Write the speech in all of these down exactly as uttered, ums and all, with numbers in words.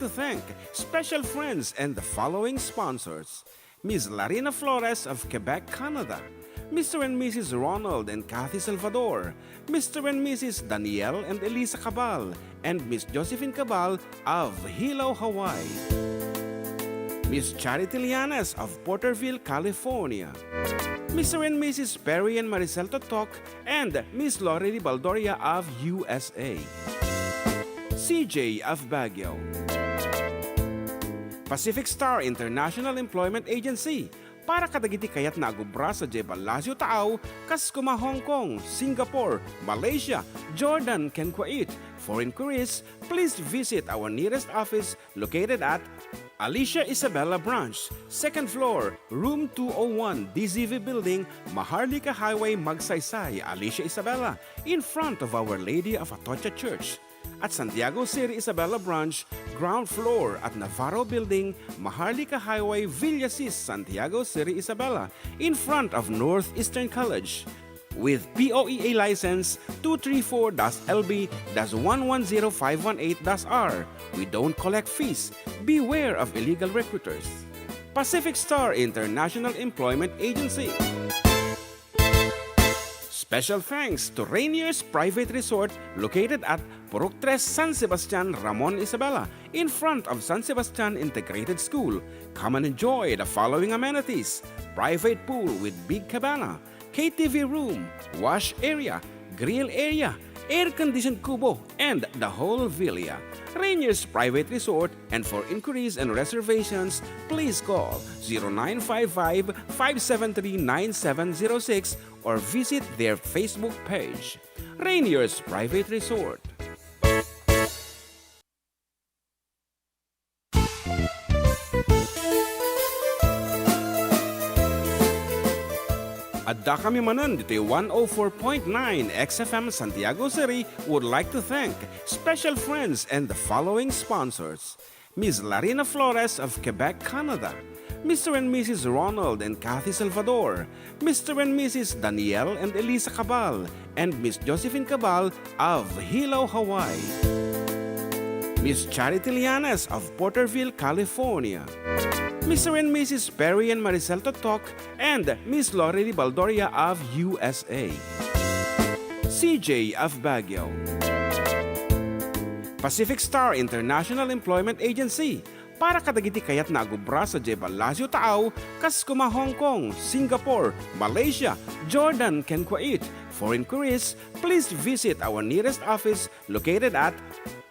to thank special friends and the following sponsors: Miss Larina Flores of Quebec, Canada, Mister and Missus Ronald and Kathy Salvador, Mister and Missus Daniel and Elisa Cabal, and Miss Josephine Cabal of Hilo, Hawaii, Miss Charity Lianes of Porterville, California, Mister and Missus Perry and Maricel Totok, and Miss Lorely Baldoria of U S A, C J of Baguio, Pacific Star International Employment Agency, para kadagiti kayatna a agubra sadiay Palacio Taaw, kas koma Hong Kong, Singapore, Malaysia, Jordan, ken Kuwait. For inquiries, please visit our nearest office located at Alicia Isabela Branch, second floor, room two oh one, D Z V Building, Maharlika Highway, Magsaysay, Alicia Isabela, in front of Our Lady of Atocha Church. At Santiago City Isabela Branch, ground floor at Navarro Building, Maharlika Highway, Villasis, Santiago City Isabela, in front of Northeastern College. With P O E A license two three four dash L B dash one one zero five one eight dash R, we don't collect fees. Beware of illegal recruiters. Pacific Star International Employment Agency. Special thanks to Rainier's Private Resort, located at Purok Tres, San Sebastian, Ramon, Isabela, in front of San Sebastian Integrated School. Come and enjoy the following amenities: private pool with big cabana, K T V room, wash area, grill area, air-conditioned kubo, and the whole villa. Rainier's Private Resort, and for inquiries and reservations, please call zero nine five five, five seven three, nine seven zero six or visit their Facebook page, Rainier's Private Resort. Addakami manen ditoy one oh four point nine X F M Santiago City would like to thank special friends and the following sponsors: Miss Larina Flores of Quebec, Canada, Mister and Missus Ronald and Kathy Salvador, Mister and Missus Daniel and Elisa Cabal, and Miss Josephine Cabal of Hilo, Hawaii, Miss Charity Lianes of Porterville, California, Mister and Missus Perry and Maricel Totok, and Miss Lorely Baldoria of U S A, C J of Baguio, Pacific Star International Employment Agency, para kadagiti kayatna a gubra sadiay Palacio Taaw, kas koma Hong Kong, Singapore, Malaysia, Jordan, ken Kuwait. For inquiries, please visit our nearest office located at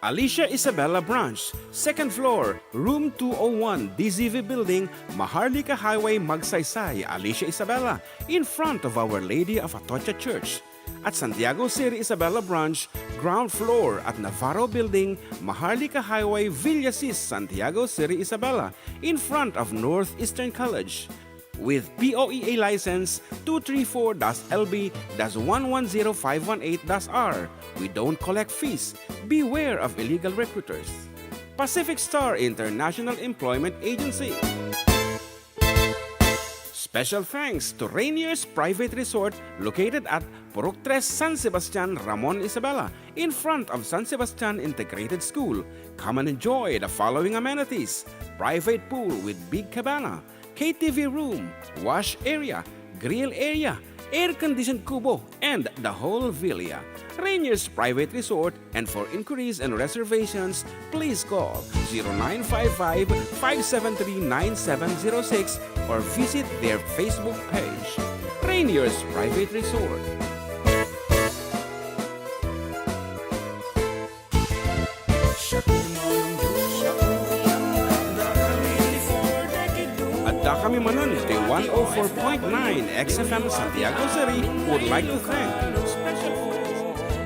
Alicia Isabela Branch, second floor, room two oh one, D Z V Building, Maharlika Highway, Magsaysay, Alicia Isabela, in front of Our Lady of Atocha Church. At Santiago City Isabela Branch, ground floor at Navarro Building, Maharlika Highway, Villasis, Santiago City Isabela, in front of Northeastern College. With P O E A license two three four dash L B dash one one zero five one eight dash R, we don't collect fees. Beware of illegal recruiters. Pacific Star International Employment Agency. Special thanks to Rainier's Private Resort, located at Purok Tres, San Sebastian, Ramon, Isabela, in front of San Sebastian Integrated School. Come and enjoy the following amenities: private pool with big cabana, K T V room, wash area, grill area, air-conditioned kubo, and the whole villa. Rainier's Private Resort, and for inquiries and reservations, please call zero nine five five, five seven three, nine seven zero six or visit their Facebook page, Rainier's Private Resort. Addakami manen iti one oh four point nine X F M Santiago City would like to thank special friends.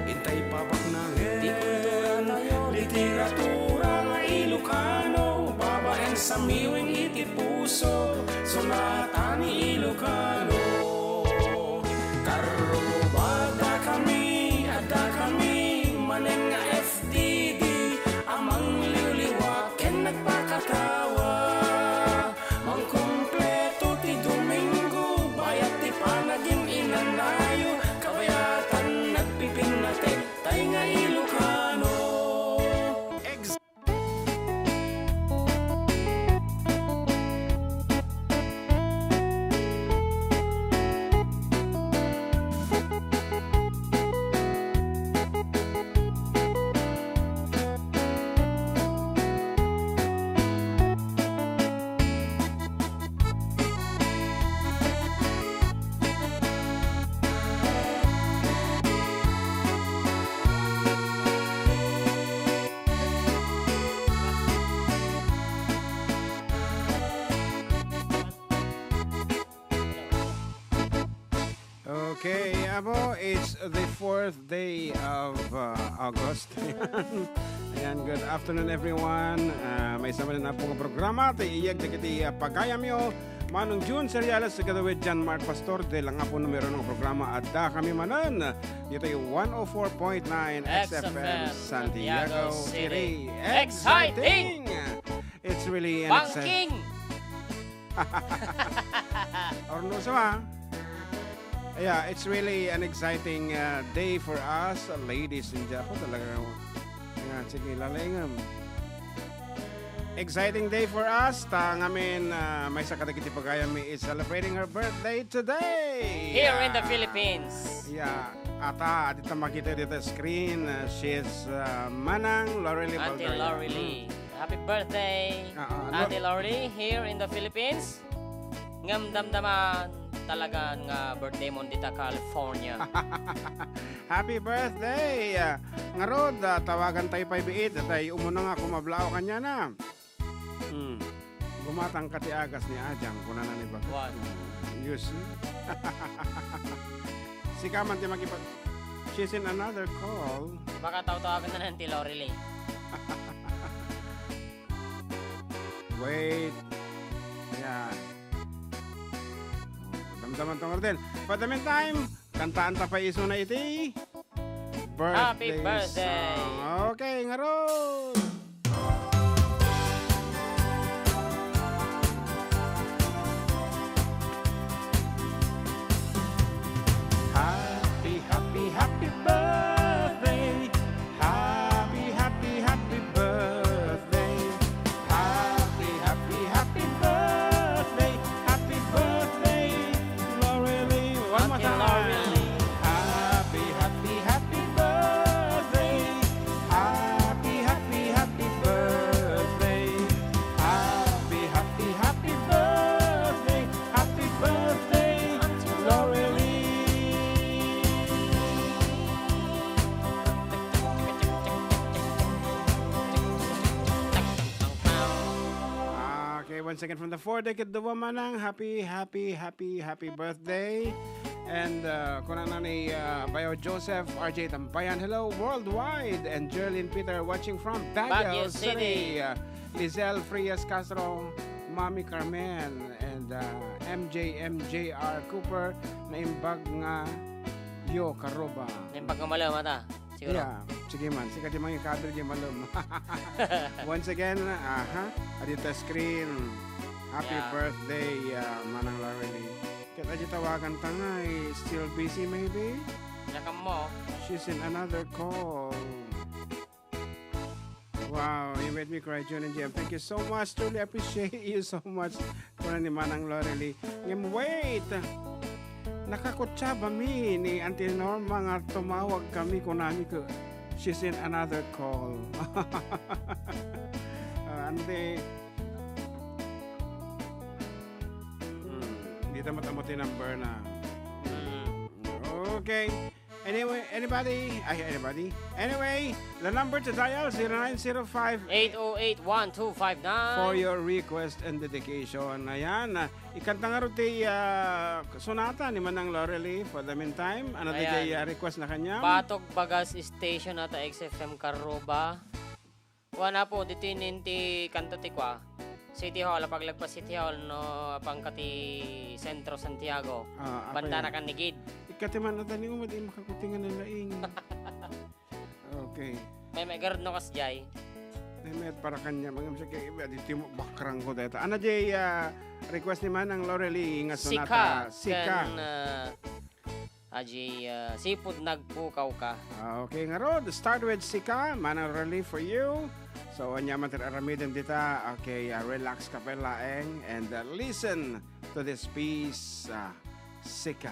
Intay papaknangen ti literatura nga Ilocano, babaen sa miwing iti puso, sonata ni Ilocano. Karrubada kami, adda kami manen nga F T D a mangliwliwa ken nagpakatawa. Mangkumpleto ti Domingo, bayat ti panagin-inanayo, kabayatan nagpipinnatek tay nga Ilocano. Ex- Okay, Apo, it's the fourth day of uh, August. Ayan, good afternoon, everyone. Uh, maysa manen, Apo, nga programa ti iyeg dagiti, uh, pagayamyo. Manong June Seriales together with John Mark Pastor, ti lang, Apo, numero nga programa. Adda kami manen ditoy one oh four point nine X F M X F M Santiago Santiago City. City. Exciting! Exciting! It's really an exciting Banking! Or no, so, ah. Yeah, it's really an exciting uh, day for us, uh, ladies and gentlemen. Talaga, yeah, sige, lalengam. Exciting day for us. Ta ngamin, uh, maysa kadagiti pagayam is celebrating her birthday today. Here in the Yeah. Philippines. Yeah. Ata, adita makita dito screen, uh, she's uh, Manang Lorely Auntie Baldoria. Lorely. Mm. Happy birthday, Ah, ah, Ate no. Lorly, here in the Philippines. Ngem damdama talaga nga birthday mo dita California. Happy birthday! Ah, ngarud, ah, tawagan tayo pay biit, tay umuna nga kumablaaw kanya na. Hmm. Gumatang ka ti agas ni Ajang, kuna na ni ba? What? You see? Sika man ti makipag-, she's in another call. Baka tawtawagan na lang ti Lorely. Wait. Yeah. Damdaman tong order. For the meantime, kantaan ta pa isuna iti Happy birthday birthday. Song. Okay, ngarud. Happy, happy, happy birthday. Happy, happy, happy birthday. Happy, happy, happy birthday. Happy birthday, Lorely. One more Auntie time. Lorely. Happy, happy, happy birthday. Happy, happy, happy birthday. Happy, happy, happy birthday. Happy birthday, Auntie Lorely. Okay, once again from the four decade Duwa Manang, happy, happy, happy, happy birthday. And uh, kuna na ni uh, Bayo Joseph, R J Tampayan, hello worldwide. And Jerlyn Peter watching from Baguio Baguio City. City. Uh, Lizelle Frias Castro, Mami Carmen, and uh, M J M J R Cooper, naimbag nga yo, Karuba. Naimbag nga malem, ata. Siguro. Yeah, sige man. Sika di mangikabir di malem. Once again, aha, adita screen. Happy Yeah. birthday, uh, Manang Lorely. Ket adi tawagan ta nga, eh, still busy maybe? Yakam mo. She's in another call. Wow, you made me cry, June and J M. Thank you so much. Truly appreciate you so much. Kuna ni Manang Lorely. Ngem wait! Nakakutsaba mi ni Auntie Norma nga tumawag kami, kunami ko, she's in another call. Ah, Auntie, hmm, di ta matamo ti number na. Mm. Okay. Anyway, anybody? Ay, anybody? Anyway, the number to dial, zero nine zero five Eight oh eight, one two five nine. For your request and dedication. Ayan, ah, ikanta nga ro ti, ah, sonata ni Manang Lorely for the meantime. Ano ti Ayan. Jay, ah, request na kanya? Batog Bagas Station ata X F M Karuba. Kuan, Apo, ditoy nin ti kanto ti kua, City Hall, apaglagpas City Hall, no, apang ka ti Centro Santiago. Ah, apay. Banda na kan Nigid. Ikati man, ata ni Uma, di makakutingan ng laing. Okay. May may garod no kas jay. May may para kanya, mga siya kay iba, di timo background ko data. Ano jay, ah, request ni Manang Lorely nga sonata? Sika, Sika. Kan, ah, Aji, ah, sipud nagpukaw ka. Ah, okay, ngarud, start with Sika, Manang Lorely for you. So, anya man ti aramiden dita, okay, ah, relax ka pa laeng and, ah, listen to this piece, ah, Sika.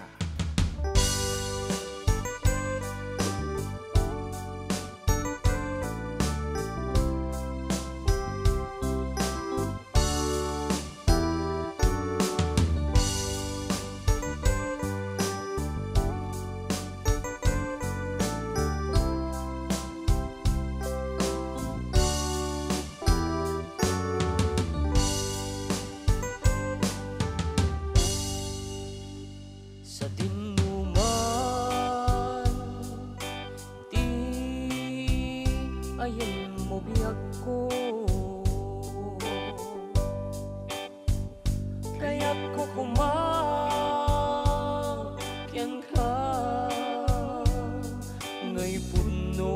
Sa biagko. Kayatko koma kenka ngay pudno.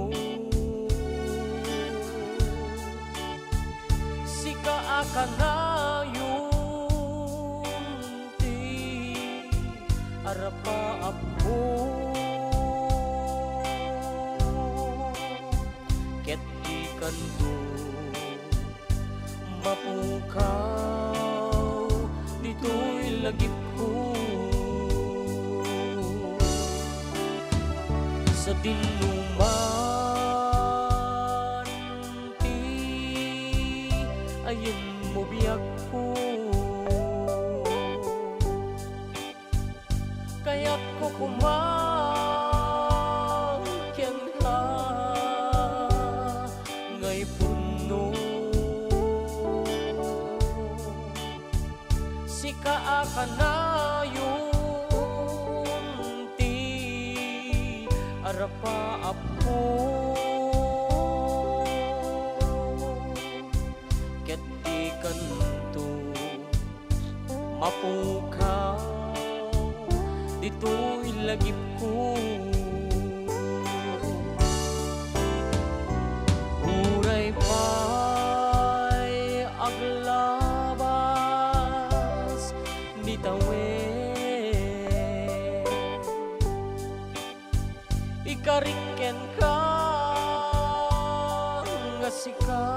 Sika a kanayon ti arapaapko, ket di kanto mapukaw ditoy lagipko. Sadinoman ti ayanmo biagko. Kayatko koma kenka ngay pudno. Sika a kanayon ti arapaapko, ket di kanto mapukaw ditoy lagipko. Uray pay aglabas ni tawen, ikarik kenka nga sika,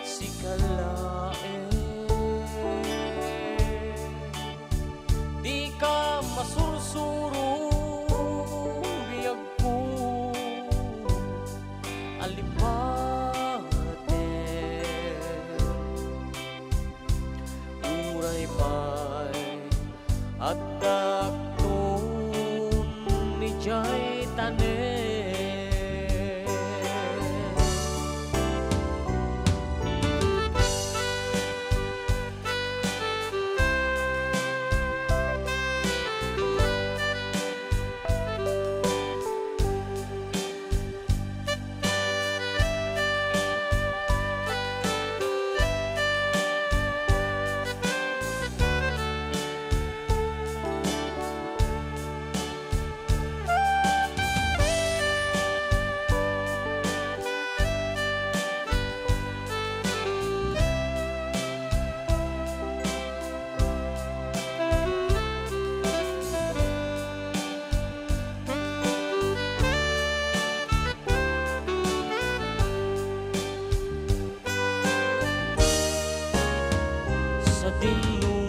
sika laeng. Dika masursuro, biagko, alipaten. Uray pay addak ton idiay tanem.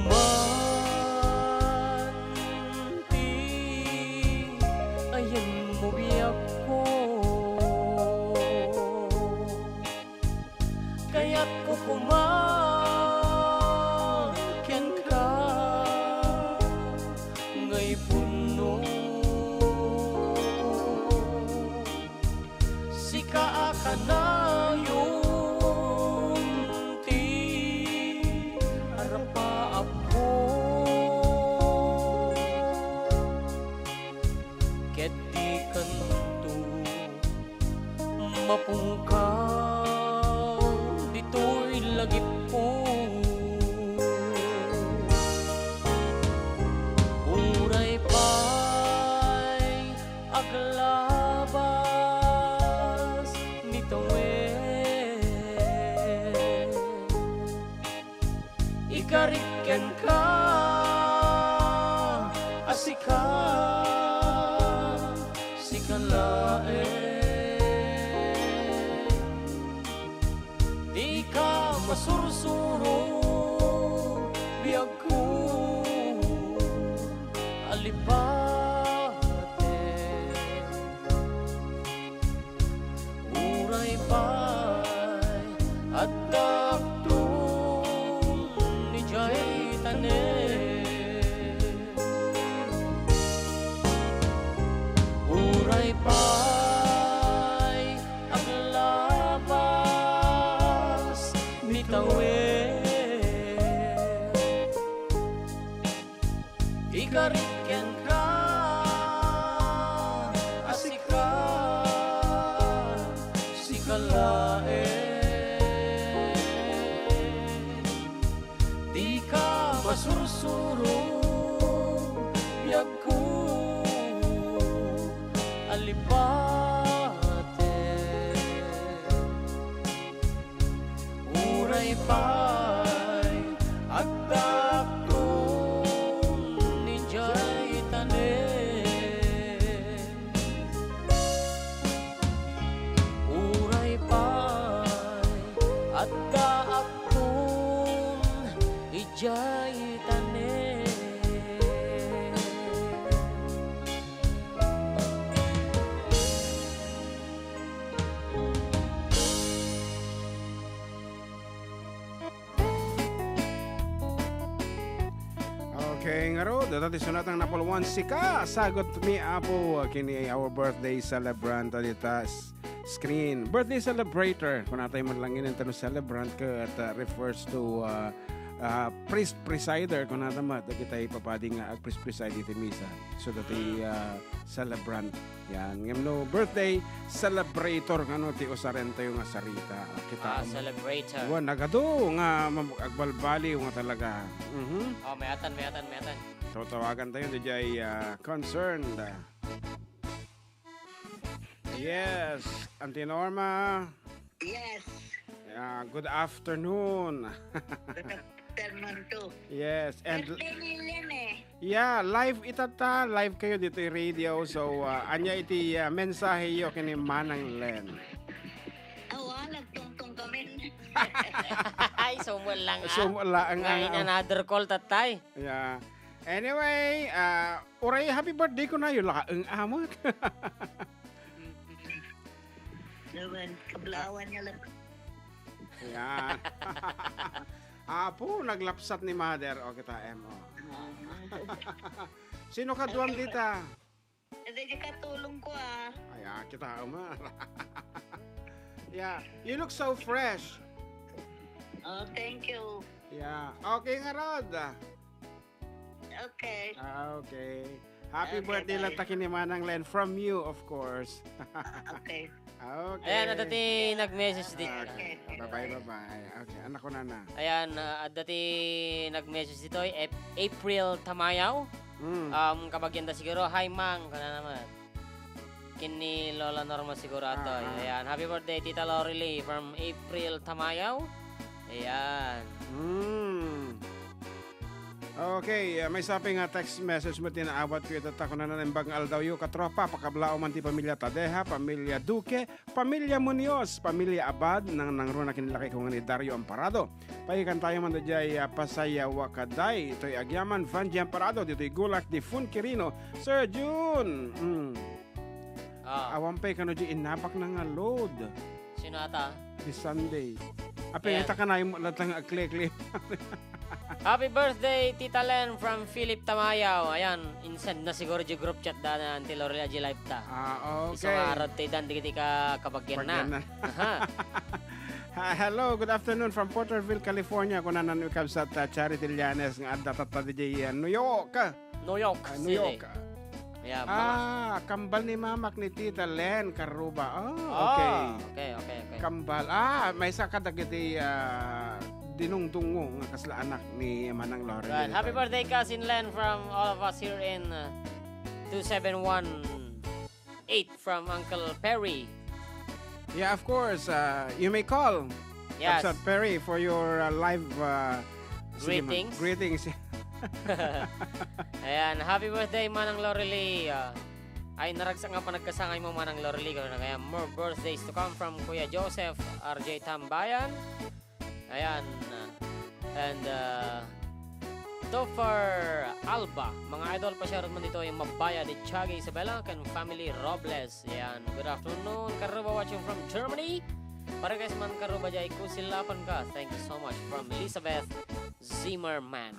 Sadinoman ti ayanmo biagko, kayatko koma kenka ngay pudno. Sika a kanayon ti arapaapko, ket di kanto mapukaw ditoy lagipko. Uray pay aglabas ni tawen, ikarik kenka a sika, sika laeng. Dika masursuro, biagko, alipaten. Uray pay addak ton idiay tanem. Uray pay aglabas ni tawen, ikarik kenka a sika, sika laeng. Sursuro biagko a lipatek. Uray pay addaakon idiay tanem. Uray pay addaakon idiay tanem. Okay, ngarud, adda ti sunatang napulwan, sika, sagot mi, Apo, kini our birthday celebrant, dita s-, screen. Birthday celebrator, kunatay man lang yun, no celebrant ket, uh, refers to, uh, uh, pres-, presider, kunata met, dagitay papadi nga agpres-preside iti misa. So, dati, uh, celebrant. Yan. Ngem no birthday celebrator, ngano ti usarentayo nga sarita? Kita Ah, mo. Celebrator. Wa, nagadu nga mam-, agbalbaliw nga talaga. Mhm. Oh, mayatan, mayatan, mayatan. Tatawagan tayo, diay, ah, concerned. Yes, Auntie Norma. Yes. Ah, good afternoon. Good afternoon too. Yes, and Birthday ni Len eh. Yeah, live ita ta, live kayo dito i radio. So, ah, anya iti, ah, mensahe yo kini Manang Len? Awa, nagtungtong kami. Ay, sumul lang, ah. Sumul lang, Nga ah, in ah. Another call, tatay. Yeah. Anyway, ah, uray happy birthday ko na, yun lang, ang amat. Naman, kablawan niya lang. Yan. Apo, naglapsat ni mother. O, kita, em, o. Sino kaduam dita? Hindi, di katulong ko, ah. Ay, ah, kita, Omar. Yeah, you look so fresh. Oh, thank you. Yeah. Okay nga, Rod. Okay. Ah, okay. Happy Okay, birthday lang bye. Taki ni Manang Len from you, of course. Ah, okay. Okay. Ayan, adda ti nag-message dito. Okay. Okay. Bye-bye, bye-bye. Okay, anak ko na na. Ayan, ah, adda ti nag-message dito, Ap-, April Tamayaw. Mm. Um, kabagian da siguro, "Hi, Mang," kana naman. Ken ni Lola Norma siguro atoy. Ah, ah. Ayan, "Happy birthday, Tita Lorelei," from April Tamayaw. Ayan. Mm. Okay, ah, maysa pay nga text message met ti naawat ko ita ta, kunana, "Naimbag nga aldawyo, katropa, pakablaw man ti pamilya Tadeja, pamilya Duque, pamilya Munoz, pamilya Abad, nang nangruna ken ni lakay ko nga ni Dario Amparado. Paikkan tayo man daydiay, ah, Pasayawakadday, itoy agyaman, Vanji Amparado, ditoy Gulak, di Fun Quirino, Sir Jun." Mm. Ah. Awan pay kano di inabak na nga load. Sino ata? Di Sunday. Apay, ayan. Ita ka na yung latang agkliklik. Happy birthday, Tita Len, from Philip Tamayaw. Ayan, insend na siguro di group chat da na Auntie Lorelei di live ta. Ah, okay. Isu nga arad ti dan, di ka kabagian na. Bagian na. Aha. Ha, hello, good afternoon from Porterville, California. Kuna nan ikabsat, ah, Charity Llanes nga adda tatta di, ah, New York. New York Ah, New City. York. Yeah, mga Ah, kambal ni mamak ni Tita Len Karuba. Ah, Ah, okay. okay, okay, okay. Kambal. Ah, maysa kadagiti, ah, dinungdungo nga kasla anak ni Manang Lorelei Right. Happy Litoy. Birthday, Cousin Len, from all of us here in, uh, two seven one eight from Uncle Perry. Yeah, of course. Uh, you may call Yes. Kabsat Perry for your, uh, live, uh, sige, ma-, Greetings. Greetings. Ayan, happy birthday, Manang Lorelei. Ah, ay, naragsak nga panagkasangay mo, Manang Lorelei. Kaya more birthdays to come from Kuya Joseph, R J Tambayan. Ayan. And, uh, Topher Alba, mga idol, pa-shoutout man dito yung Mabaya de Chaga Isabela, ken family Robles. Ayan. Good afternoon, Karuba, watching from Germany. Para guys man, Karuba, jay kusilapan ka. Thank you so much. From Elizabeth Zimmerman.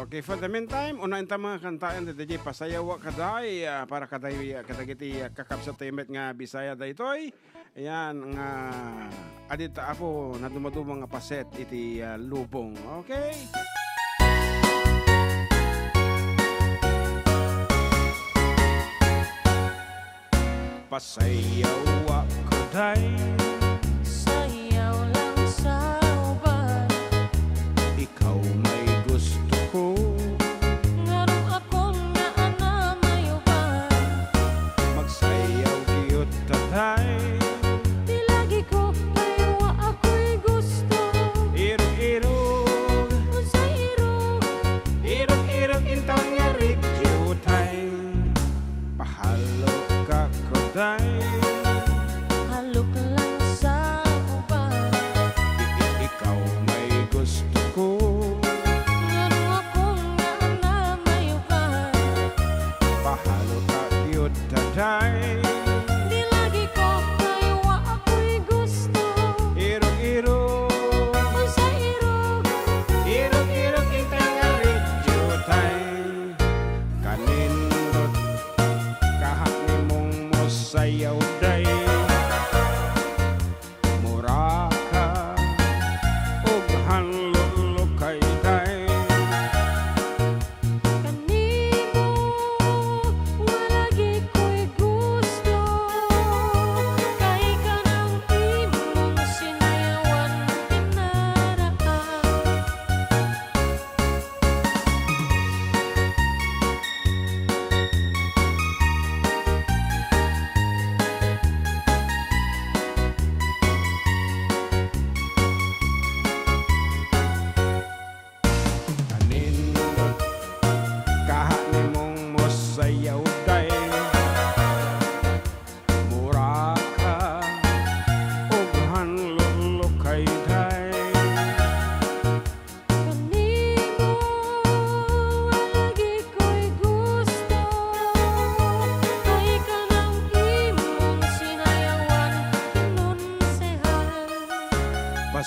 Okay, for the meantime, una inta mga kantaen dito, jay Pasayawakadday, ah, para kaday, ah, kadagiti, ah, kakabsat tayo met nga Bisaya daytoy. Ayan, nga adita apo na dumaduma nga paset iti, ah, lubong. Okay? Pasayawakadday. Sayaw lang sa uban. Ikaw may gusto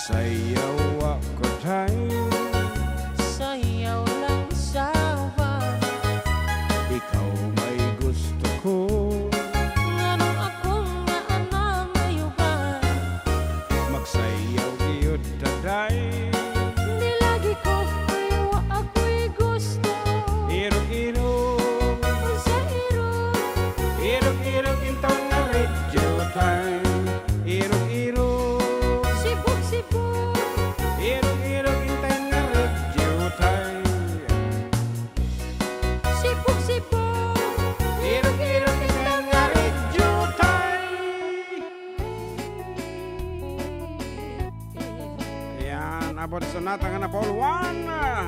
Sayaw ako, day. Sayaw lang sawa. Ikaw may gusto ko. Ngano ako nga anang ayugan? Magsayaw gayud ta, day. Ni lagi ko, ay wa ako'y gusto. Irog-irog. Sa irog. Irog-irog inton nga radio time. Irog-irog. Sibog-sibog. Irog-irog inton nga radio time. Sibog-sibog. Irog-irog inton nga radio time. Ayan, Apo, di sonata nga na Paul Juan.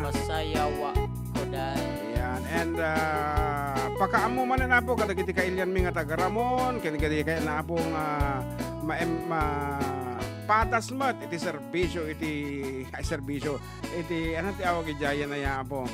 Masayawa ko, day. Ayan, and, ah, pakaammo manen, Apo, kadagiti kailianmi nga taga Ramon, ken kadagiti kay na, Apo, nga maem-, ma-, patas met iti serbisyo, iti, ay, serbisyo, iti, ano ti awag idiay na ya, Apo?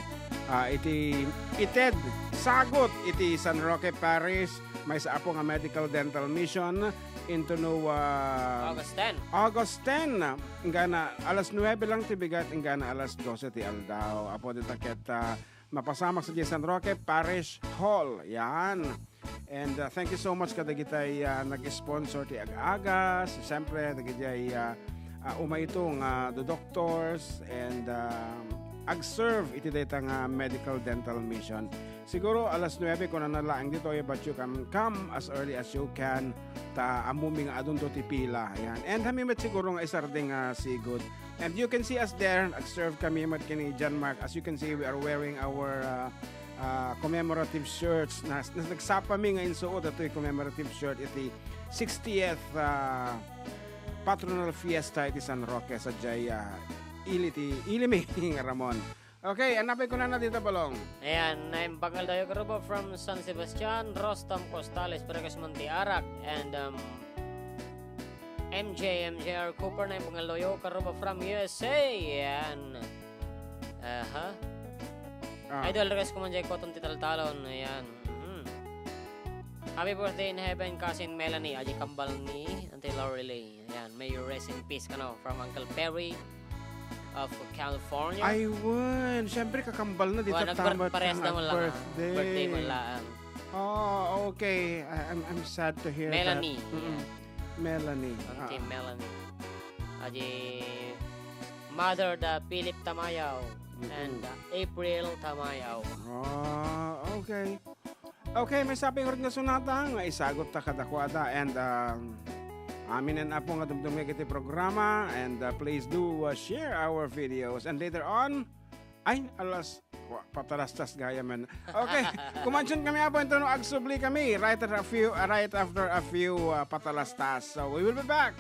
Ah, iti ited, sagut iti San Roque Parish, maysa, Apo, nga medical dental mission, into no, ah, August ten. August ten, inggana alas nuebe lang ti bigat, inggana alas dose ti aldaw. Apo, dita ket, ah, mapasamak sa San Roque Parish Hall. Yan. And, ah, thank you so much kadagitay, ah, nag-sponsor ti ag-agas. Siyempre, dagitay, ah, ah, umayto nga do doctors and, ah, ag-serve iti dayta nga medical dental mission. Siguro alas nuebe kunana laeng ditoy, but you can come as early as you can. Ta ammomi nga adunto ti pila. Ayan. And kami met siguro nga isardeng nga sigud. And you can see us there. Ag-serve kami met ken ni John Mark. As you can see, we are wearing our, uh, uh, commemorative shirts. Na, na, nagsapami nga insuot datoy commemorative shirt iti sixtieth, uh, patronal fiesta iti San Roque, sadiay, uh, ili ti, ili mi nga Ramon. Okay, anapay kunana dita, Balong? Ayan, naimbanggal tayo, grupo from San Sebastian, Rostam Costales, Bregas Montiarak, and, um, M J, M J R Cooper, naimbanggal tayo, grupo from U S A, ayan. Aha. Ah. Idol, request ko man jay Cotton ti taltalon, ayan. Mhm. Happy birthday in heaven, cousin Melanie, aji kambal ni Auntie Lorelei. Ayan, may you rest in peace kano from Uncle Perry of California. Ay, wen. Siyempre, kakambal na, di Wa, ta nagpar-, tamat parehas na man lang, ah. Birthday. Birthday man lang. Oh, okay. I, I'm, I'm sad to hear that. Melanie, Mm-mm. yeah. Melanie. Auntie Ah. Melanie. Aji mother da Philip Tamayaw Mm-mm. and da April Tamayaw. Ah, okay. Okay, maysa pay nga sonata nga isagut ta kadakuada, and, um, aminen, Apo, nga dumdumngeg iti programa, and, uh, please do, uh, share our videos, and later on, ay, alas, wa, patalastas gayam. Okay, kumansion kami, Apo, inton no agsubli kami right after a few, uh, right after a few, uh, patalastas. So we will be back.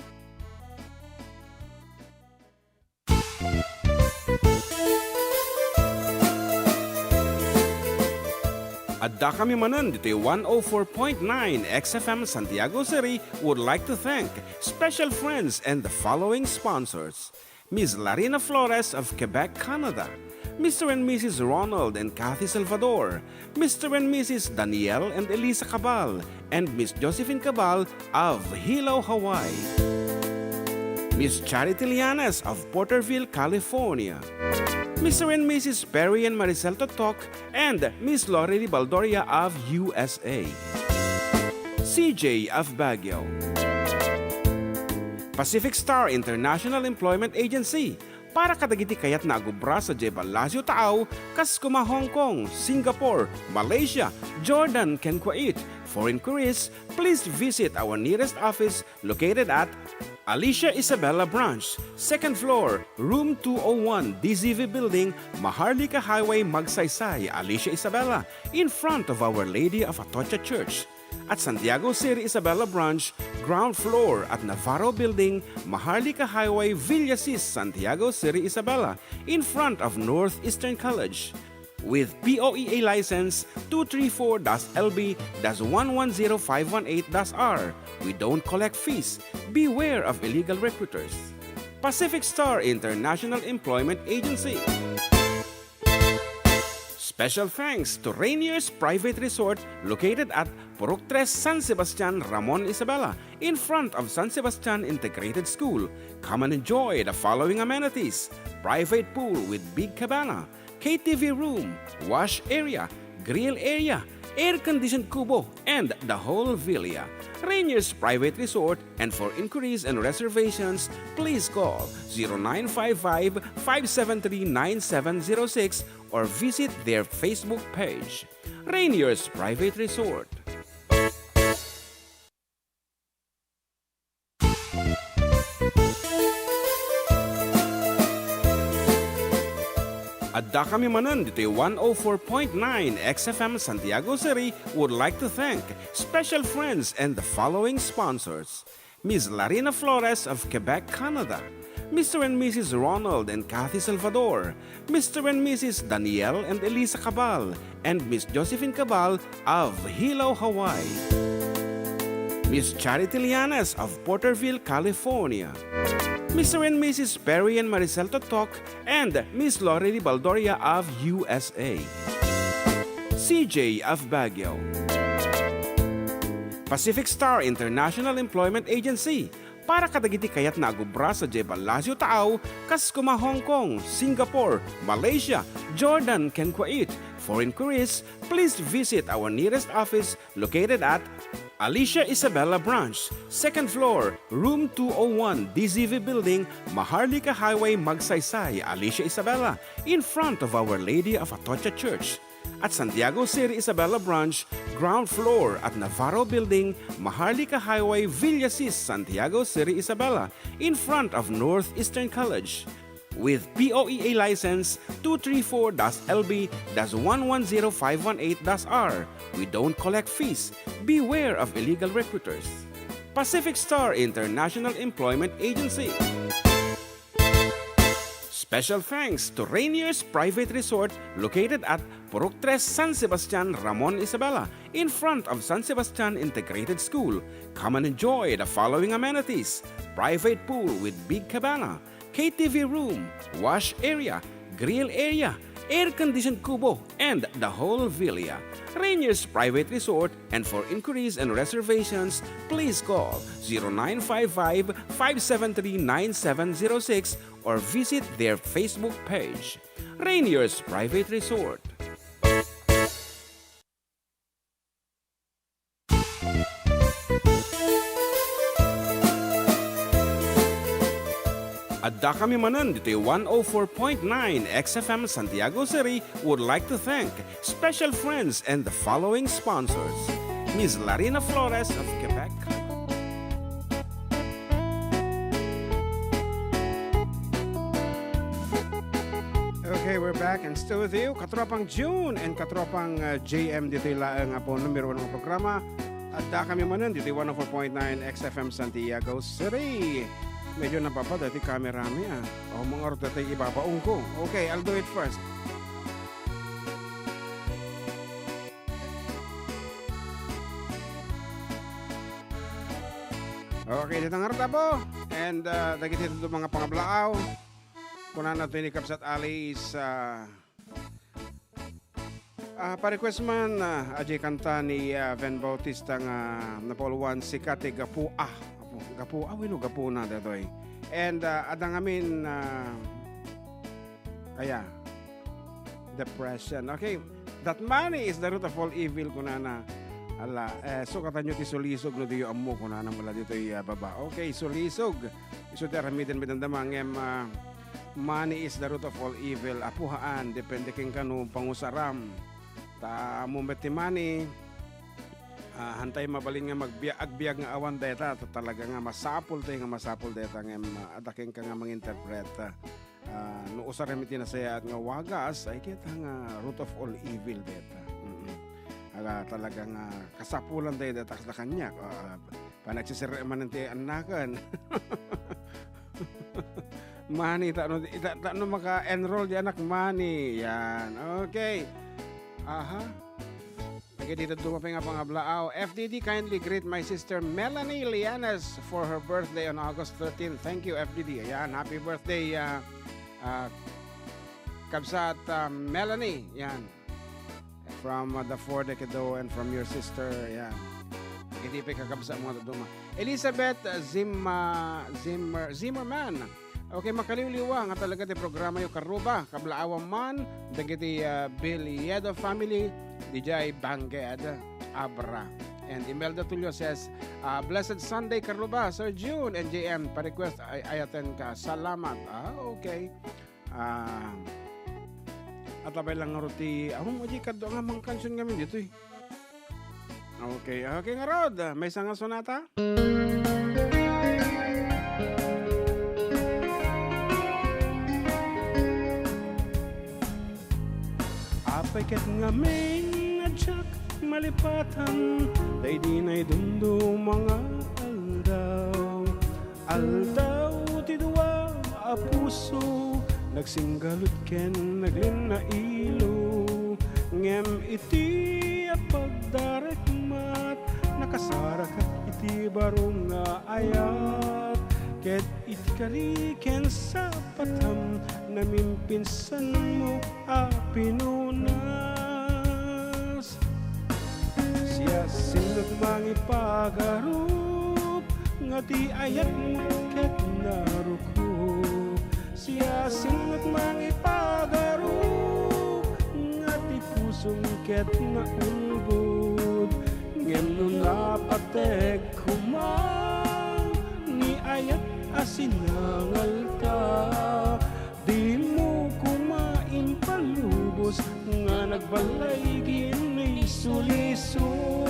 Adda kami manen ditoy one oh four point nine X F M Santiago City would like to thank special friends and the following sponsors: Miss Larina Flores of Quebec, Canada, Mister and Missus Ronald and Kathy Salvador, Mister and Missus Daniel and Elisa Cabal, and Miss Josephine Cabal of Hilo, Hawaii. Miss Charity Lianes of Porterville, California. Mister and Missus Perry and Maricel Totok and Miss Lorely Baldoria of U S A. C J of Baguio. Pacific Star International Employment Agency, para kadagiti kayatna a gubra sadiay Palacio Taaw, kas kuma Hong Kong, Singapore, Malaysia, Jordan, ken Kuwait. For inquiries, please visit our nearest office located at Alicia Isabela Branch, second floor, room two oh one, D Z V Building, Maharlika Highway, Magsaysay, Alicia Isabela, in front of Our Lady of Atocha Church. At Santiago City Isabela Branch, ground floor at Navarro Building, Maharlika Highway, Villasis, Santiago City Isabela, in front of Northeastern College. With P O E A license two three four dash L B dash one one zero five one eight dash R, we don't collect fees. Beware of illegal recruiters. Pacific Star International Employment Agency. Special thanks to Rainier's Private Resort located at Purok Tres, San Sebastian, Ramon, Isabela, in front of San Sebastian Integrated School. Come and enjoy the following amenities: private pool with big cabana, K T V room, wash area, grill area, air-conditioned kubo, and the whole villa. Rainier's Private Resort, and for inquiries and reservations, please call zero nine five five, five seven three, nine seven zero six or visit their Facebook page. Rainier's Private Resort. Adda kami manen ditoy one oh four point nine X F M Santiago City would like to thank special friends and the following sponsors: Miss Larina Flores of Quebec, Canada, Mister and Missus Ronald and Kathy Salvador, Mister and Missus Daniel and Elisa Cabal, and Miss Josephine Cabal of Hilo, Hawaii, Miss Charity Lianes of Porterville, California, Mister and Missus Perry and Maricel Totok, and Miss Lorely Baldoria of U S A, C J of Baguio, Pacific Star International Employment Agency, para kadagiti kayatna a gubra sadiay Palacio Taaw, kas koma Hong Kong, Singapore, Malaysia, Jordan, ken Kuwait. For inquiries, please visit our nearest office located at Alicia Isabela Branch, second floor, room two oh one, D Z V Building, Maharlika Highway, Magsaysay, Alicia Isabela, in front of Our Lady of Atocha Church. At Santiago City Isabela Branch, ground floor at Navarro Building, Maharlika Highway, Villasis, Santiago City Isabela, in front of Northeastern College. With P O E A license two three four dash L B dash one one zero five one eight dash R, we don't collect fees. Beware of illegal recruiters. Pacific Star International Employment Agency. Special thanks to Rainier's Private Resort located at Purok Tres, San Sebastian, Ramon, Isabela, in front of San Sebastian Integrated School. Come and enjoy the following amenities: private pool with big cabana, K T V room, wash area, grill area, air-conditioned kubo, and the whole villa. Rainier's Private Resort, and for inquiries and reservations, please call zero nine five five, five seven three, nine seven zero six or visit their Facebook page. Rainier's Private Resort. Adda kami manen ditoy one oh four point nine X F M Santiago City would like to thank special friends and the following sponsors: Miss Larina Flores of Quebec. Okay, we're back and still with you, Katropang June and Katropang, uh, J M, ditoy laeng nga po number one nga programa. Adda kami manen ditoy one oh four point nine X F M Santiago City. Medyo nababad ti camera mi, ah. O, mangarot dati ibabaong ko. Okay, I'll do it first. Okay, dita ngarud, Apo. And, uh, dagiti dito mga pangablaaw. Kunana to ni Kabsat Alice, ah, ah, pa-request man, ah, adiay kanta ni, ah, Ven Bautista nga napauluan, Sika ti Gapu-, ah, Gapu-, Gapu-, ah, wenno Gapuna daytoy. And, ah, adda ngamin, ah, aya, depression. Okay. That money is the root of all evil, kunana. Ala, eh, sukatanyo ti sulisog no diyo ammo, kunana mula ditoy, ah, baba. Okay, sulisog. Isu ti aramiden mi damdama, ngem, ah, money is the root of all evil. Apo, haan, depende kenka no pangusaram. Ta, ammom met ti money, ah, hantay mabalin nga magbiag, agbiag nga awan dayta. Ta, talaga nga masapul tayo nga masapul dayta, ngem, ah, adda kenka nga manginterpret. Ah, no usarem iti nasayaat nga wagas, ay ket nga root of all evil dayta. Mm-mm. Aga, talaga nga kasapulan dayta, ta kasta kaniak. Ah, panagsisirrek manen ti annaken. Money, ta no, ta, ta no maka-enroll di anak, money. Yan. Okay. Aha. Dagiti dadduma pay nga pangablaaw. F D D, kindly greet my sister Melanie Lianes for her birthday on August thirteen. Thank you, F D D. Ayan, happy birthday, ah, ah, kabsat, ah, Melanie. Yan. from, uh, the four Decado and from your sister. Yan. Dagiti pay kakabsat mo nga dadduma. Elizabeth, uh, Zimma-, Zimmer-, Zimmerman. Okay, makaliwliwa nga talaga ti programayo, Karuba. Kablaawam man dagiti, uh, Biliedo family, didiay Bangked, Abra. And Imelda Tulio says, uh, "Blessed Sunday, Karuba, Sir Jun and J M. Pa-request ay ayaten ka. Salamat." Ah, okay. Ah, atabay lang nga ruti. Awan mo di kadua nga mga kansion ngamin ditoy. Okay, okay ngarud. Maysa nga sonata? Apay ket ngamin a diak malipatan, daydi naidumduma nga aldaw. Aldaw ti dua a puso, nagsinggalut ken naglinnailo. Ngem iti a pagdarek met, nakasarakak iti baro nga ayat. Ket iti kari ken sapatam, namimpinsanmo a pinunas. Siasingek mangipagarup, nga ti ayatmo ket narukop. Siasingek mangipagarup, nga ti pusom ket naulbod. Ngem no napatek koma ni ayat a sinangalta, dimo koma impalubos nga nagbalay ken naisulisog.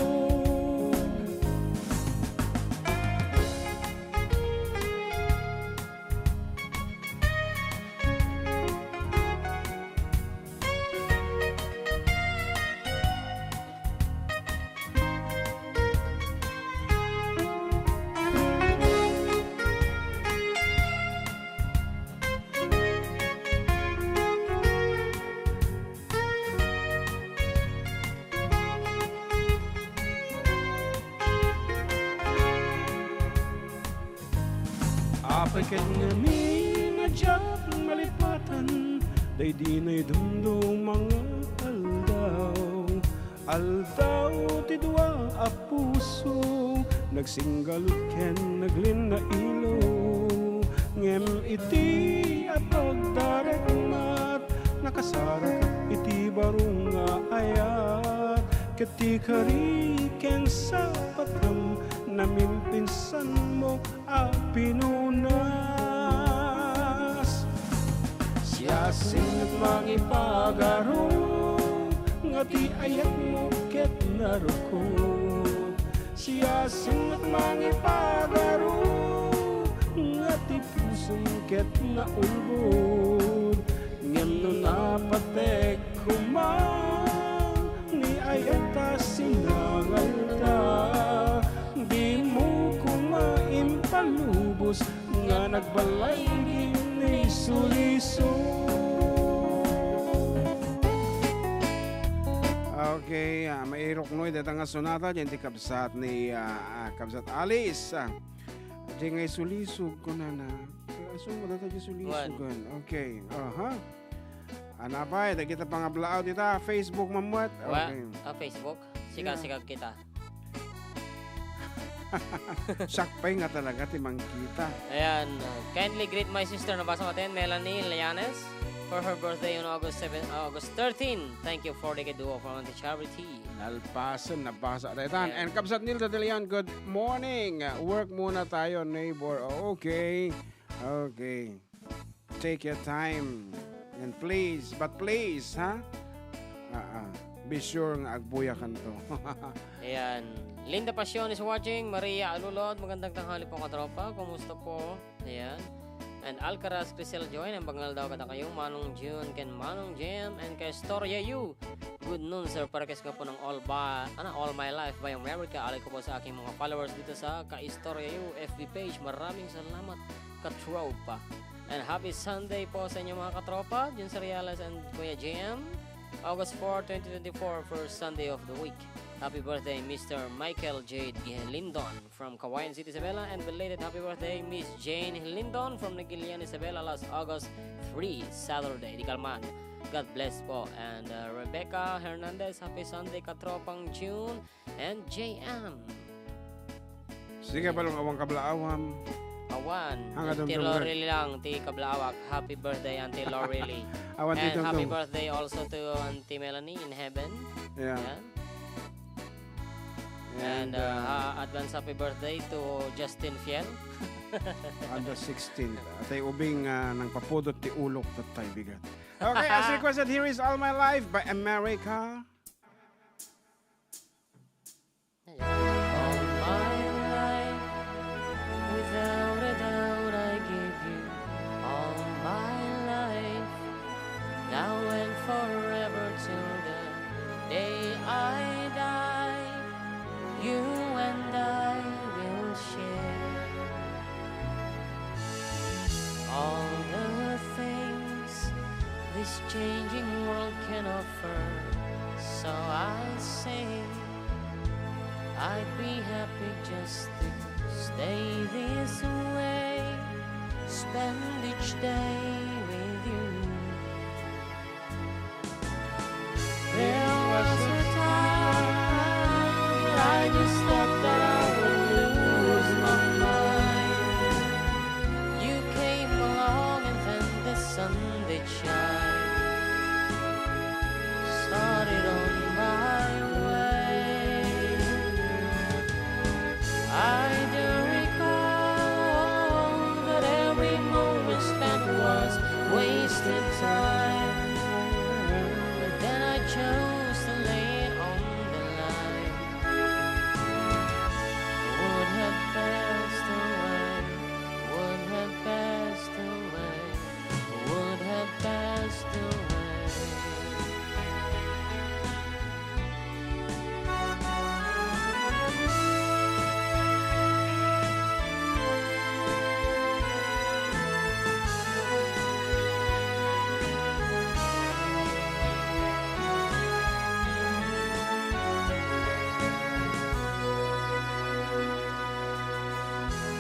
Apay ket ngamin a diak malipatan, daydi naidumduma nga aldaw. Aldaw ti dua a puso, nagsinggalut ken naglinnailo. Ngem iti a pagdarek met, nakasarakak iti baro nga ayat. Ket ti kari ken sapatam, namimpinsanmo a pinunas. Siasingek mangipagarup, nga ti ayatmo ket narukop. Siasingek mangipagarup, nga ti pusom ket naulbod. Ngem no napatek koma ni ayat a sinangalta, dimo koma impalubos nga nagbalay ken naisulisog. Okay, ah, mairuknoy dayta nga sonata, diay ti kabsat ni, ah, ah, kabsat Alice. Ah, diay nga isulisog, kunana. Isu mo dayta diay isulisog. Wen. Okay, aha. Anapay, dagita pangablaaw dita, Facebook, mamwet. Wa-, Okay. ah, Facebook. Sika, Yeah. sika kita. Siak pay nga talaga ti mangkita. Ayan, uh, kindly greet my sister, nabasa mo ten, Melanie Leanes, for her birthday on August seven, uh, August thirteen. Thank you for the duo for the charity. Nalpasen, nabasa daytan. Ayan. And Kabsat Nilda De Leon, good morning. Uh, work muna tayo, neighbor. Oh, okay. Okay. Take your time. And please, but please, ha? Ah, ah. Be sure nga agbuyakanto. Ayan. Linda Pasion is watching. Maria Alulod, magandang tanghali po, katropa. Kumusta po? Ayan. And Alcaraz, Crisel Joy, nagbangal daw kadakayo, Manong June, ken Manong Jem, and kay Storya Yu. Good noon, sir. Para kay nga po ng All Ba-, ano, All My Life by America. Alay ko po sa aking mga followers dito sa Kaistorya U F B page. Maraming salamat, katropa. And happy Sunday po sa inyo, mga katropa. Jun Seriales and Kuya J M. August four, twenty twenty-four, first Sunday of the week. Happy birthday, Mister Michael J D Lindon from Cauayan City, Isabela, and belated happy birthday, Miss Jane Lindon from Negilian, Isabela, last August three, Saturday. Di kalman. God bless po. And, uh, Rebecca Hernandez, happy Sunday, katropang June and J M. Sige, balong, awan kablaawan. Awan. Hanga Auntie dumdum ka. Lorely lang, ti kablaawak. Happy birthday, Auntie Lorely. Awan ti And happy dumdum. Birthday also to Auntie Melanie in heaven. Yeah. Yan. And, And, uh, uh, advance happy birthday to Justin Fiel. On the sixteenth. Atay ubing, uh, nang papudot ti ulok, tatay bigat. Okay, as requested, here is All My Life by America. All my life, without a doubt, I give you all my life, now and forever till the day I die. You and I will share all the things this changing world can offer. So I say, I'd be happy just to stay this way, spend each day with you. There was a time I just thought that I would lose my mind. You came along and then the sun did shine. Started on my way. I do recall that every moment spent was wasted time. But then I chose to lay it on the line. Would have passed away, would have passed away, would have passed away.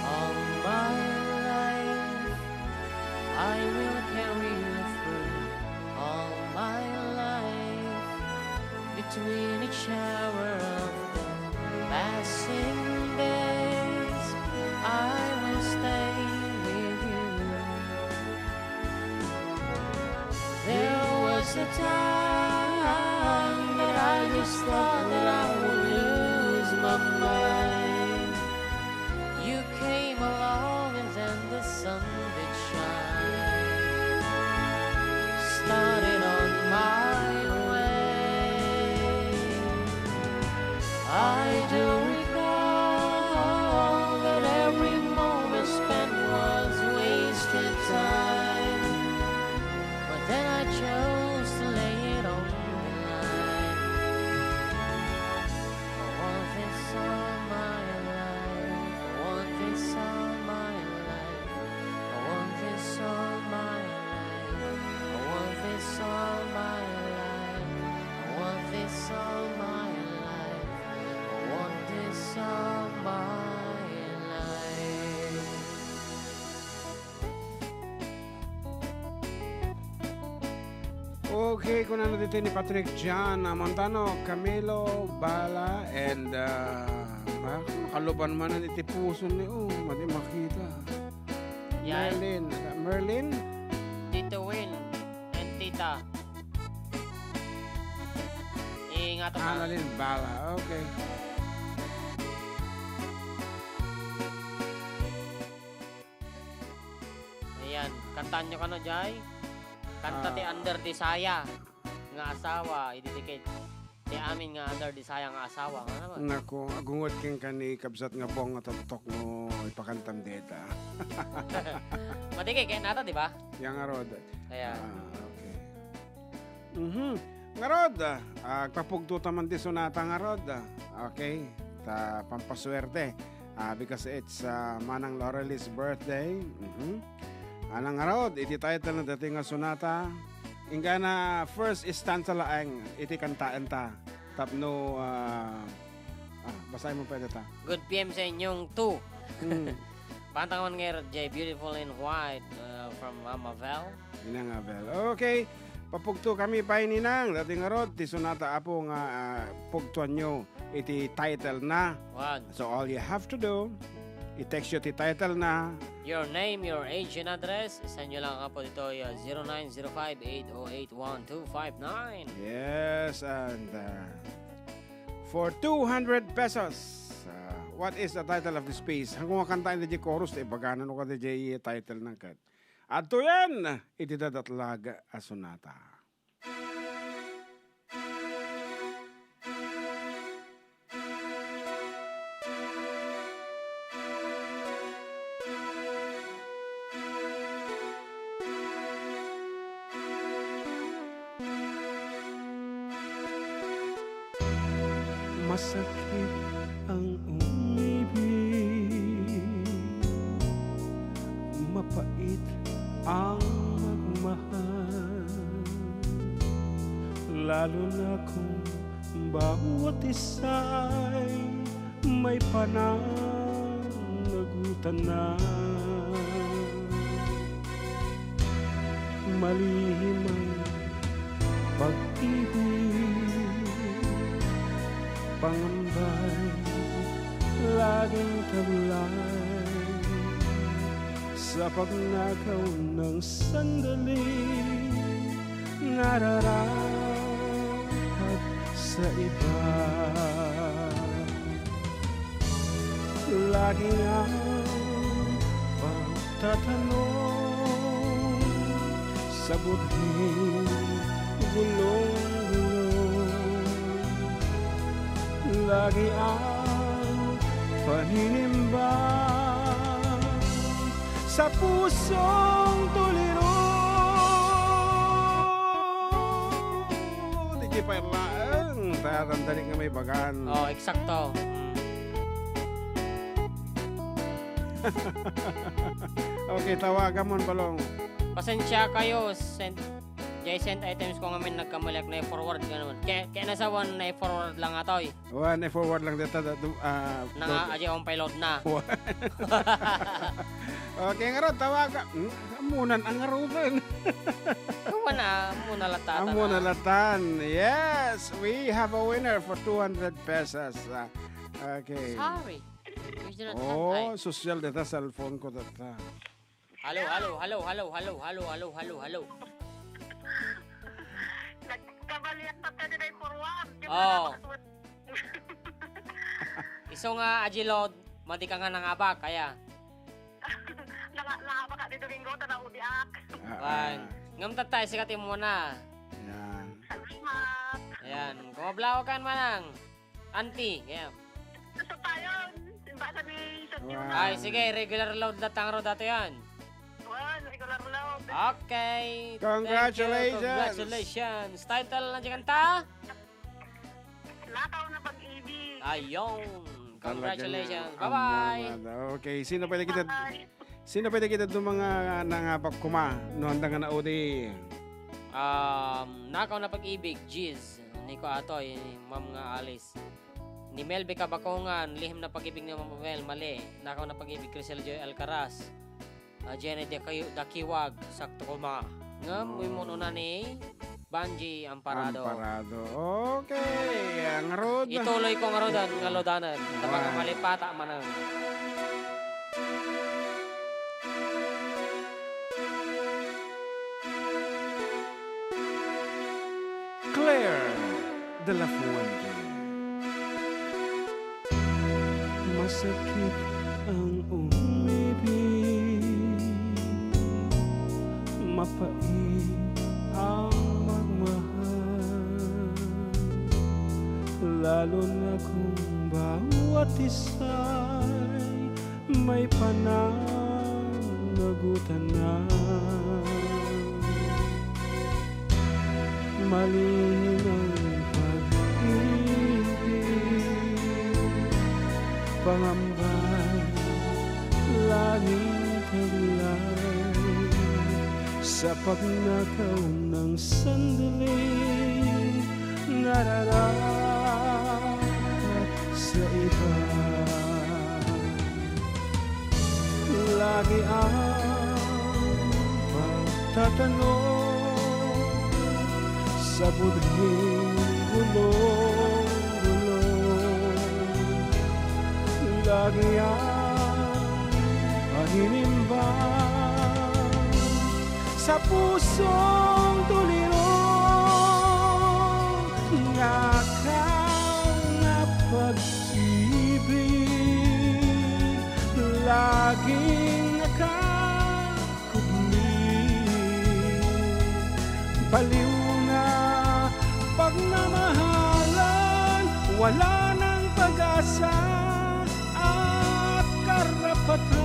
All my life, I will carry you through all my life. Between each hour of the passing days, I will stay with you. There was a time that I just thought that I would lose my mind. You came along and then the sun did shine. Started on my way. I do recall that every moment spent was wasted time. But then I chose to lay it on the line. I want this all my life. I want this all my life. I want this all my life. I want this all my life. I want this all my life. I want this all my life. Okay, kunana ditoy ni Patrick John, ah, Montano, Camilo, Bala, and, ah, ma-, makaluban man iti puso ni, oh, madi makita. Yan. Merlin, Merlin? Tito Win and Tita. Iingat ako. Annalyn Bala, okay. Ayan, kantaanyo kano, Jay? Kanta ti Ah. Under the Saya nga asawa, i-dedicate ti amin nga under the Saya nga asawa, nga naman. Nako, agungod kenka ni kabsat nga Bong nga tuktok no ipakantam deta. Madi kay, kay nata, di ba? Yang arod. Kaya. Ah, okay. Mhm. Ngarod, ah, agpapugto ta man ti sonata ngarod, ah. Okay, ta pampasuerte. Ah, because it's, ah, Manang Laurel's birthday. Mhm. Ah, ngarod, iti title na dati nga sonata, inggana first stanza laeng iti kantaenta. Tapno, ah, ah, basaen mo pwede ta. Good P M sa inyong two. Mm. Pantang man ngayon, Jay, Beautiful in White, uh, from Mama Val. Inang Abel. Okay. Papugto kami pay, Ninang. Daytoy ngarud ti sonata, Apo, nga, ah, pugtoanyo iti title na. Wan. So, all you have to do, i-text yo ti title na. Your name, your age, and address. Send nyo lang, Apo, ditoy, ah, zero nine zero five eight oh eight one two five nine. Yes, and, ah, for two hundred pesos, ah, what is the title of this piece? Hango nga kanta iti chorus, ti ibagana no kadi title na ket. Adtoyen iti Dadatlag a Sonata. Masakit ang umibig, mapait ang magmahal, lalo na kung bawat isa'y may pananagutan na. Malihim ang pag-ibig, pangamba'y laging taglay. Sa pagnakaw ng sandali, nararapat sa iba. Lagi ang pagtatanong sa budhing gulong-gulong. Lagi ang paninimbang sa pusong tuliro. Di kay pa laeng, tayatan dali nga may bagan. Oh, eksakto. Mm. Okay, tawagan mo, Balong. Pasensya kayo, send, jay send items ko ngamin nagkamaliak na i-forward ka naman. Kaya, kaya nasawan na i-forward lang atoy. Wan, i-forward lang dita, da-, du-, ah, Nanga, du- aja on payload na. Wan. Okay, ngarud, tawaga. Hmm, amunan ang ngarudan. Kawan na, amuna latan, Amuna ah. latan. Yes, we have a winner for two hundred pesos. Ah, okay. Sorry. We do not have Oh, time. Social data, cellphone ko data. Hello, hello, hello, hello, hello, hello, hello, hello, hello. Nagkabalian pa tayo na yung forward. Yung Oh. mga Isu nga, Aji Lord, madi ka nga nangabak, kaya? Nanga-, nangabak ka ni Domingo, tanaw diak. Ah, Fine. Ah. Ngam tatay, sikat mo na. Yan. Salamat. Ayan. Kumablaw ka, manang. Auntie, kaya. Gusto tayo. Simbasa ni San Wow. Ay, sige, regular load na tangro dati yan. Well, regular load. Okay. Thank you. Congratulations. Congratulations. Title na dyan kanta? Nakaw na pag-ibig. Ayun. Talagang Congratulations. Bye-bye. Amor na. Okay, sino pwede kita, Bye. sino pwede kita itong mga nangabak kuma? No, handa nga na, Odi. Um, nakaw na pag-ibig, Giz. Ni ko atoy, Ma'am nga Alice. Ni Melby Kabakongan, lihim na pag-ibig ni Ma'am Mel, mali. Nakaw na pag-ibig, Crisel Joy Alcaraz. Ah, Jenny Dakiw-, Dakiwag, sakto ko ma. Ngem, Oh. Muy muno na ni Banji Amparado. Amparado. Okay, ang road. Ituloy ko nga rodan, nga lodanan. Tapang Wow. malipata manang. Claire de la Fuente. Masakit ang umibig, mapait ang magmahal, lalo na kung bawat isa'y may pananagutan na. Malihim ang pag-ibig, pangamba'y laging taglay. Sa pagnakaw ng sandaling nararapat sa iba. Lagi ang pagtatanong Sa budhing ulo-ulo, lagi ang paninimbang sa pusong tuliro, nga kang napag-ibig, laging naka- kubli. Baliw na pagnamahalan, wala nang pag-asa at karapatan.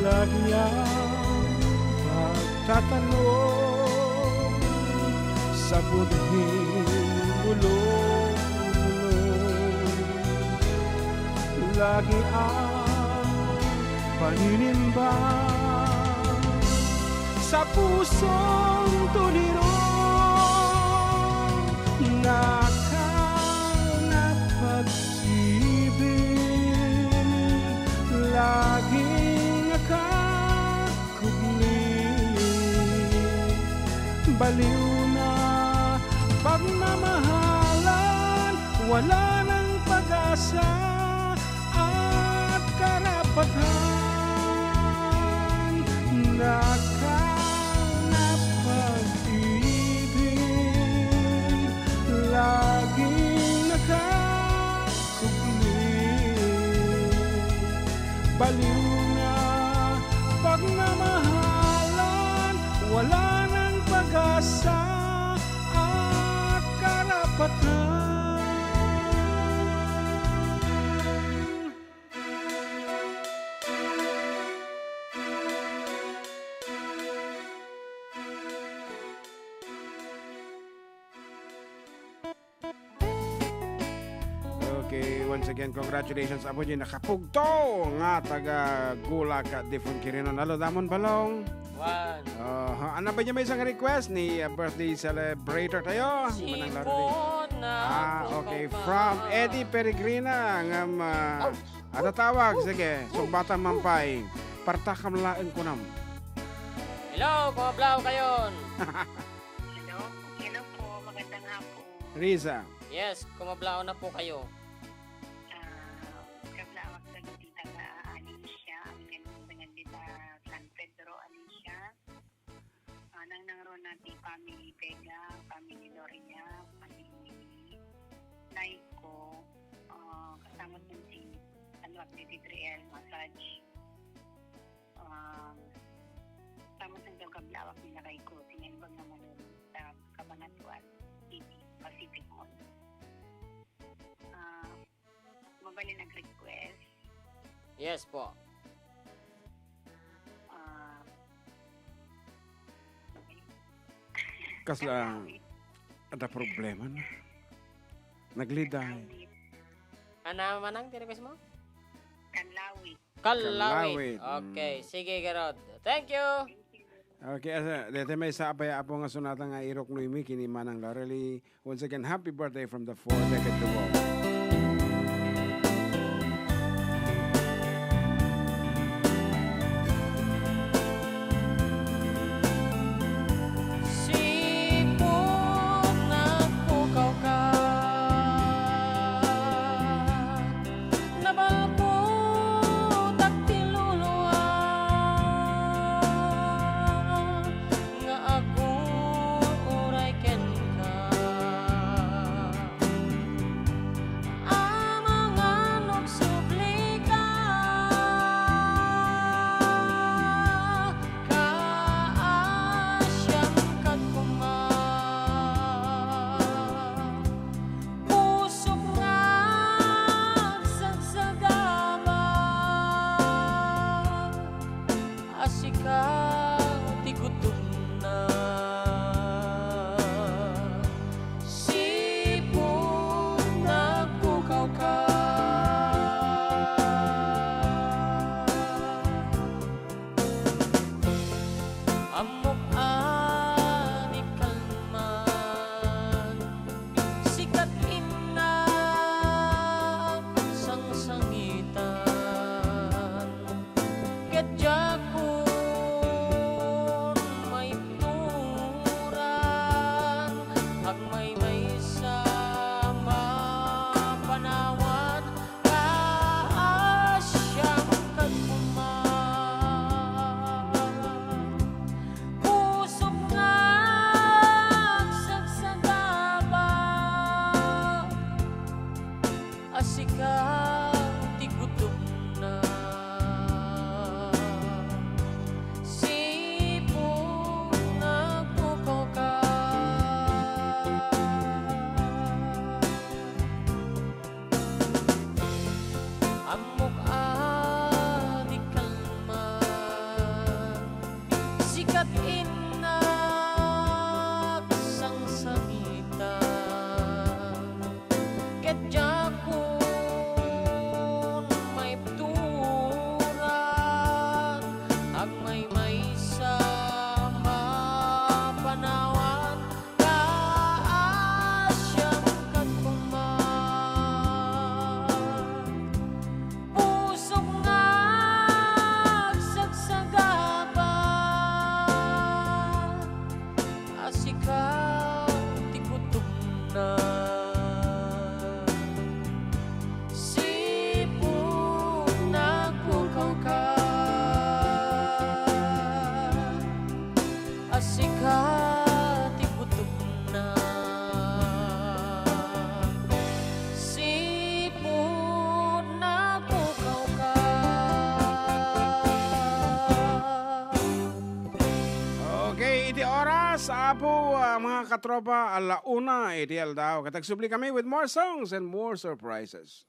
Lagi ang pagtatalon sa budhing ulo-ulo. Lagi ang paninimbang sa pusong tuliro, nga kang napag-ibig, laging nakakubli. Baliw na pagmamahalan, wala nang pag-asa at karapatan. Nakangap pag-ibig, laging nakakubli. Baliw na pagmamahalan, wala nang pag-asa at karapatan. Okay, once again, congratulations, Apo Jay, nakapugto nga taga Gulac, Difon, Quirino. Naludamon, Balong. Wan. Aha, ano ba niya may isang request ni, uh, birthday celebrator tayo? Si Manang Larry. Sipon na Ah, okay. From Eddie Peregrina, ngam, uh, Oh. Ano tawag? Sige, sumbatan man pay. Partakam laeng kunam. Hello, kumablao kayon. Hello, hello po, magandang hapon. Riza. Yes, kumablao na po kayo. Ah, kablaawak sa Tita nga Alicia, ang pinagsasalan dita San Pedro, Alicia. Ah, nang nangro na ti family Vega, family Loria, family Naiko, ah, kasama din ti ano, activity three L massage. Ah, kasama sa kablaawak ni Naiko, tinembag naman sa Kabanatuan City, Pacific Mall. Ah, Mabalin ag request. Yes po. Ah, Kasla, ada problema na. Nagliday. Kanlawit. Ana, manang, ti request mo? Kanlawit. Kanlawit. Kanlawit. Mm. Okay. Sige, garud. Thank you. Thank you. Okay, asa, dete may sa apay apo nga sunatan nga irok no imi kini Manang Laurel. Once again, happy birthday from the four-legged duo. Sipon nagpukaw ka, nabalkutak ti luluam nga aguray kenka. Po, ah, mga katropa, ala una iti aldaw. Ket agsubli kami with more songs and more surprises.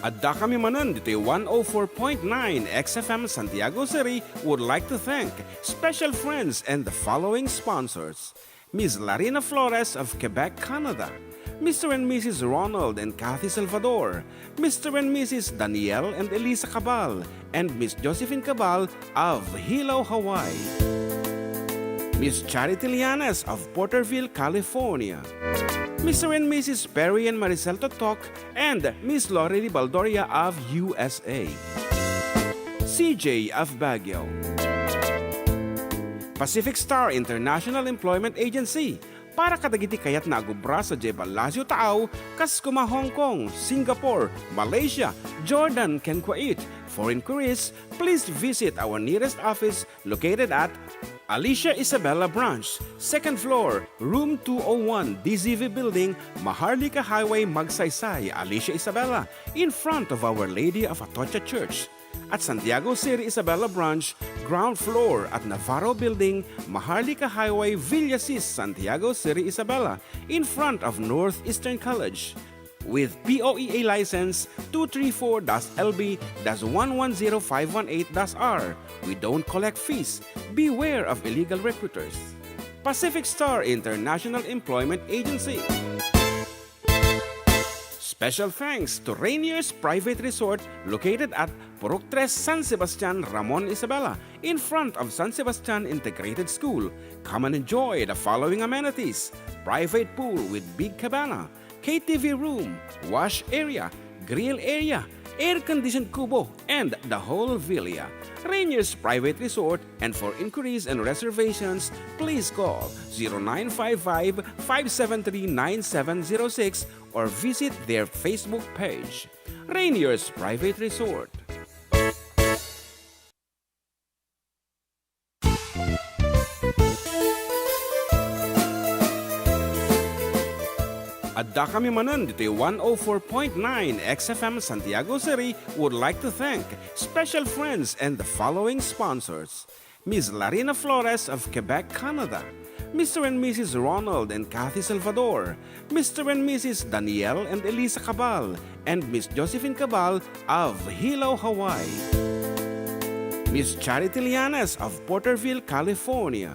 Adda kami manen ditoy one oh four point nine X F M Santiago City would like to thank special friends and the following sponsors: Miss Larina Flores of Quebec, Canada, Mister and Missus Ronald and Kathy Salvador, Mister and Missus Daniel and Elisa Cabal, and Miss Josephine Cabal of Hilo, Hawaii. Miss Charity Lianes of Porterville, California. Mister and Missus Perry and Maricel Totok and Miss Lorely Baldoria of U S A. C J of Baguio. Pacific Star International Employment Agency, para kadagiti kayatna a agubra sadiay Palacio Taaw, kas koma Hong Kong, Singapore, Malaysia, Jordan, ken Kuwait. For inquiries, please visit our nearest office located at Alicia Isabela Branch, second floor, room two oh one, D Z V Building, Maharlika Highway, Magsaysay, Alicia Isabela, in front of Our Lady of Atocha Church. At Santiago City Isabela Branch, ground floor at Navarro Building, Maharlika Highway, Villasis, Santiago City Isabela, in front of Northeastern College. With P O E A license two three four dash L B dash one one zero five one eight dash R, we don't collect fees. Beware of illegal recruiters. Pacific Star International Employment Agency. Special thanks to Rainier's Private Resort located at Purok Tres, San Sebastian, Ramon Isabela, in front of San Sebastian Integrated School. Come and enjoy the following amenities: private pool with big cabana, K T V room, wash area, grill area, air-conditioned kubo, and the whole villa. Rainier's Private Resort, and for inquiries and reservations, please call zero nine five five, five seven three, nine seven zero six or visit their Facebook page. Rainier's Private Resort. Adda kami manen ditoy one oh four point nine X F M Santiago City would like to thank special friends and the following sponsors: Miss Larina Flores of Quebec, Canada, Mister and Missus Ronald and Kathy Salvador, Mister and Missus Daniel and Elisa Cabal, and Miss Josephine Cabal of Hilo, Hawaii. Miss Charity Lianes of Porterville, California.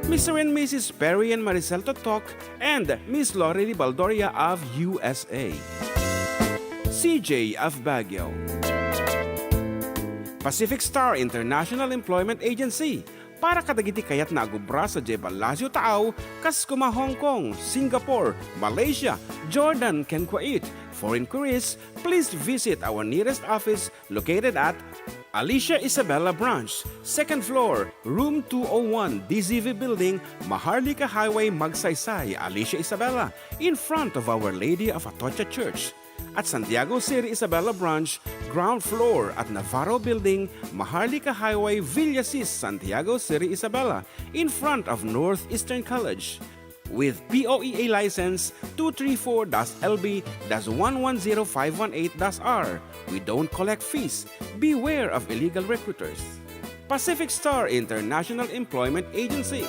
Mister and Missus Perry and Maricel Totok and Miss Lorely Baldoria of U S A. C J of Baguio. Pacific Star International Employment Agency, para kadagiti kayatna a gubra sadiay Palacio Taaw, kas koma Hong Kong, Singapore, Malaysia, Jordan, ken Kuwait. For inquiries, please visit our nearest office located at Alicia Isabela Branch, second floor, room two oh one, D Z V Building, Maharlika Highway, Magsaysay, Alicia Isabela, in front of Our Lady of Atocha Church. At Santiago City Isabela Branch, ground floor at Navarro Building, Maharlika Highway, Villasis, Santiago City Isabela, in front of Northeastern College. With P O E A license two three four dash L B dash one one zero five one eight dash R, we don't collect fees. Beware of illegal recruiters. Pacific Star International Employment Agency.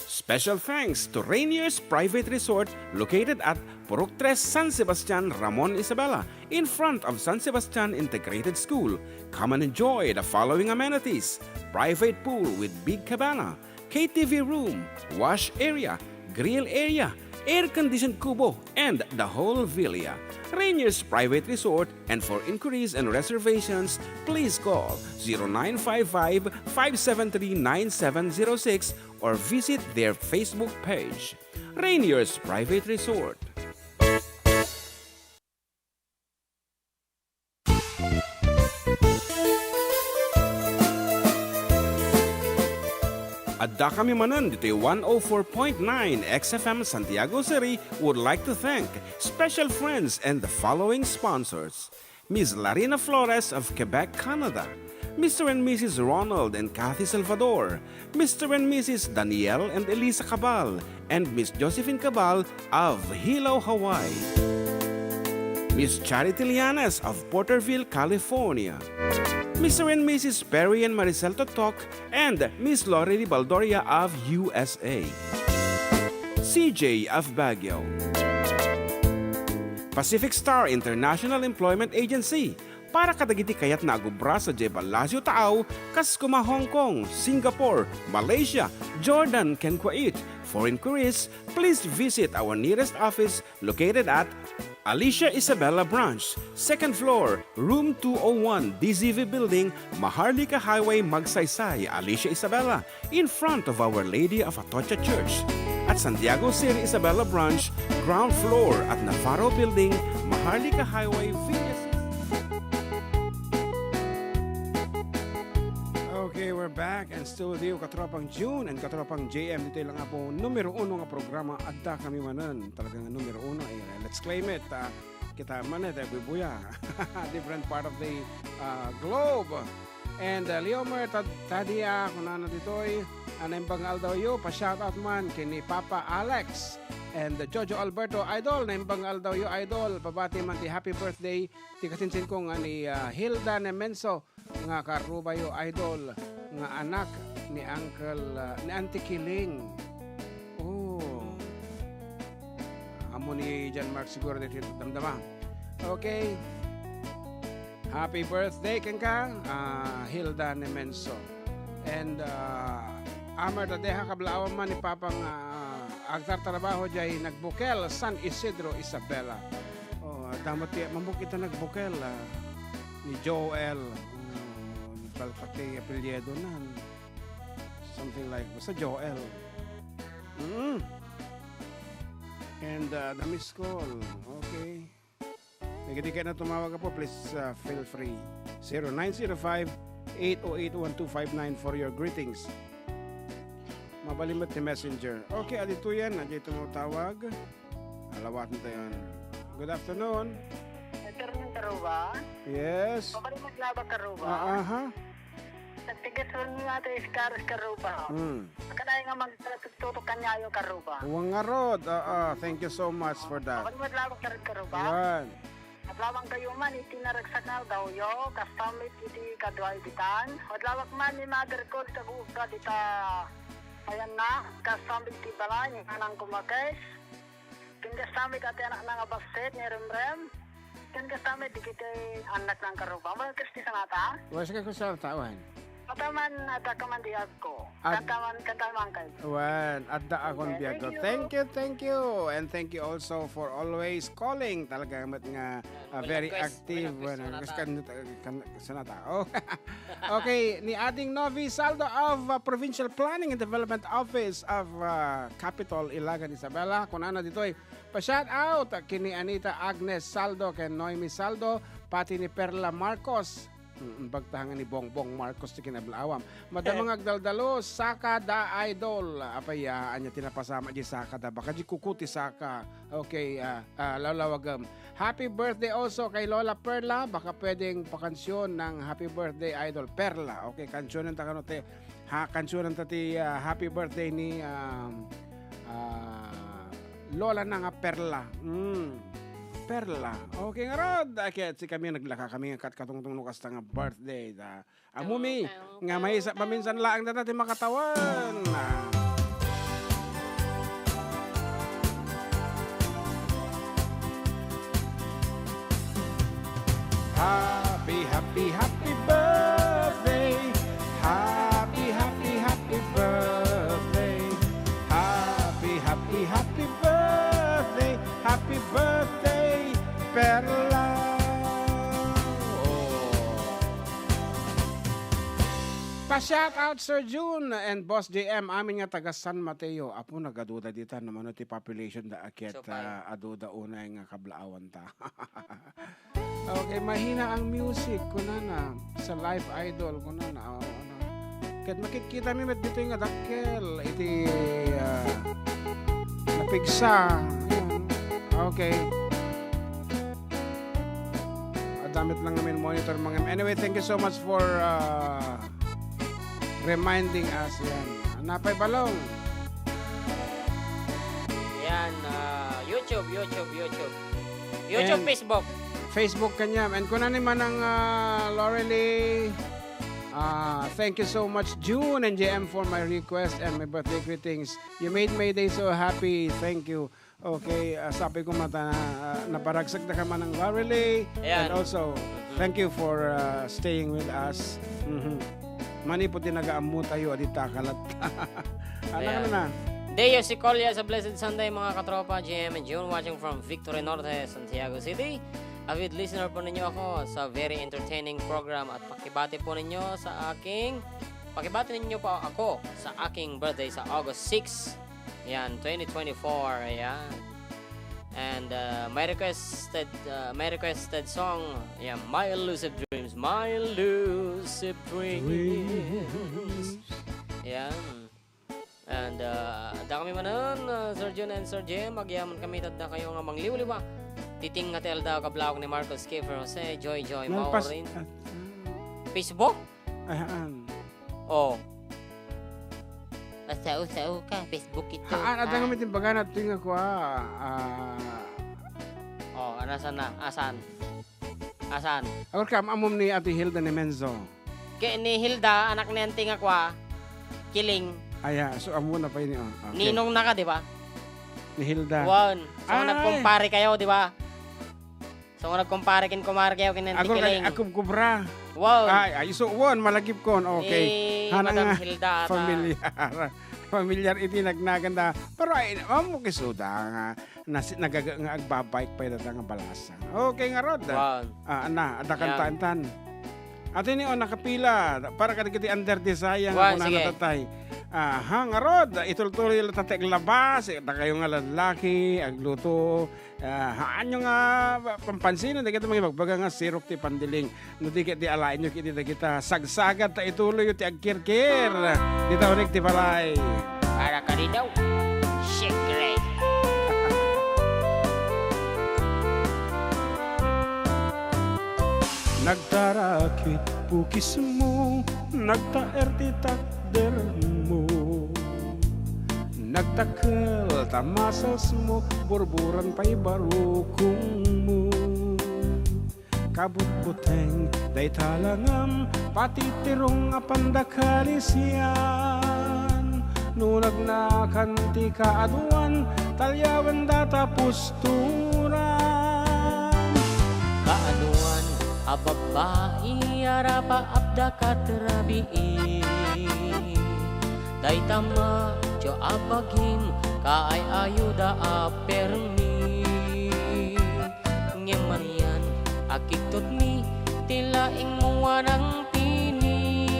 Special thanks to Rainier's Private Resort located at Purok Tres, San Sebastian, Ramon Isabela, in front of San Sebastian Integrated School. Come and enjoy the following amenities: private pool with big cabana, K T V room, wash area, grill area, air-conditioned kubo, and the whole villa. Rainier's Private Resort, and for inquiries and reservations, please call zero nine five five, five seven three, nine seven zero six or visit their Facebook page. Rainier's Private Resort. Adda kami manen ditoy one oh four point nine X F M Santiago City would like to thank special friends and the following sponsors: Miss Larina Flores of Quebec, Canada, Mister and Missus Ronald and Kathy Salvador, Mister and Missus Daniel and Elisa Cabal, and Miss Josephine Cabal of Hilo, Hawaii. Miss Charity Lianes of Porterville, California. Mister and Missus Perry and Maricel Totok and Miss Lorely Baldoria of U S A. C J of Baguio. Pacific Star International Employment Agency, para kadagiti kayatna a agubra sadiay ballasiw taaw, kas kuma Hong Kong, Singapore, Malaysia, Jordan, ken Kuwait. For inquiries, please visit our nearest office located at Alicia Isabela Branch, second floor, room two oh one, D Z V Building, Maharlika Highway, Magsaysay, Alicia Isabela, in front of Our Lady of Atocha Church. At Santiago City Isabela Branch, ground floor at Navarro Building, Maharlika Highway, Villa City. Okay, we're back and still with you, Katropang June and Katropang J M. Ditoy lang po, numero uno nga programa, adda kami manen. Talagang numero uno, eh, let's claim it. Ah, kita man, eh, tayo bubuya. Different part of the, ah, globe. And, uh, Leomer Tad-, Tadia, kunana ditoy, ah, naimbag nga aldawyo, pa-shoutout man ken ni Papa Alex and, uh, Jojo Alberto, idol, naimbag nga aldawyo, idol, pabati man ti happy birthday ti kasinsinko nga ni, ah, Hilda Nemenso, nga karubayo, idol, nga anak ni Uncle, ah, ni Auntie Kiling. Oh. Ammo ni John Mark siguro ditoy damdama. Okay. Happy birthday kenka, ah, Hilda Nemenso. And, ah, Amar, ta deha kablaawan man ni Papa nga, ah, agtartrabaho diay Nagbukel, San Isidro, Isabela. Oh, adda met ti, mambukel ita Nagbukel, ah, ni Joel. Oh, balkati apelyido nan. Something like, basta Joel. Mm. And, uh, the missed call. Okay. Dagiti kayatna tumawag, Apo, please, uh, feel free. Zero nine zero five, eight oh eight, one two five nine for your greetings. Mabalin met ti messenger. Okay, aditoyen, adtoy tumawag. Alawaten tayo. Good afternoon. Attorney Karuba? Yes. Mabalin met laeng Karuba? Ah, aha. Nagtigas ron nga ate Iskaris Karuba. Hmm. Akanayon nga magtutok kaniayo Karuba. Wen ngarud. Ah, ah. Thank you so much for that. Mabalin met laeng Karuba? Wen. Adlaw man kayo man iti naragsak nga aldawyo, kasta met iti kadua ibitan. Adlawak man ni mother ko dita guga dita ayanna, kasta met iti balay ni nanang ko Makes. Ken kasta met iti anakna nga bassit ni Remrem. Ken kasta met dagiti annakna nga Karuba. Wen, Kristi sanata? Wen, Kristi sanata, wen. Adda man, adda ka man diay agko. Ad- Kanta man, kanta man kay. Wen, adda akon diay agko. Thank you. Thank you, thank you. And thank you also for always calling. Talaga met nga, ah, very active. Wen, kan-, kan-, sanata. Oh. Okay, ni Ading Novi Saldo of, uh, Provincial Planning and Development Office of, uh, Capitol, Ilagan, Isabela. Kunana ditoy, pa-shout out ken ni Anita Agnes Saldo ken Noemi Saldo, pati ni Perla Marcos. Mm, bagta nga ni Bongbong Marcos ti kinablaawam. Madama nga agdaldalo, saka da idol. Apay, ah, ania ti napasama diay saka da? Baka diay kuko ti saka. Okay, ah, ah, lawlawagem. Happy birthday also kay Lola Perla. Baka pwedeng pakansion ng happy birthday, Idol Perla. Okay, kansionen ta kano ti, ha, kansionen ta ti, ah, happy birthday ni, um, ah, Lola na nga Perla. Mm. Perla. Okay, ngarud, ket sikami naglaka kami nga kat-, katungtong no kasta nga birthday da. Ammom nga maysa, maminsan laeng dayta ti makatawen. Happy, happy, happy birthday. Happy, happy, happy birthday. Happy, happy, happy birthday. Happy birthday, Perla. Oh. Pa-shout out, Sir Jun and Boss J M, amin nga taga San Mateo. Apo, nagaduda dita no mano ti population da a ket, ah, aduda unay nga kablaawanta. Okay, mahina ang music, kunana. Sa live idol, kunana. Oh, ano. Ket makitkitami met ditoy nga dakkel iti, ah, napigsa. Ayan. Okay. Adda met lang ngamin monitor, mga. Anyway, thank you so much for, ah, reminding us. Yan. Napay Balong. Yan, ah, YouTube, YouTube, YouTube. YouTube, and Facebook. Facebook kaniam. And kuna ni Manang, ah, Lorelei, ah, "Thank you so much, June and J M, for my request and my birthday greetings. You made my day so happy. Thank you." Okay, ah, sabi ko mata, ah, naparagsak na ka, Manang Lorelei. Ayan. And also, Mhm. thank you for, ah, staying with us. Mhm. Manipud ti nagaammo tayo, adi takalat. Anak Ayan. na na. Deo Sicolia sa Blessed Sunday, mga katropa, J M and June, watching from Victory Norte, Santiago City. Avid listener po ninyo ako sa very entertaining program at pakibati po ninyo sa aking, pakibati ninyo po ako sa aking birthday sa August six, yan, twenty twenty-four, ayan. And, uh, my requested, uh, my requested song, yan, My Elusive Dreams, My Elusive Dreams. Yan. And, uh, adda kami manen, uh, Sir Jun and Sir Jem, agyaman kami tadda kayo nga mangliwliwa. Titing nga ti aldaw, kablawag ni Marcos, Kiefer Jose, Joy Joy, Nalpas-, Maureen. ah, Facebook? Ahaan. Oh. Asao-sao ka, Facebook ito, Haan, adda ah. nga mitimbagan at tinga ko, ah, ah. Oh, anasan na? Asan? Asan? Agor ka, amom ni Ate Hilda ni Menzo. Ke ni Hilda, anak ni Auntie nga kwa, Kiling. Aya, so, amo na pa ini, oh. Okay. Ninong na ka, di ba? Ni Hilda. Wan. So, Ay. nagkumpare kayo, di ba? So, nagkumpare kin kumare kayo, kin Auntie Agor ka, Kiling. Akub kubra. Wow. Ay, ay, so, wan, malagip kon. Okay. Eh, Hana Madam nga, Hilda ata. Familiar. Familiar iti nagnaganda. Pero ay, amo kisuda nga nasi-, nagaga-, nga agbabike pay data nga balasang. Okay, ngarud. Wow. Ah, ana, adda Yan. kantaantan. Ati ni, oh, nakapila. Para kadagiti under the saya nga Wan, kunana sige. tatay. Aha, ngarud, itultuloy la tatay aglabas. Dakayo nga lalaki, agluto. Ah, haanyo nga pampansinan, dagiti mangibagbaga nga sirok ti pandiling. No di ket di alaenyo ket dagita sagsagad ta ituloyyo ti agkirkir. Dita unig ti balay. Para kadi daw. Secret. Nagtarakit pukismo, nagtaer ti takdermo. Nagtakkel ta musclesmo, burburan pay barukongmo. Kabutbuteng dayta langam, patitirong a pandakalisian. No nagnakan ti kaaduan, talyawen data pusturan. Kaaduan a babbai, arapaapda kat rabii. Dayta madio a bagim, kaay-ayoda a permi. Ngem manian a kigtotmi ti laingmo a nangpini.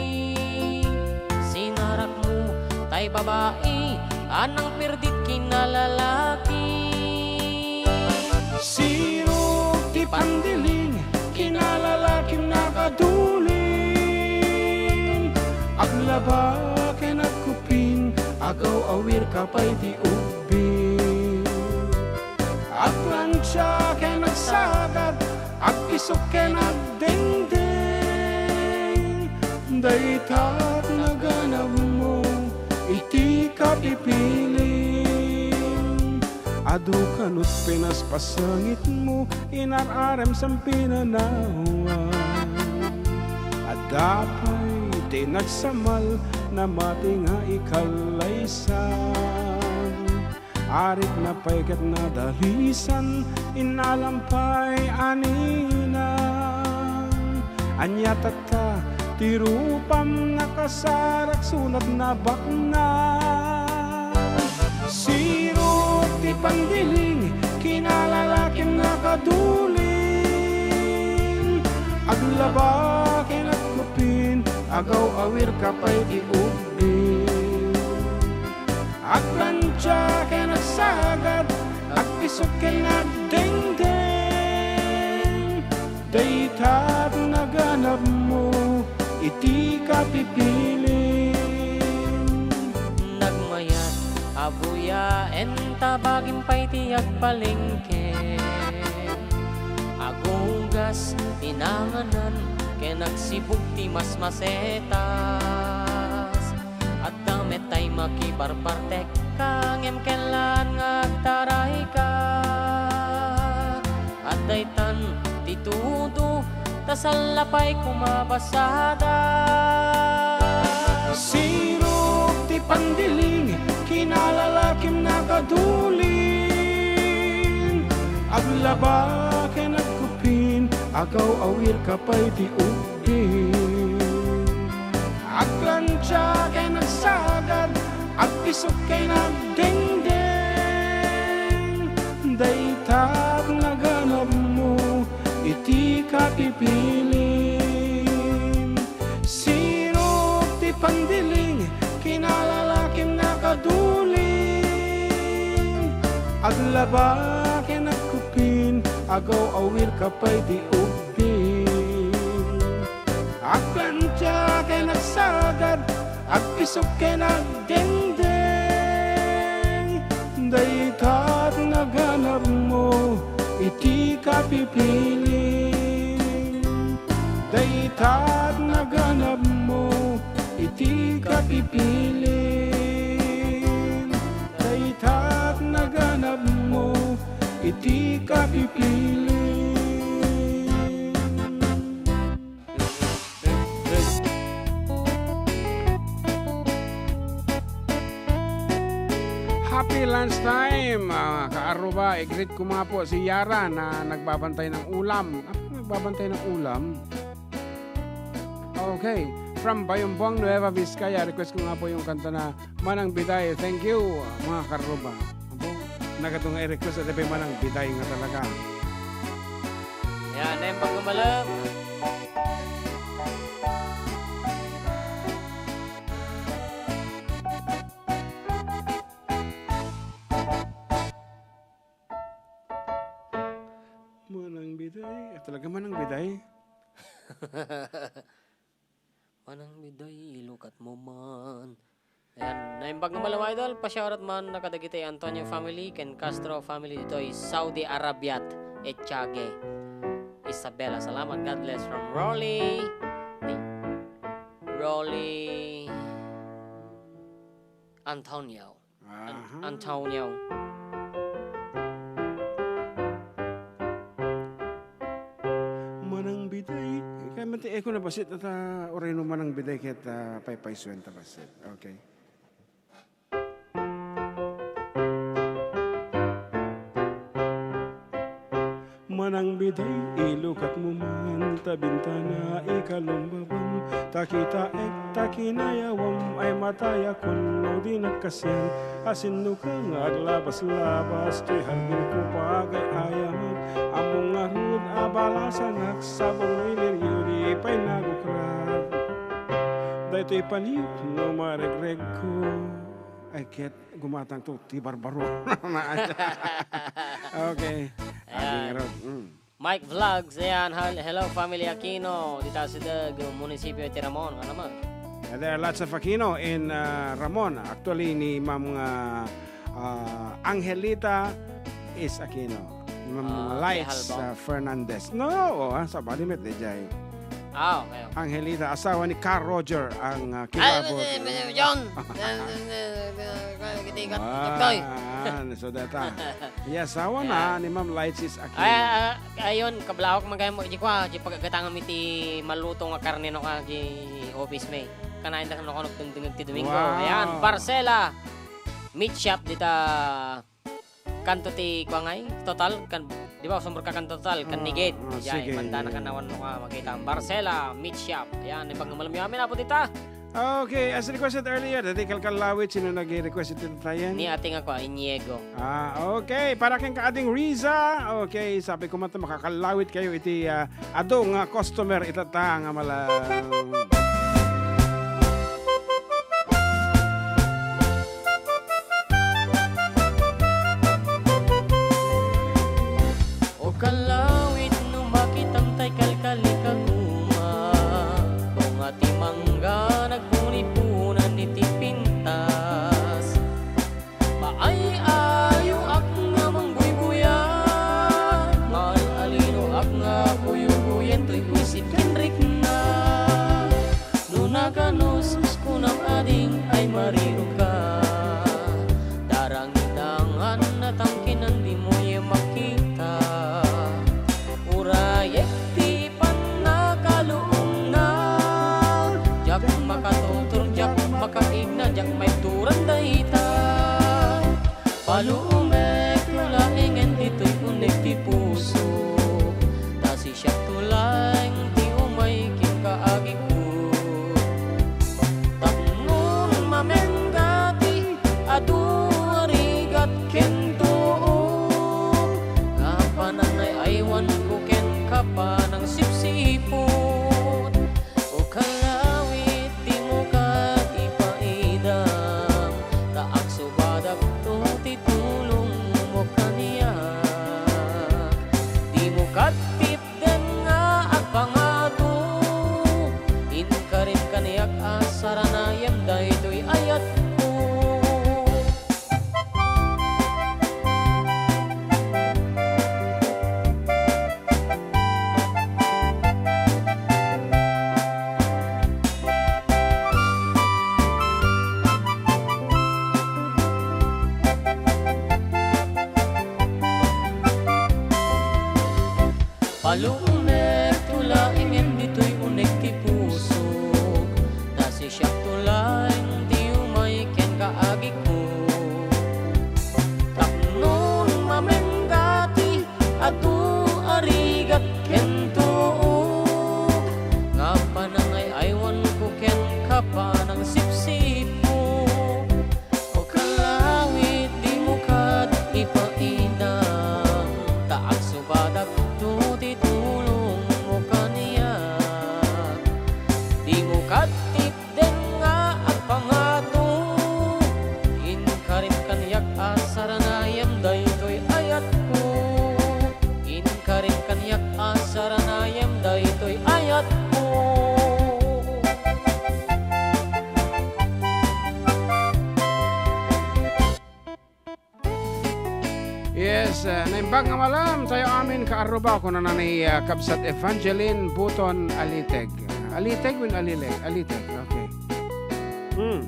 Sinarakmo tay babai a nangpirdit kinalalaki. Sirok ti pandiling, kinalalakim nakadulin. Aglaba ken agkupin, agaw-awir ka pay ti ubbing. Agplancha ken agsagad, agpisok ken agdengdeng. Daytat naganabmo iti kapipilim. Adu kanut pinaspasangitmo, inar-arem sa pinanawan. Adda pay ti nagsamal, namati nga ikallaysan. Arikna pay ket nadalisan, inalam pay a ninang. Ania tatta ti rupam, nakasarak sunat nabaknang. Sirok ti pandiling, kinalalakim nakadulin. Aglaba ken agkupin, agaw-awir ka pay ti ubbing. Agplancha ken agsagad, agpisok ken agdengdeng. Daytat naganabmo iti kapipilim. Nagmayat a buyaen ta bagim pay ti agpalengke. Agugas ti nanganan ken agsibug ti masmasetas. Adda met tay makibarbartekka, ngem kellaan nga agtarayka. Adda itan ti Tudo, ta salla pay koma basada. Sirok ti pandiling, kinalalakim nakadulin. Aglaba ken agkupin, agaw-awir ka pay ti ubbing. Agplantia ken agsagad, agpisok ken agdengdeng. Dayta ti naganabmo iti kapipilim. Sirok ti pandiling, kinalalakim nakadulin. Aglaba ken agkupin, agaw-awir ka pay ti ubbing. Agplantia ken agsagad, agpisok ken agdengdeng. Dayta ti naganabmo iti kapipilim. Dayta ti naganabmo iti kapipilim. Dayta ti naganabmo iti kapipilim. Happy lunch time, ah, Ka-Aruba. I-greet ko nga po si Yara na nagbabantay ng ulam. Ah, nagbabantay ng ulam? Okay. From Bayumbong, Nueva Vizcaya, request ko nga po yung kanta na Manang Biday. Thank you, mga Ka-Aruba. Abo, nagadu nga i-request, adi pay Manang Biday nga talaga. Yan, naimbag nga malem. Manang Biday. Ah, talaga Manang Biday? Manang Biday, ilukat mo man. Ayan, naimbag nga malem, idol. Pa-shoutout man na kadagiti Antonio family ken Castro family ditoy Saudi Arabia, Echage, Isabela. Salamat. God bless from Rolly. Ni-, Rolly Antonio. An-, Aha. Antonio. Manang Biday. Kaya man ti echo na basit at, ah, oreno Manang Biday ket, ah, paypaysuenta basit. Okay. Manang Biday, ilukat mo man ta bintana ikalumbabam, ta kitaek ta kinayawam ay matayakon no di nagkasian. Asinno ka nga aglabas-labas, ti harbin ko pagay-ayamak, ammom ngarud a balasanak, sabong ni Lirio di pay nagukrak. Daytoy paniok no maregregko, ay ket gumatangto ti barbaro. Okay. Ayan. Aging rod. Mm. Mike Vlogs, ayan, hel-, hello, family Aquino, dita Sideg, munisipyo ti Ramon, ano man? And there are lots of Aquino in, uh, Ramon. Actually, ni Ma'am, uh, uh, Angelita is Aquino. Ni Ma'am Ah, Lights, Quejalba. Uh, Fernandez. No, oh, ah, sabali met, D J. Ah, okay, okay. Angelita, asawa ni Carl Roger, ang, ah, Ay, kilabot. Eh, eh, John! Eh, eh, eh, eh, eh, kitikat, Ah, kitikat, ah, so data. Yes, asawa na Ayan. Ni Ma'am Lights is Aquino. Ay, ah, ayun, kablawak man kayo mo, di ko, ah, di pagagatangan mi ti maluto nga karne no ka, di office may. Kanain da no ka, nagdungdungag ti Domingo. Wow. Ayan, Barcela Meat Shop dita. Kanto ti kuangay, Total, kan, di ba, sumur ka kan Total, kan Ah, Nigit. Ah, Jay, sige. Manda na kanawan mo ka, makita. Barcela, Meat Shop. Yan, ipagmamalami amin, apo tita. Okay, as requested earlier, dati kalkalawit, sino nag-request iti tayen? Ni ate nga ko, Iniego. Ah, okay. Para kang kaading Riza, okay, sabi ko man to, makakalawit kayo iti, ah, adu nga customer itata nga mala. O kalawit, no makitam tay kalkali ka guma, bunga ti mangga nagpunipunan iti pintas. Maay-ayoak nga mangguyguyan, maal-alinoak nga buybuyen toy wisit ken rikna. Maibturan dayta, palumek laengen ditoy uneg ti puso, ta siak laeng ti umay kenka agikko. Tapno mamengga ti adu a rigat ken tuok, nga panangay-aywanko kenka panangsipsiput. O kalawit, dimo ket ipaidam, ta agsubadak to ti tulongmo kaniak. Dimo ket tipden nga agpangato, inkarim kaniak a saranayem daytoy ayatko. Palumek to laengen ditoy uneg ti pusok, ta siak to laeng ti umay kenka agikko. Tapno mamengga ti adu a rigat ken tuok, nga panangay-aywanko kenka panangsipsiput. O kalawit, dimo ket ipaidam, ta agsubadak to ti tulongmo kaniak. Dimo ket tipden nga agpangato, inkarim kaniak a saranayem daytoy ayatko. Inkarim kaniak a saranayem daytoy ayatko. Yes, ah, naimbag nga malem tayo amin kaarruba, kunana ni, ah, Kabsat Evangeline Buton Aliteg. Aliteg wenno Alile-, Aliteg. Okay. Hmm.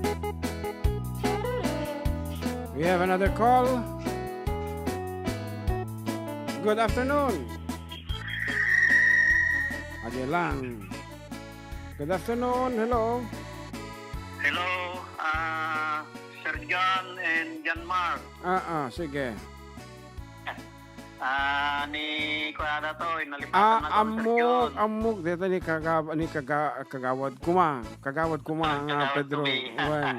We have another call. Good afternoon. Adi lang. Good afternoon. Hello. Hello, ah, Sir John and John Mark. Ah, ah, sige. Ah, ni kuya na to, inalipatan Ah, na to, Sir ammok, John. Ammok, deta ni kaga-, ni kaga-, kagawad kuma. Kagawad kuma Ah, nga kagawad Pedro. Kumi. Wen.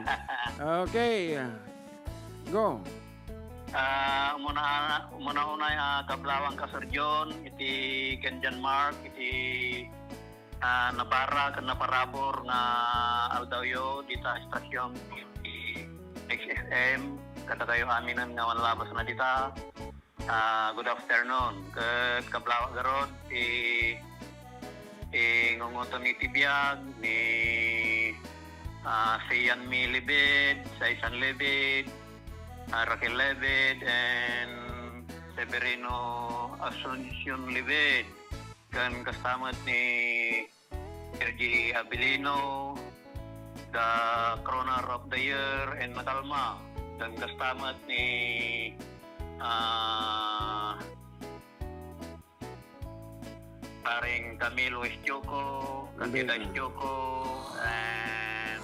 Okay. Go. Ah, umuna-, umuna-unay, ah, kablawang ka, Sir John, iti ken John Mark, iti, ah, napara ken naparabur nga aldawyo dita estasion ti X F M, kadakayo aminen nga manlabasna dita. Ah, good afternoon. Ket kablawak garud, ti, ti ngungutom iti biag ni, ah, Sian Mi Libid, Saisan Libid, ah, Raquel Libid, and Severino Asuncion Libid. Ken kasta met ni Sergi Abilino, the crooner of the year, and nakalma. Ken kasta met ni, ah, Paring Camilo Estioco, Candida Estioco, and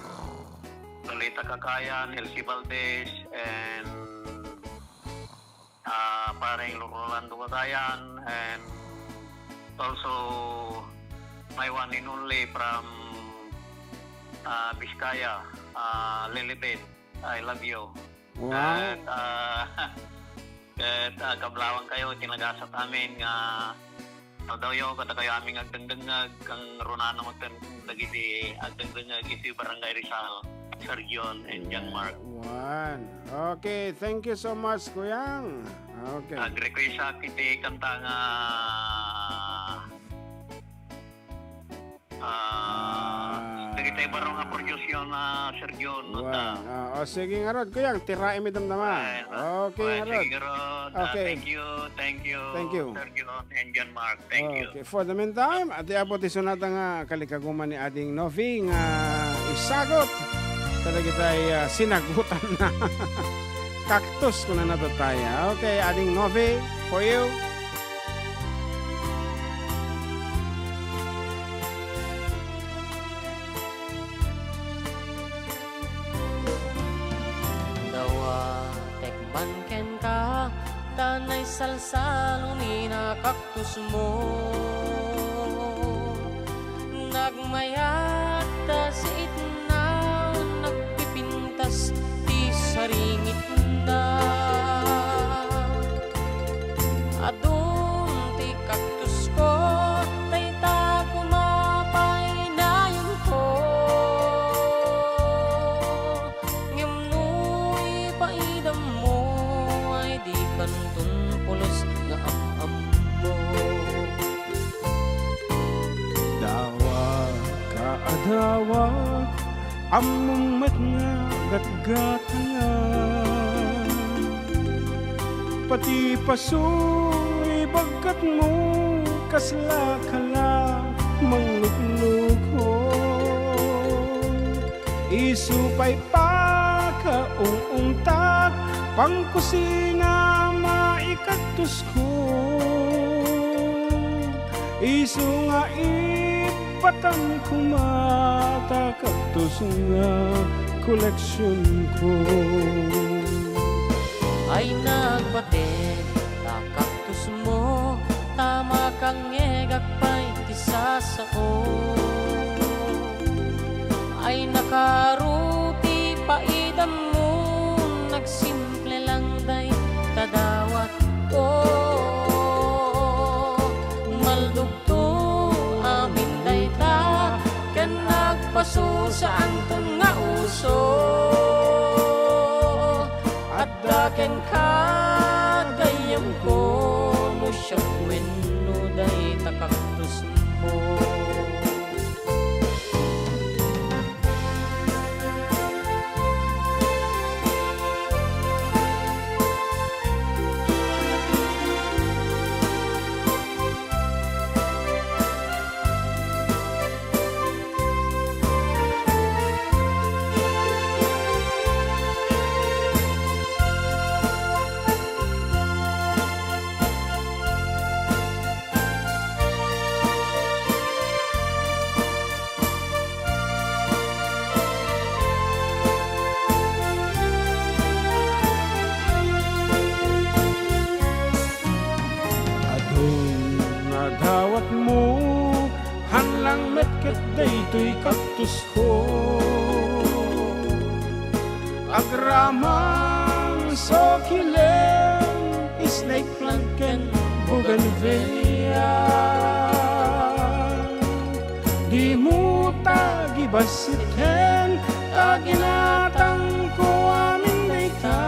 Lolita Cakayan, Elsie Valdez, and, ah, Paring Rolando Cakayan, and also my one and only from, ah, Vizcaya, ah, Lilibet. I love you. Wow. Ket, ah, ket, ah, kablawang kayo, tinagasat amin nga aldawyo, kadakayo aming agdengdengngeg, ken runana met ken dagiti agdengdengngeg iti Barangay Rizal, Sir John and John Mark. Wan. Okay, thank you so much, Kuyang. Okay. Ag-request ak iti kanta nga Ah, dagiti baro nga production na Sergio, no, ta. Ah, o, sige ngarud, Kuyang, tiraem iti damdama. Wen, ah, okay, wen, ngarud. Sige ngarud. Ah, okay. Thank you, thank you, thank you, Sergio and John Mark. Thank you. Okay, for the meantime, iti Apo ti sonata nga kalikaguman ni Ading Novi nga isagut kadagitay, ah, sinagutan na. Cactus, kunana tayo. Okay, Ading Novi, for you. Salsalumina kaktusmo, nagmayat ta siitna, nagpipintas ti saringitna. Adun ti kaktusko, dayta koma pay nayonko. Ngem no ipaidammo ay dikanton pulos nga am-ammo. Dawat ka a dawat, ammom met nga gatgatayan. Pati paso, ibagkatmo, kasla ka la manglukluko. Isu pay pakaung-ungtak, pangkusina maikaktusko. Isu nga ipatam koma ta kaktus nga koleksionko. Ay nagbateg ta kaktusmo, ta makangngegak pay ti sasao. Ay nakaro ti paidammo, nagsimple lang dayta dawatko. Maldugto amin dayta, ken nagpaso saanton nga uso. Adda kenka, gayyemko, no siak wenno dayta kaktusmo. Adu nga dawatmo, hanlang met ket daytoy kaktusko. Agraman, succulent, snake plant ken bougainvillea. Dimo ta gibassiten, ta ginatangko amin dayta.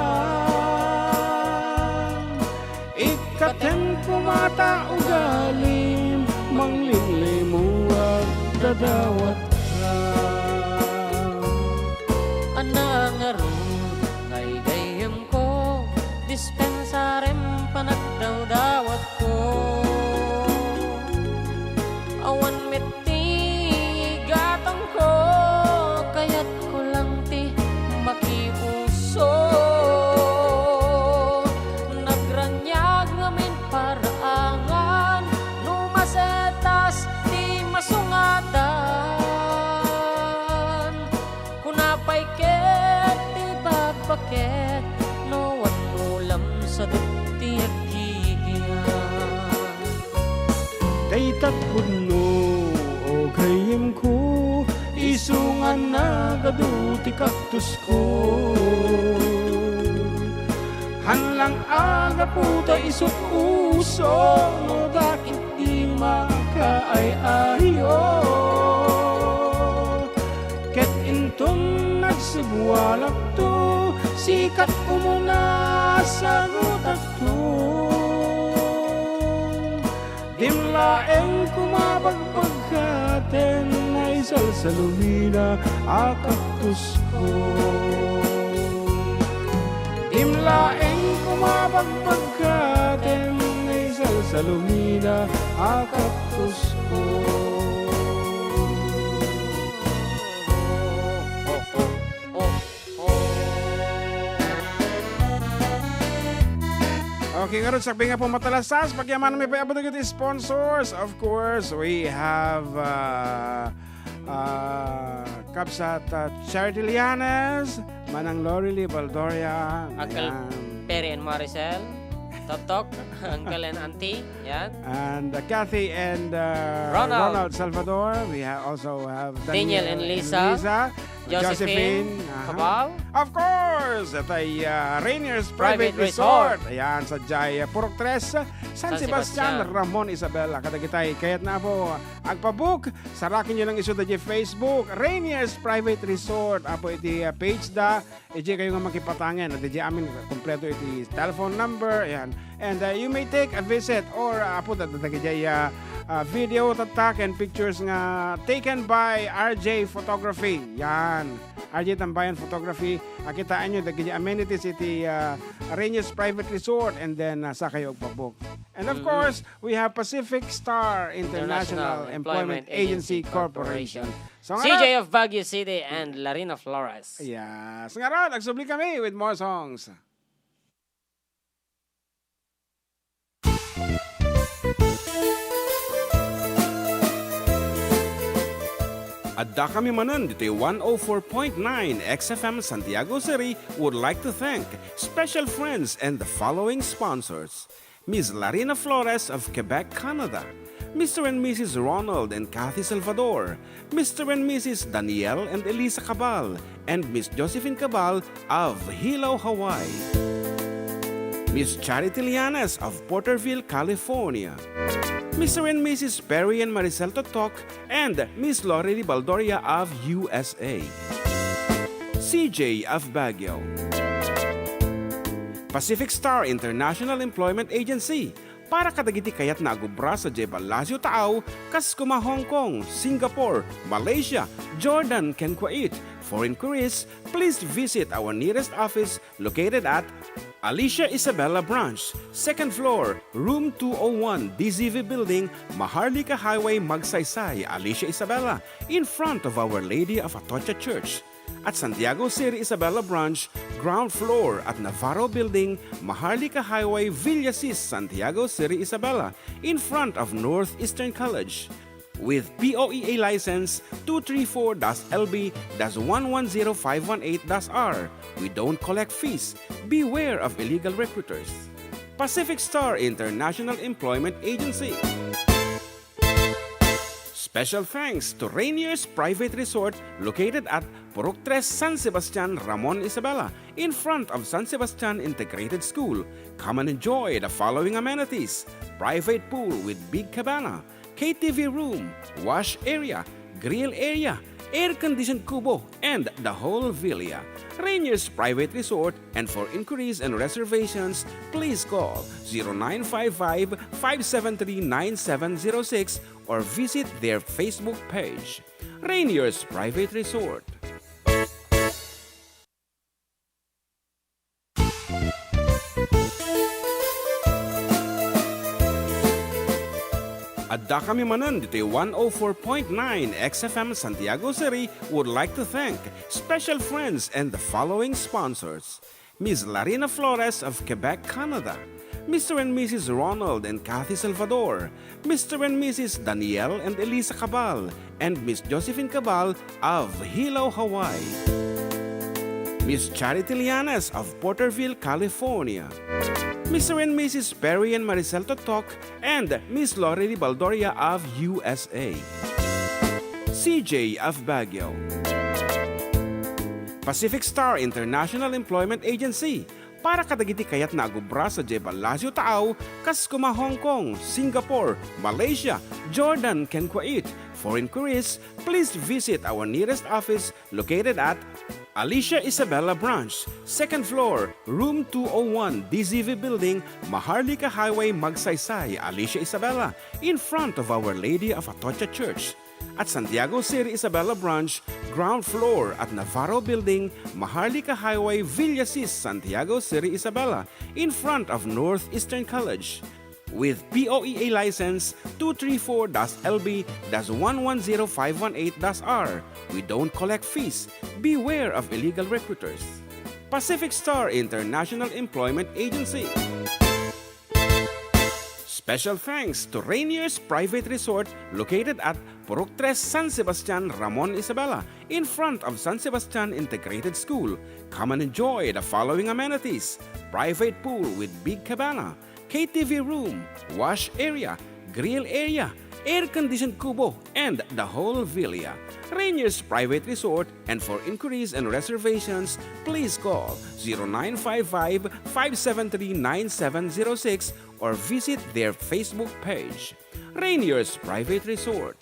Ikkatem koma ta ugalim, manglimlimuag dadawatka. A nangarud nga gayyemko, dispensarem panagdawdawatko. Awan met ti gatangko, kayatko lang ti makiuso. Nagraniag ngamin paraangan, no masetas ti masungatan. Kuna pay ket ti bakbaket, no wan ulam sadut ti aggigian. Daytat pudno, o gayyemko, isu nga nagadu ti kaktusko. Hanlang a gapu ta isut uso, no dakit ti makaay-ayo. Ket inton nagsibualakto, sikat umuna a sagutakto. Dim laeng koma bagbagkaten, naisalsalumina a kaktusko. Dim laeng koma bagbagkaten, naisalsalumina a kaktusko. Okay, ngarud, sakbay nga pumatalastas, pagyamananmi pay a budog iti sponsors. Of course, we have, uh, uh, Kabsat, uh, Charity Lianes, Manang Lorely Baldoria, Uncle ayan. Perry and Maricel. Totok, Uncle and Auntie, yan. And, uh, Kathy and, uh, Ronald. Ronald Salvador. We ha-, also have Daniel Daniel and and Lisa. Lisa, Josephine, Josephine, aha. Cabal. Of course, itay, uh, Rainier's Private Private Resort. Resort. Ayan, sadiay, uh, Purok Tres, San San Sebastian, Sebastian. Ramon Isabela. Kadagitay kayatna, Apo, agpabook, sarakenyo lang isuda diay Facebook, Rainier's Private Resort. Apo, iti, uh, page da, idiay kayo nga makipatangen. At idiay amin kompleto iti telephone number. Ayan. And, uh, you may take a visit or, uh, apo, dagiti, uh, uh, video tatta ken pictures nga taken by R J Photography. Yan. R J Tambayan Photography. Akitaenyo dagiti amenities iti, uh, Rainier's Private Resort, and then, uh, sakayo agpabook. And of Mm. course, we have Pacific Star International International Employment Employment Agency Agency Corporation. Corporation. So, C J ngarud, of Baguio City and Larina Flores. Yes. Ngarud, agsubli kami with more songs. Adda kami manen ditoy one oh four point nine X F M Santiago City would like to thank special friends and the following sponsors: Miss Larina Flores of Quebec, Canada, Mister and Missus Ronald and Kathy Salvador, Mister and Missus Daniel and Elisa Cabal, and Miss Josephine Cabal of Hilo, Hawaii. Miss Charity Lianes of Porterville, California. Mister and Missus Perry and Maricel Totok and Miss Lorely Baldoria of U S A. C J of Baguio. Pacific Star International Employment Agency, para kadagiti kayatna agubra sadiay Palacio Taaw, kas kuma Hong Kong, Singapore, Malaysia, Jordan, ken Kuwait. For inquiries, please visit our nearest office located at Alicia Isabela Branch, second floor, room two oh one, D Z V Building, Maharlika Highway, Magsaysay, Alicia Isabela, in front of Our Lady of Atocha Church. At Santiago City Isabela Branch, ground floor at Navarro Building, Maharlika Highway, Villasis, Santiago City Isabela, in front of Northeastern College. With P O E A license two three four dash L B dash one one zero five one eight dash R. We don't collect fees. Beware of illegal recruiters. Pacific Star International Employment Agency. Special thanks to Rainier's Private Resort located at Purok Tres, San Sebastian, Ramon Isabela, in front of San Sebastian Integrated School. Come and enjoy the following amenities: private pool with big cabana, K T V room, wash area, grill area, air-conditioned kubo, and the whole villa. Rainier's Private Resort, and for inquiries and reservations, please call zero nine five five, five seven three, nine seven zero six or visit their Facebook page. Rainier's Private Resort. Adda kami manen ditoy one oh four point nine X F M Santiago City would like to thank special friends and the following sponsors: Miss Larina Flores of Quebec, Canada, Mister and Missus Ronald and Kathy Salvador, Mister and Missus Daniel and Elisa Cabal, and Miss Josephine Cabal of Hilo, Hawaii. Miss Charity Lianes of Porterville, California. Mister and Missus Perry and Maricel Totok and Miss Lorely Baldoria of U S A. C J of Baguio. Pacific Star International Employment Agency, para kadagiti kayatna agubra sadiay Palacio Taaw, kas kuma Hong Kong, Singapore, Malaysia, Jordan, ken Kuwait. For inquiries, please visit our nearest office located at Alicia Isabela Branch, second floor, room two oh one, D Z V Building, Maharlika Highway, Magsaysay, Alicia Isabela, in front of Our Lady of Atocha Church. At Santiago City Isabela Branch, ground floor at Navarro Building, Maharlika Highway, Villasis, Santiago City Isabela, in front of Northeastern College. With P O E A license two three four dash L B dash one one zero five one eight dash R. We don't collect fees. Beware of illegal recruiters. Pacific Star International Employment Agency. Special thanks to Rainier's Private Resort, located at Purok Tres, San Sebastian, Ramon Isabela, in front of San Sebastian Integrated School. Come and enjoy the following amenities: private pool with big cabana, K T V room, wash area, grill area, air-conditioned kubo, and the whole villa. Rainier's Private Resort, and for inquiries and reservations, please call zero nine five five, five seven three, nine seven zero six or visit their Facebook page. Rainier's Private Resort.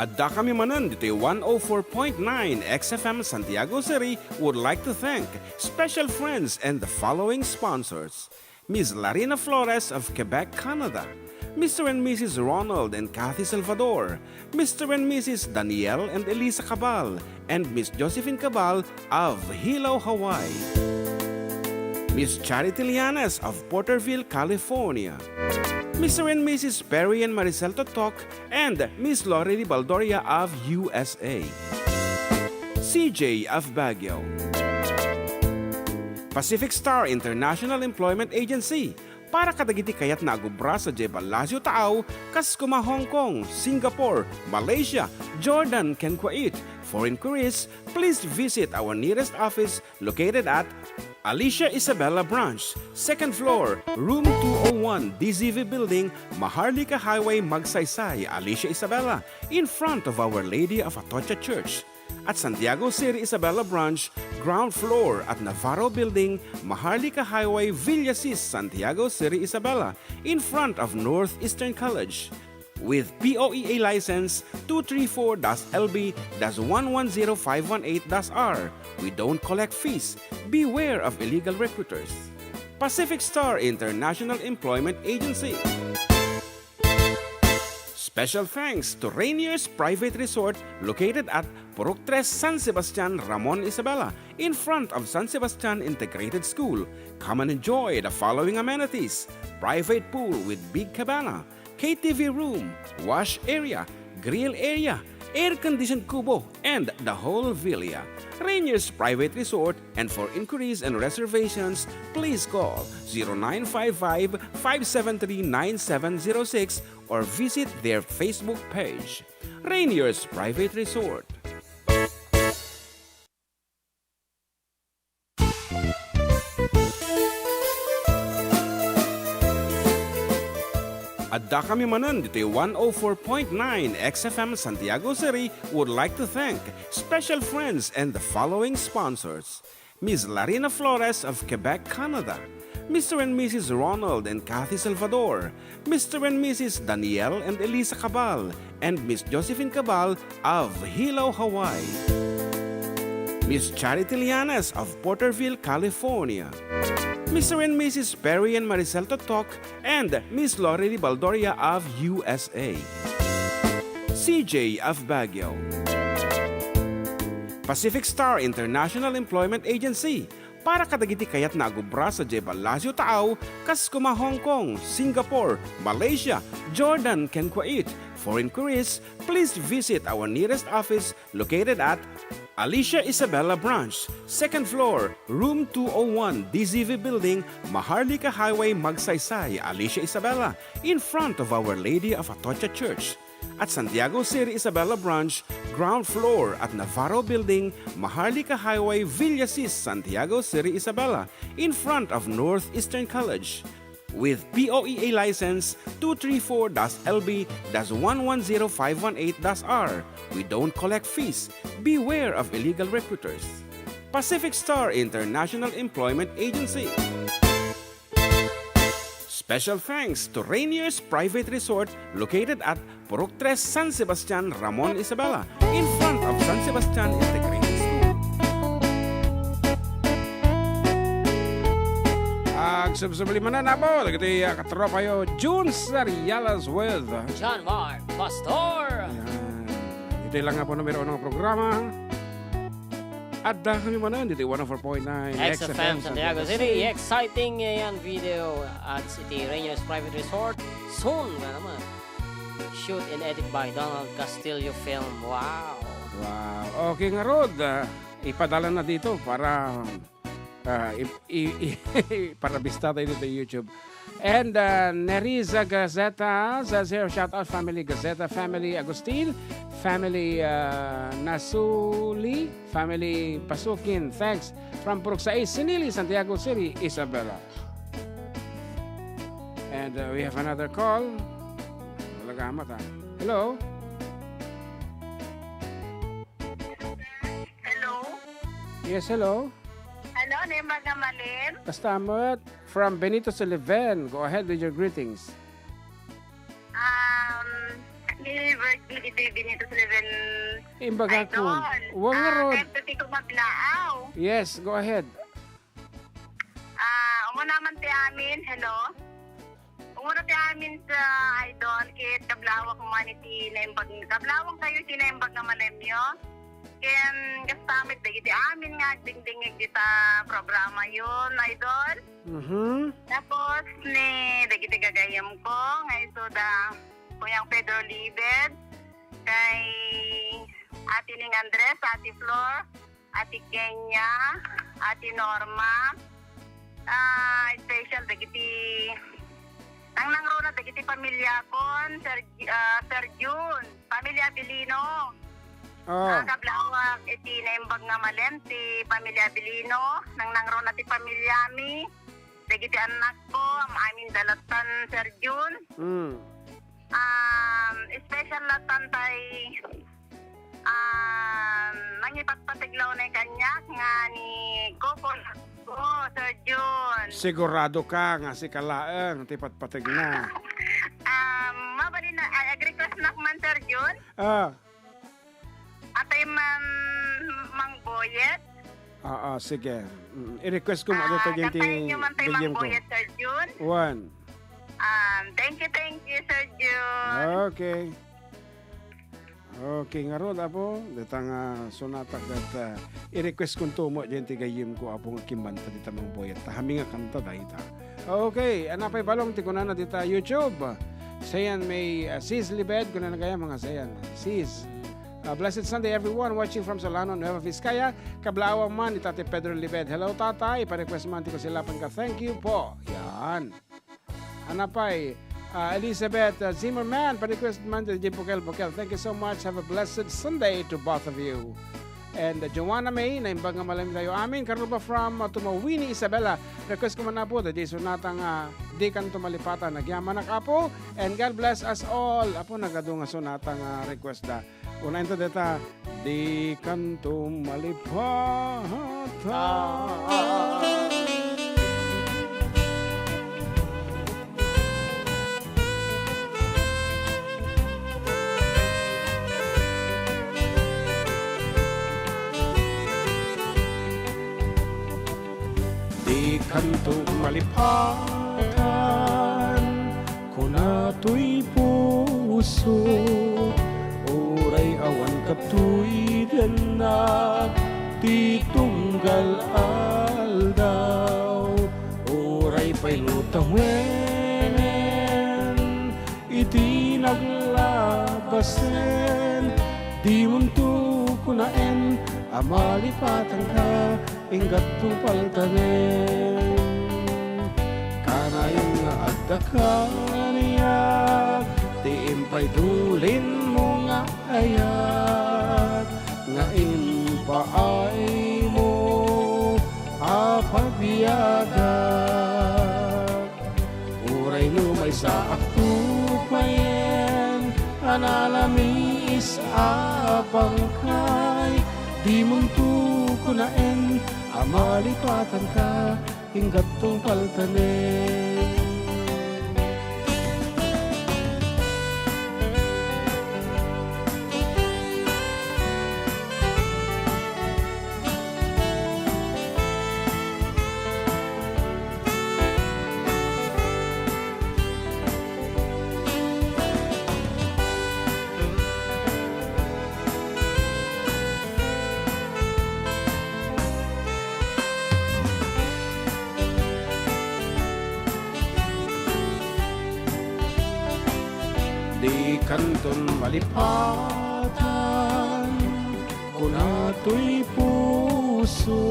Adda kami manen ditoy one oh four point nine X F M Santiago City would like to thank special friends and the following sponsors: Miss Larina Flores of Quebec, Canada, Mister and Missus Ronald and Kathy Salvador, Mister and Missus Daniel and Elisa Cabal, and Miss Josephine Cabal of Hilo, Hawaii, Miss Charity Llanes of Porterville, California, Mister and Missus Perry and Maricel Totok, and Miss Lorely Baldoria of U S A, C J of Baguio, Pacific Star International Employment Agency, para kadagiti kayat nga agubra sadiay Palacio Taaw, kas kuma Hong Kong, Singapore, Malaysia, Jordan, ken Kuwait. For inquiries, please visit our nearest office located at Alicia Isabela Branch, second floor, room two oh one, D Z V Building, Maharlika Highway, Magsaysay, Alicia Isabela, in front of Our Lady of Atocha Church. At Santiago City Isabela Branch, ground floor at Navarro Building, Maharlika Highway, Villasis, Santiago City Isabela, in front of Northeastern College. With P O E A license two three four dash L B dash one one zero five one eight dash R, we don't collect fees. Beware of illegal recruiters. Pacific Star International Employment Agency. Special thanks to Rainier's Private Resort located at Purok Tres, San Sebastian, Ramon Isabela, in front of San Sebastian Integrated School. Come and enjoy the following amenities: private pool with big cabana, K T V room, wash area, grill area, air-conditioned kubo, and the whole villa. Rainier's Private Resort, and for inquiries and reservations, please call zero nine five five, five seven three, nine seven zero six or visit their Facebook page, Rainier's Private Resort. Adda kami manen ditoy one oh four point nine X F M Santiago City would like to thank special friends and the following sponsors: Miss Larina Flores of Quebec, Canada, Mister and Missus Ronald and Kathy Salvador, Mister and Missus Daniel and Elisa Cabal, and Miss Josephine Cabal of Hilo, Hawaii, Miss Charity Llanes of Porterville, California, Mister and Missus Perry and Maricel Totok, and Miss Lorely Baldoria of U S A, C J of Baguio, Pacific Star International Employment Agency, para kadagiti kayat nga agubra sadiay Palacio Taaw, kas kuma Hong Kong, Singapore, Malaysia, Jordan, ken Kuwait. For inquiries, please visit our nearest office located at Alicia Isabela Branch, second floor, room two oh one, D Z V Building, Maharlika Highway, Magsaysay, Alicia Isabela, in front of Our Lady of Atocha Church. At Santiago City Isabela Branch, ground floor at Navarro Building, Maharlika Highway, Villasis, Santiago City Isabela, in front of Northeastern College. With P O E A license two three four dash L B dash one one zero five one eight dash R, we don't collect fees. Beware of illegal recruiters. Pacific Star International Employment Agency. Special thanks to Rainier's Private Resort located at Purok Tres, San Sebastian, Ramon Isabela, in front of San Sebastian Integrated School. Agsubsubli manen, Apo, dagiti, ah, katropayo, June Sarialas with John Mark Pastor. Ayan. Itoy lang nga po numero uno nga programa. Adda kami manen ditoy one oh four point nine X F M Santiago City. Exciting, eh, yan video at iti Rainier's Private Resort. Soon nga naman. Shoot and edit by Donald Castillo Film. Wow! Wow. Okay, ngarud, ah, ipadala na dito para Ah, i-, i-, i-, parabista tayo dito sa YouTube. And, uh, Neriza Gazeta says here, shout out family Gazeta, family Agustin, family, uh, Nasuli, family Pasukin. Thanks. From Purok sais, Sinili, Santiago City, Isabela. And, uh, we have another call. Talaga amat, ha? Hello? Hello? Yes, hello. Hello, Naimbag nga Malem. Kasta met, from Benito Sullivan. Go ahead with your greetings. Um, happy birthday ditoy Benito Sullivan. Imbaga ko. Idol. Wa nga Ah, rod. Kay pati ko mablaaw. Yes, go ahead. Ah, umuna man ti amin. Hello? Umuna ti amin sa idol, ket kablawak man iti naimbag, kablawak kayo iti naimbag nga malemyo. Ken kasta met dagiti amin nga agdingdingig dita programa yon, idol. Mhm. Tapos ni dagiti gagayem ko nga isu da Kuyang Pedro Libed, kay Ate Ning Andres, Ate Flor, Ate Kenya, Ate Norma, ah, special dagiti nangnangruna dagiti pamiliakon, Sir, ah, Sir Jun, pamilya Abilino. Ah. Ah, kablawak iti naimbag nga malem ti pamilya Abilino, nangnangruna ti pamilyami, dagiti annakko, am-amin da lattan, Sir Jun. Mm. Um, special lattan tay Ah, mangipatpateglaw na kaniak nga ni Coco Lago, Sir Jun. Sigurado ka nga sika laeng ti patpategna? Ah, mabalin na, ay, ag-request nak man, Sir Jun. Ah. Atay man Mang Boyet. Ah, ah, sige. Mm, i-request ko mo Ah, dito, kantahin niyo man tay Mang Boyet, Sir Jun. One. Um, thank you, thank you, Sir Jun. Okay. Okay, ngarud, Apo, dita nga sonata ket, ah, i-request kunto mo diay ti gayyem ko, Apo, nga kimmanta dita Mang Boyet. Ta hami nga kanta dayta. Okay, anapay balong ti kunana dita YouTube. Sayan may, ah, Sis Libed, kunana gayam nga sayan. Sis, ah, blessed Sunday everyone watching from Solano, Nueva Vizcaya. Kablaawan man ni Tatay Pedro Libed. Hello, Tatay. Pa-request man ti kasilapan ka. Thank you po. Yan. Anapay, ah, Elizabeth, ah, Zimmerman, pa-request man ti Bukel Bukel. Thank you so much. Have a blessed Sunday to both of you. And, uh, Joanna May, naimbag nga malem tayo amin. Karuba from, uh, Tumawini, Isabela. Request ko man, Apo, daydi sonata nga, ah, Di Kanto Malipatan. Agyamanak, Apo, and God bless us all. Apo, nagadu nga sonata nga request da. Unayen ta deta, Di Kanto Malipatan. Di kanto malipatan, kuna toy puso, uray awan katoy dennak ti tunggal aldaw, uray pay no tawenen iti naglabasen, dimonto kunaen a malipatanka, inggatto paltanen. Kanayon nga adda kaniak ti impay dulinmo nga ayat nga impaaymo a pabiagak. Uray no maysaak to payen a nalamiis a pangkay, dimonto kunaen a malipatanka, inggatto paltanen. Di kanton malipatan, kuna toy puso,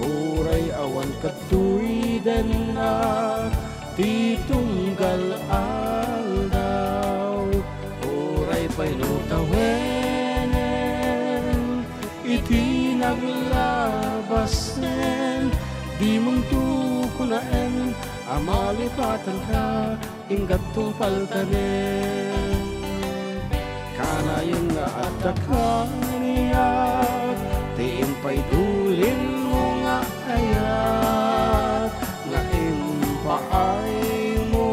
uray Ay awan kadtoy denna ti tunggal aldaw, uray pay no tawenen iti naglabasnen, dimonto kunaen a malipatanka, inggattong paltanen. Kanayon nga adda kaniak ti impay dulinmo nga ayat, nga impaaymo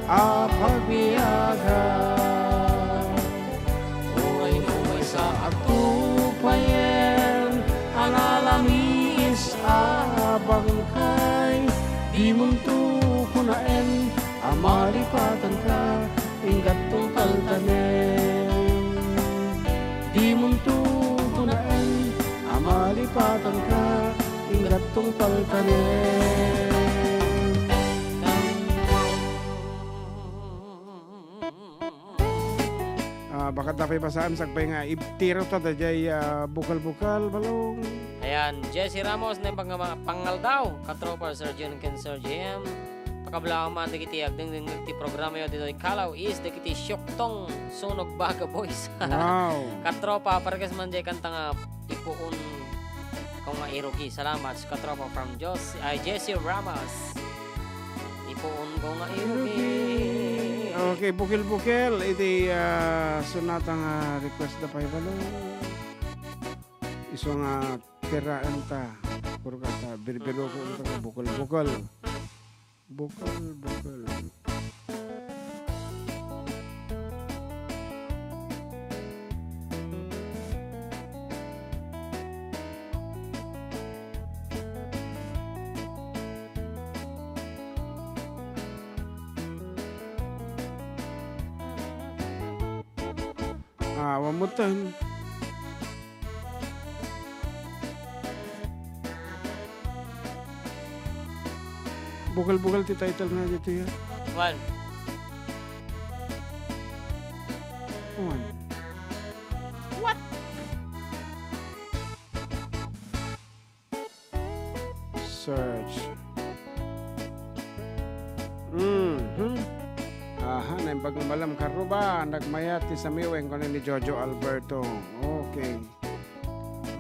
a pagbiagan. Uray no maysa a tupayen a nalamiis a bangkay, dimonto kunaen a malipatanka, inggattong paltanen. Dimonto kunaen a malipatanka, inggattong paltanen. Ah, baket da pay basaem, sakbay nga ibtiro ta daydiay, ah, bukal-bukal, balong. Ayan, Jesse Ramos, na pang-, pangaldaw, katropa, Sir Jun ken Sir J M. Pakablaam man dagiti agdengdengngeg ti programayo ditoy Kalaw is dagiti Siuktong Sunog Baga Boys. Wow. Katropa, parkes man jay kanta nga Ipuon ko nga irugi. Salamat, katropa from Jos-, ay, Jesse Ramos. Ipuon ko nga irugi. Okay, bukel-bukel iti, ah, sonata nga request da pay balo. Isu nga tiraen ta. Kurkata, birbiro ko ta bukel-bukel. Bukal, bukal. Ah, awan mo tan. Bukel-bukel ti title na dito ya. One. One. What? Search. Mhm. Aha, naimbag nga malam karuba, nagmayat ti samiweng, kuno ni Jojo Alberto. Okay.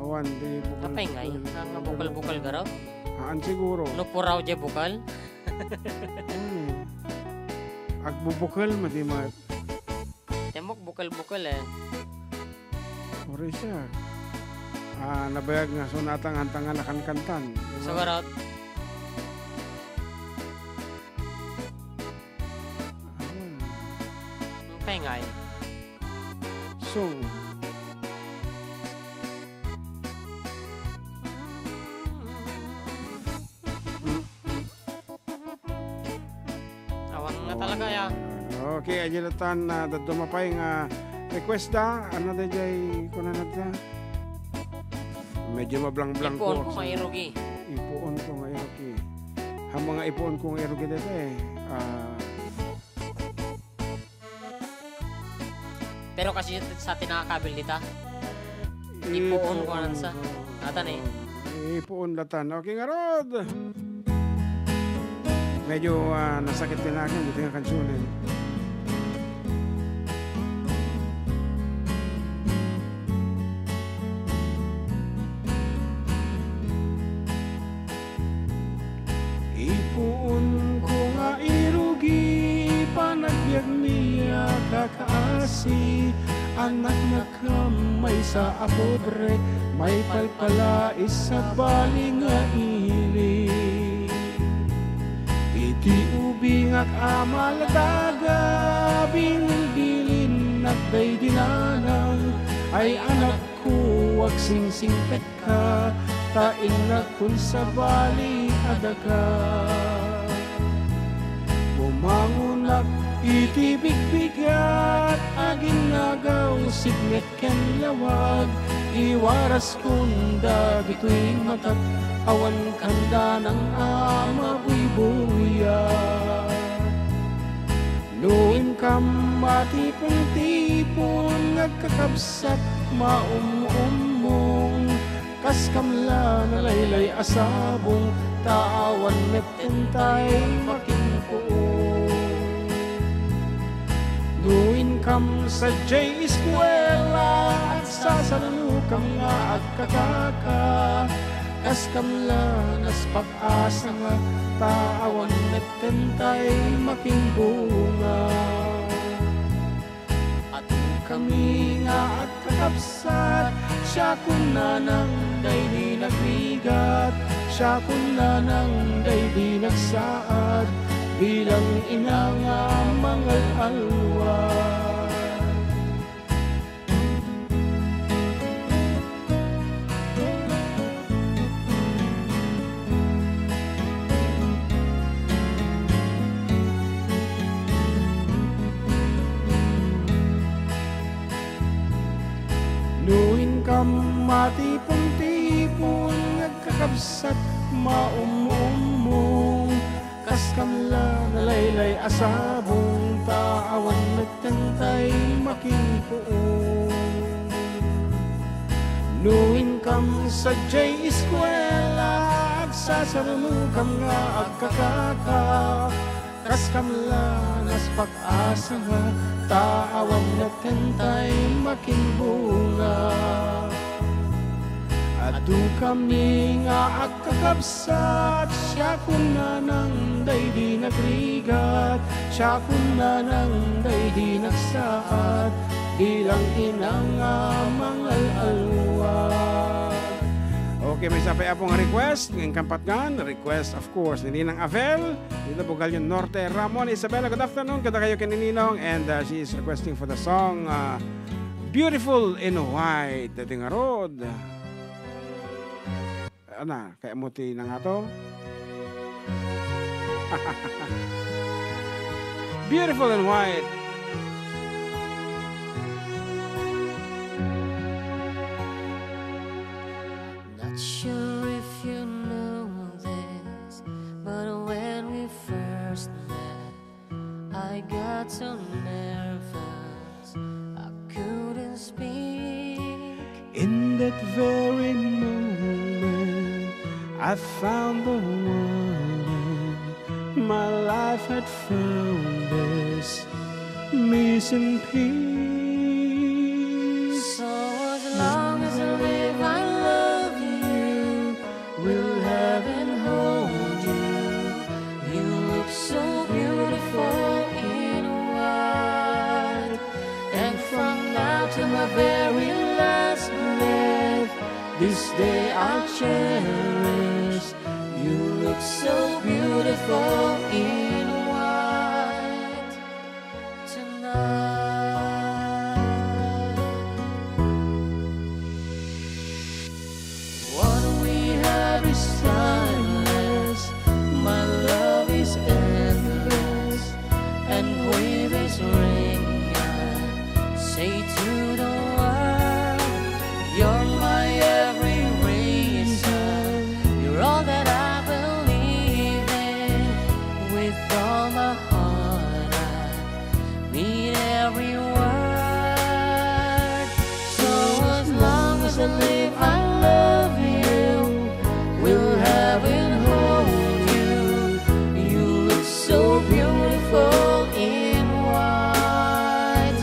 Awan, di bukal. Apay nga, nga bukal-bukal garo? Haan siguro. No puraw di bukal? Hmm. Agbubukal, madi mat. Temmok bukal-bukal eh. Uri siya. Ah, nabayag nga, so natang-antang nga nakankantan. Di ba? Sugarot. Ayun. Ang pengay. So. Awan nga talaga, ya. Okay, adya latan, ah, dadduma pay nga request da. Ano da jay kunana da? Medyo mablang-blang ko. Ipuon ko nga irugi. Ipuon ko nga irugi. Ha, mga ipuon ko nga irugi dito eh. Ah, Pero kasi sa tinakakabil dita, ipuon ko anan sa. Atan eh. Ipuon latan. Okay, ngarud. Medyo, ah, nasakit din akin dito yung kansunan. Ipuon ko nga irugi, panagbiagmi a kakaasi, anaknak a maysa a pobre, maipalpalais sabali nga ili. Iti ubingak a maladaga, binilbilinnak daydi nanang, ay anakko, agsingsingpet ka, ta innakon sabali a daga. Bumangonak iti bigbigat, aginnagaw signet ken lawag, iwaraskon dagitoy matak, awan kandanang a mabuybuya. No inkam matipon-tipon, nagkakabsat, maum-ummong, Kas kam la nalaylay a sabong, ta awan met intay makimpuon. No inkam sadiay eskuela, agsasarnokam nga agkakaka. Kas kam la naspak a sanga, ta awan met intay makimbunga. Adu kami nga agkakabsat, siak kunana daydi nagrigat, siak kunana daydi nagsaad, bilang ina nga mangal-alwad. No inkam matipon-tipon, agkakabsat, maummo-ummo, kas kam la nalaylay a sabong, ta awan met intay makimpuon. No inkam sadiay eskuela, agsasarnokam nga agkakaka. Kas kam la naspak a sanga, ta awan met intay makimbunga. Adu kami nga agkakabsat, siak kunana daydi nagrigat, siak kunana daydi nagsaad, bilang ina nga mangal-alwad. Okay, maysa pay, Apo, nga request. Ngem kampatgan, request, of course, ni Ninang Avel, dita Bugalyon Norte. Ramon, Isabela, good afternoon kadakayo ken ni Ninong. And, uh, she is requesting for the song, uh, Beautiful in White. Daytoy ngarud. Ana, kayatmo ti nangato? Beautiful in White. Not sure if you know this, but when we first met, I got so nervous I couldn't speak. In that very moment, I found the one, and my life had found this missing piece. So as long as I live, I love you. Will heaven hold you? You look so beautiful in white. And from now to my very last breath, this day I'll cherish. You look so beautiful in white tonight. What we have is timeless. My love is endless. And with this ring, I say to the world, you're my every reason. You're all that I believe in. With all my heart, I mean every word. So as long as I live, I love you. Will heaven hold you? You look so beautiful in white.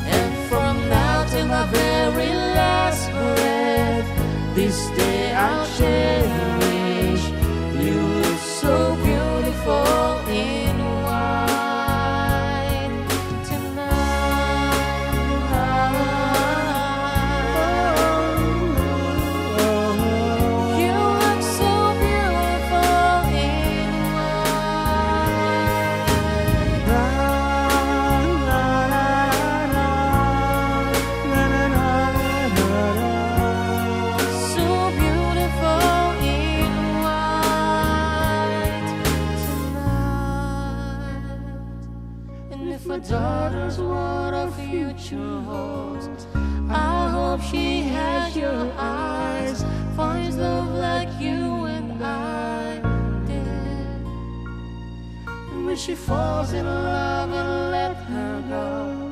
And from now to my very last breath, this day I'll cherish. You look so beautiful in white tonight. You look so beautiful in white. So beautiful in white tonight. And if my daughter's what our future holds, I hope she has your eyes, finds love like you and I did. And when she falls in love and let her go,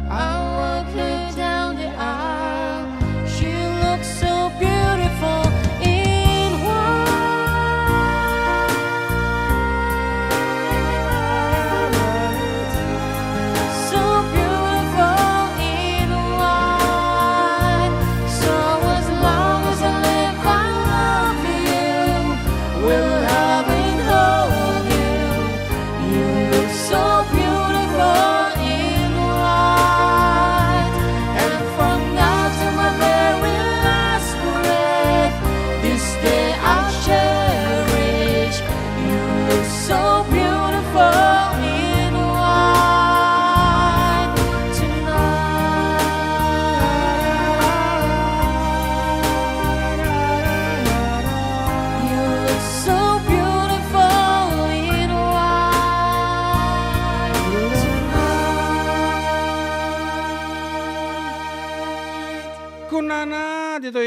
I walk her down the aisle. She looks so beautiful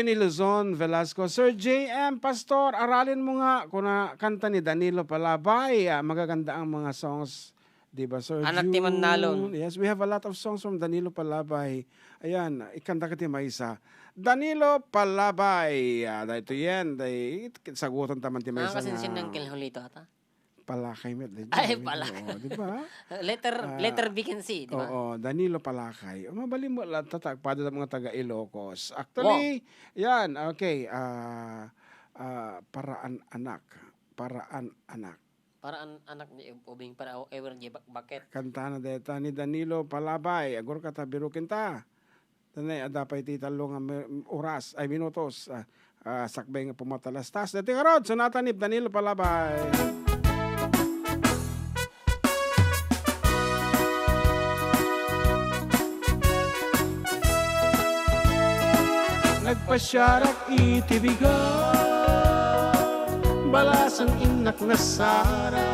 Jenny Luzon Velasco, "Sir J M, Pastor, aralen mo nga," kuna, kanta ni Danilo Palabay. Ah, magaganda ang mga songs, di ba, Sir Anak ti June? Mannalon. Yes, we have a lot of songs from Danilo Palabay. Ayan, ikanta ka ti maysa. Danilo Palabay. Ah, daytoy yan. Day, sagutan taman ti maysa nga. Nakasinsin ng Uncle Julito ata? Palakay met, di Ay, ba? Pala. Oo, di ba? Letter, Ah, letter B can C, di ba? Oo, Danilo Palakay. Mabalin mo lang, tata-, pada mga taga Ilocos. Actually, Wow. yan, okay. Ah, ah, Paraan Anak. Paraan Anak. Paraan Anak ni Ub-, Ubing para o-, ewer di bak-, baket. Kantana deta ni Danilo Palabay. Agur ka ta, birukin ta. Tanay, adda pay ti tallo nga mi-, oras, ay, minutos. Ah, ah, sakbay nga pumatalastas. Dati ngarud, sonata ni Danilo Palabay. Nagpasiarak iti bigat, balasang innak nasara.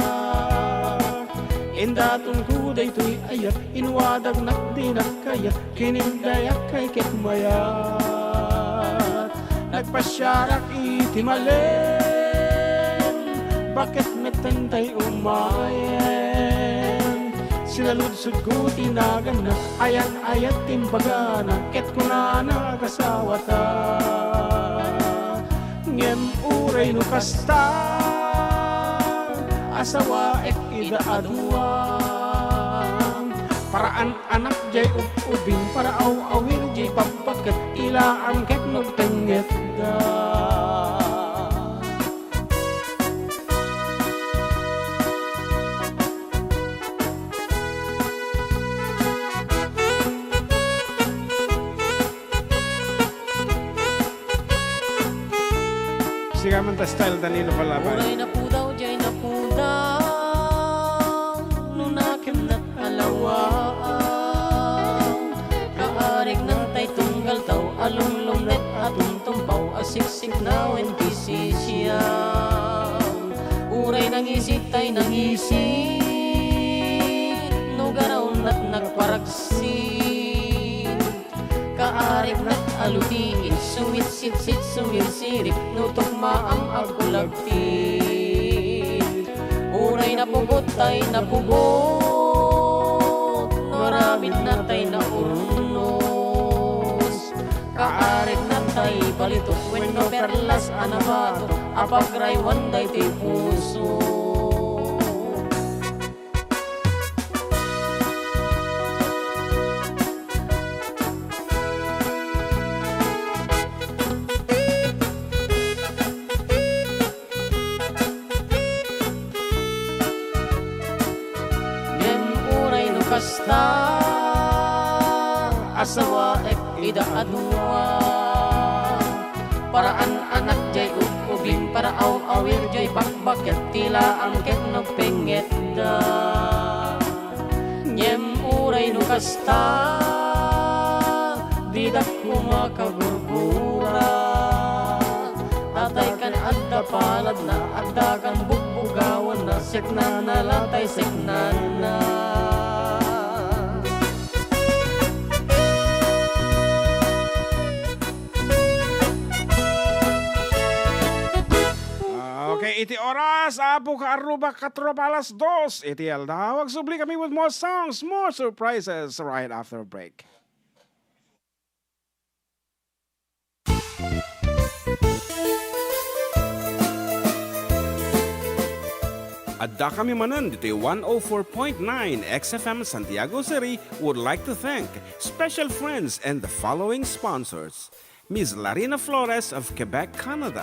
Indatonko daytoy ayat, inwadagnak dinak kayat, kinimdayak kay ket mayat. Nagpasiarak iti malem, baket metten tay umayen. Sinaludsodko ti naganna, ayan-ayat ti imbagana, ket kunana, agasawata. Ngem uray no kasta, asawaek ida a dua. Paraan Anak jay ub-ubing, para aw-awir jay pagpaket, ilaang ket nagpengngeta. Sigaman ta style Danilo Palabay. Uray napudaw, jay napudaw, no nakemnak a lawaam. Kaarigna tay tunggal tao, a lunglungnet a tumtumpaw, a siksiknawen ti sisiam. Uray nangisi tay nangisi, no garawnak nagparagsit. Kaarignak a lutiin, sumirsitsit, sumirsirip, no tukmaam agkulagtit. Uray napugot tay napugot, no aramidna tay naurnos. Kaarigna tay balitok, wenno perlas a nabatok, a pagraywan daytoy puso. Ngem uray no kasta, asawaek ida a dua. Paraan Anak jay ub-ubing, para aw-awir jay bakbaket, ti laang ket nagpengngeta. Ngem uray no kasta, didak koma kagurgura. Atay kan adda paladna, adda kan bugbugawanna, seknana la tay seknana. Ah, okay, iti oras, apo ka arruba, katro pa alas dos iti aldaw. Agsubli kami with more songs, more surprises right after break. Adda kami manen ditoy one oh four point nine X F M Santiago City would like to thank special friends and the following sponsors: Miss Larina Flores of Quebec, Canada,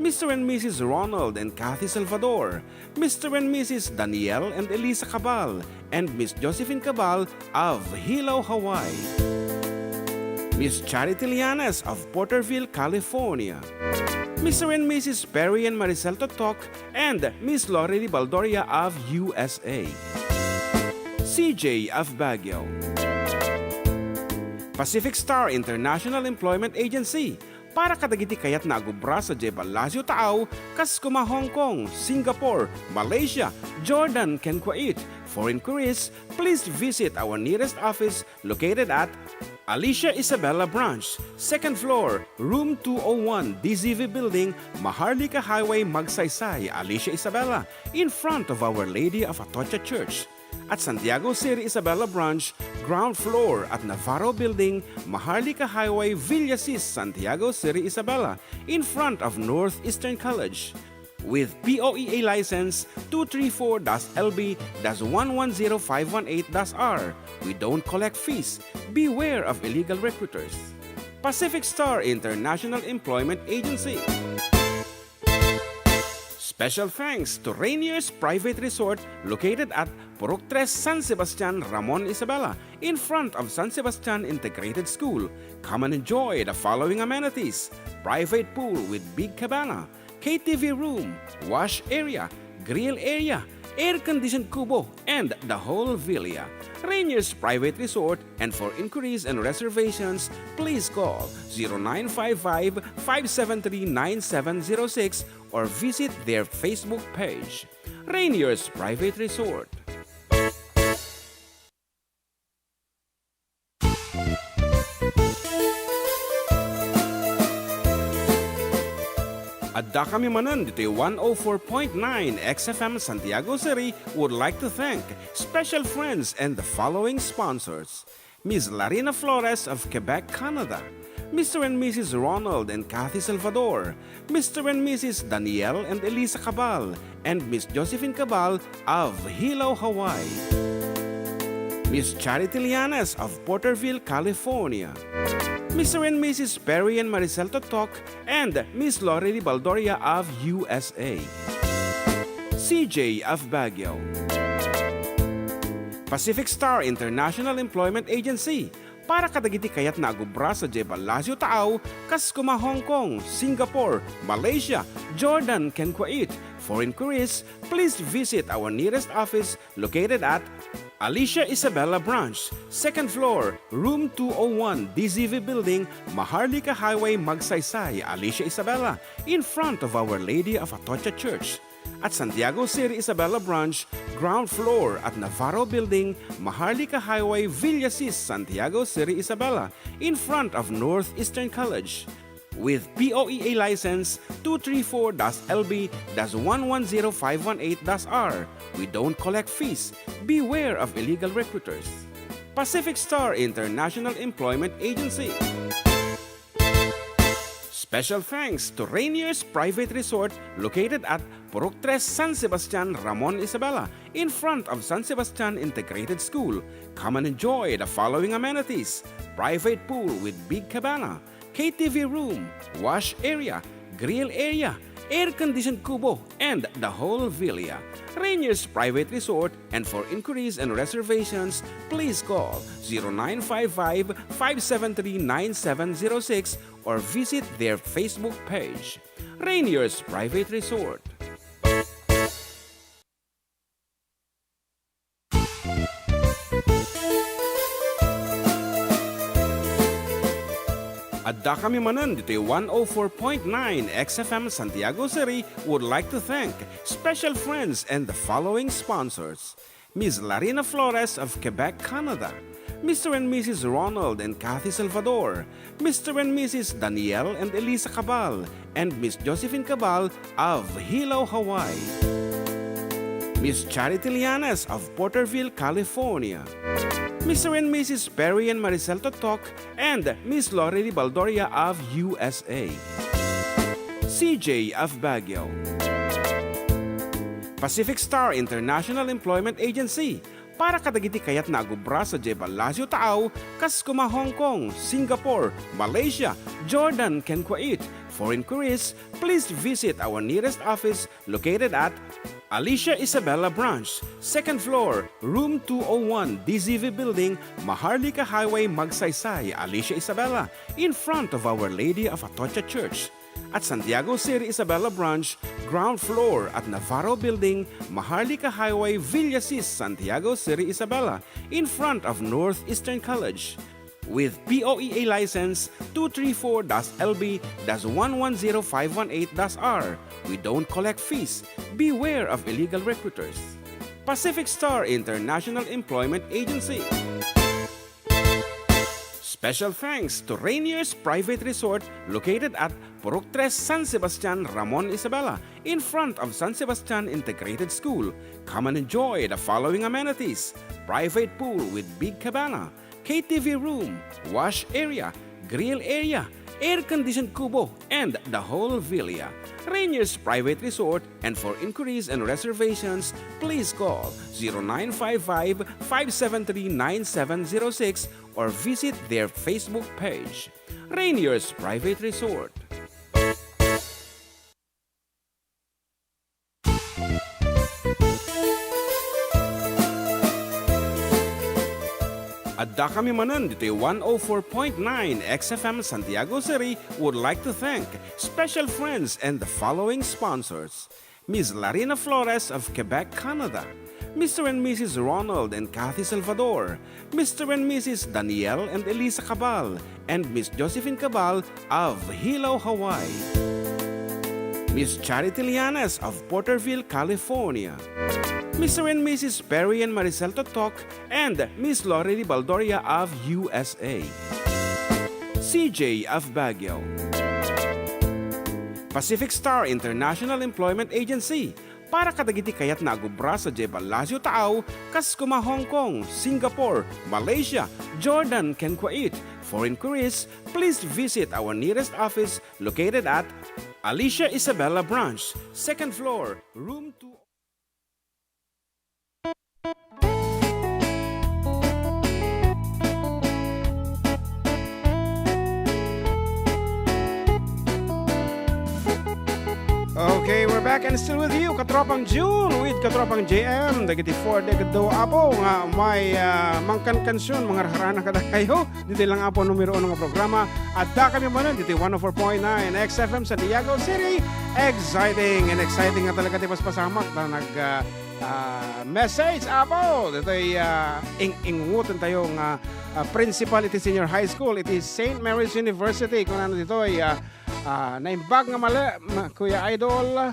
Mister and Missus Ronald and Kathy Salvador, Mister and Missus Daniel and Elisa Cabal, and Miss Josephine Cabal of Hilo, Hawaii. Miss Charity Lianes of Porterville, California. Mister and Missus Perry and Maricel Totok and Miss Lorely Baldoria of U S A. C J of Baguio. Pacific Star International Employment Agency, para kadagiti kayatna a agubra sadiay ballasiw taaw, kas koma Hong Kong, Singapore, Malaysia, Jordan, ken Kuwait. For inquiries, please visit our nearest office located at Alicia Isabela Branch, second floor, room two oh one, D Z V Building, Maharlika Highway, Magsaysay, Alicia Isabela, in front of Our Lady of Atocha Church. At Santiago City Isabela Branch, ground floor at Navarro Building, Maharlika Highway, Villasis, Santiago City Isabela, in front of Northeastern College. With P O E A license two three four dash L B dash one one zero five one eight dash R. We don't collect fees. Beware of illegal recruiters. Pacific Star International Employment Agency. Special thanks to Rainier's Private Resort located at Purok Tres, San Sebastian, Ramon Isabela, in front of San Sebastian Integrated School. Come and enjoy the following amenities: private pool with big cabana, K T V room, wash area, grill area, air-conditioned kubo, and the whole villa. Rainier's Private Resort, and for inquiries and reservations, please call zero nine five five, five seven three, nine seven zero six or visit their Facebook page. Rainier's Private Resort. Adda kami manen ditoy one oh four point nine X F M Santiago City would like to thank special friends and the following sponsors: Miss Larina Flores of Quebec, Canada, Mister and Missus Ronald and Kathy Salvador, Mister and Missus Daniel and Elisa Cabal, and Miss Josephine Cabal of Hilo, Hawaii. Miss Charity Lianes of Porterville, California. Mister and Missus Perry and Maricel Totok and Miss Lorely Baldoria of U S A. C J of Baguio. Pacific Star International Employment Agency, para kadagiti kayatna a gubra sadiay ballasiw taaw, kas kuma Hong Kong, Singapore, Malaysia, Jordan, ken Kuwait. For inquiries, please visit our nearest office located at Alicia Isabela Branch, second floor, room two oh one, D Z V Building, Maharlika Highway, Magsaysay, Alicia Isabela, in front of Our Lady of Atocha Church. At Santiago City Isabela Branch, ground floor at Navarro Building, Maharlika Highway, Villasis, Santiago City Isabela, in front of Northeastern College. With P O E A license two three four dash L B dash one one zero five one eight dash R. We don't collect fees. Beware of illegal recruiters. Pacific Star International Employment Agency. Special thanks to Rainier's Private Resort located at Purok Tres, San Sebastian, Ramon Isabela, in front of San Sebastian Integrated School. Come and enjoy the following amenities: private pool with big cabana, K T V room, wash area, grill area, air-conditioned kubo, and the whole villa. Rainier's Private Resort, and for inquiries and reservations, please call zero nine five five, five seven three, nine seven zero six or visit their Facebook page. Rainier's Private Resort. Adda kami manen ditoy one oh four point nine X F M Santiago City would like to thank special friends and the following sponsors: Miss Larina Flores of Quebec, Canada, Mister and Missus Ronald and Kathy Salvador, Mister and Missus Daniel and Elisa Cabal, and Miss Josephine Cabal of Hilo, Hawaii. Miss Charity Lianes of Porterville, California. Mister and Missus Perry and Maricel Totok and Miss Lorely Baldoria of U S A. C J of Baguio. Pacific Star International Employment Agency, para kadagiti kayatna a gubra sadiay ballasiw taaw, kas kuma Hong Kong, Singapore, Malaysia, Jordan, ken Kuwait. For inquiries, please visit our nearest office located at Alicia Isabela Branch, second floor, room two oh one, D Z V Building, Maharlika Highway, Magsaysay, Alicia Isabela, in front of Our Lady of Atocha Church. At Santiago City Isabela Branch, ground floor at Navarro Building, Maharlika Highway, Villasis, Santiago City Isabela, in front of Northeastern College. With P O E A license two three four dash L B dash one one zero five one eight dash R. We don't collect fees. Beware of illegal recruiters. Pacific Star International Employment Agency. Special thanks to Rainier's Private Resort located at Purok Tres, San Sebastian, Ramon, Isabela, in front of San Sebastian Integrated School. Come and enjoy the following amenities: private pool with big cabana, K T V room, wash area, grill area, air-conditioned kubo, and the whole villa. Rainier's Private Resort, and for inquiries and reservations, please call zero nine five five, five seven three, nine seven zero six or visit their Facebook page. Rainier's Private Resort. Addakami manen ditoy one oh four point nine X F M Santiago City would like to thank special friends and the following sponsors: Miss Larina Flores of Quebec, Canada, Mister and Missus Ronald and Kathy Salvador, Mister and Missus Daniel and Elisa Cabal, and Miss Josephine Cabal of Hilo, Hawaii, Miss Charity Lianes of Porterville, California, Mister and Missus Perry and Maricel Totok, and Miss Lori Baldoria of U S A, C J of Baguio, Pacific Star International Employment Agency, para kadagiti kayatna a agubra sadiay Palacio Taaw, kas koma Hong Kong, Singapore, Malaysia, Jordan, ken Kuwait. For inquiries, please visit our nearest office located at Alicia Isabela Branch, second floor, room two. Okay, we're back and still with you, Katropang June with Katropang J M. Dagiti four decade duo, Apo, nga may, ah, mangkankansion, mangarharana kadakayo. Ditoy lang, Apo, numero uno nga programa. Addakami manen ditoy one oh four point nine X F M Santiago City. Exciting and exciting nga talaga ti paspasamak ta nag, ah, ah, message, Apo. Ditoy, ah, ing-, ingunguten tayo nga, ah, principal iti senior high school iti Saint Mary's University. Kunana ditoy, ah, ah, naimbag nga mali, ma-, Kuya Idol,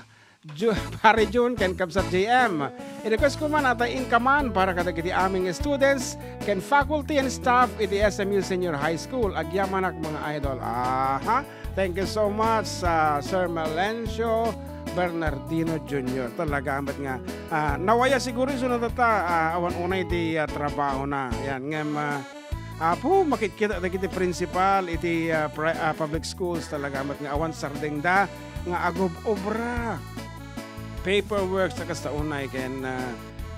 Ju-, Pare Jun, ken Kabsat J M. I-request ko man a ta inka man para kadagiti amin nga students ken faculty and staff iti S M U Senior High School. Agyamanak, mga idol. Aha. Thank you so much, ah, Sir Melencio Bernardino Junior. Talaga met nga, ah, nawaya siguro isu no tatta, ah, awan unay ti, ah, trabaho na. Yan, ngem, ah, Apo, makitkita dagiti principal iti, ah, pri-, ah, public schools talaga met nga awan sardengda nga agub-obra. Paperwork sa kasta unay ken, ah,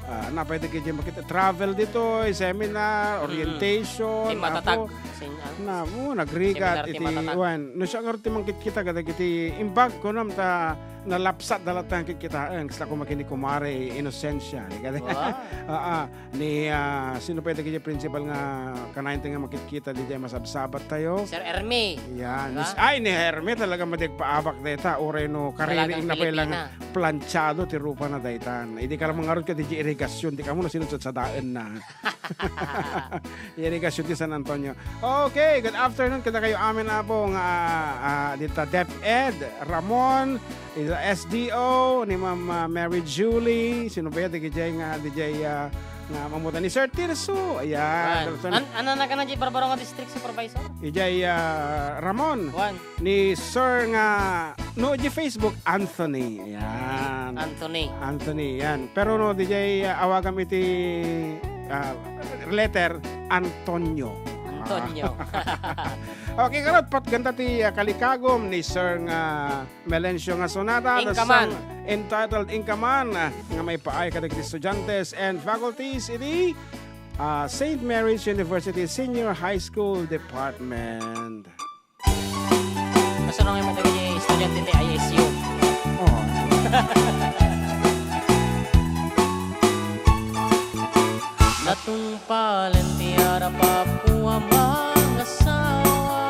ah, napay dagiti makita travel ditoy, seminar, Mm. orientation, Ti matatag. Apo. Sin-, ah, Na, oh, nagrigat seminar ti iti matatag. Wan. No siya nga ti mangkitkita kadagiti imbag kunom ta nalapsat da latta nga kitkitaen, kasla koma ken ni Kumare Inocencia. Di ka di? Wow. Ah, ah. Ni, ah, sino pay dagiti principal nga kanayon nga makitkita diay masabsabat tayo? Sir Ermi. Yan. Diba? Ni, ay, ni Ermi talaga madi agpaabak dayta. Uray no kaririing na pay lang Pilipina. Planchado ti rupana daytan. Idi ka lang mangarud ka diay irigasyon, di kamo no sino sadsadaenna. Irigasyon ti San Antonio. Okay, good afternoon kadakayo amin, Apo, nga, ah, dita DepEd, Ramon, Ida S D O, ni Ma'am, ah, Mary Julie, sino ba yan? Diay nga, diay, ah, nga mamuda ni Sir Tirso. Ayan. Wan. An-, ano na ka na, J. Barbaro nga district supervisor? Ijay, ah, Ramon. Wan. Ni Sir nga, no, di Facebook, Anthony. Ayan. Anthony. Anthony, yan. Pero no, diay, ah, awagam iti, ah, letter, Antonio. Antonio. Okay, karot, patganta ti, ah, kalikagum ni Sir nga Melencio nga sonata, the Inka man. Song entitled Inka Man, ah, nga maipaay kadagiti estudiantes and faculties iti, ah, Saint Mary's University Senior High School Department. Kasano nga yung mga estudyante ti I S U? Oh. Natungpalen ti arap, Apo, a mangasawa,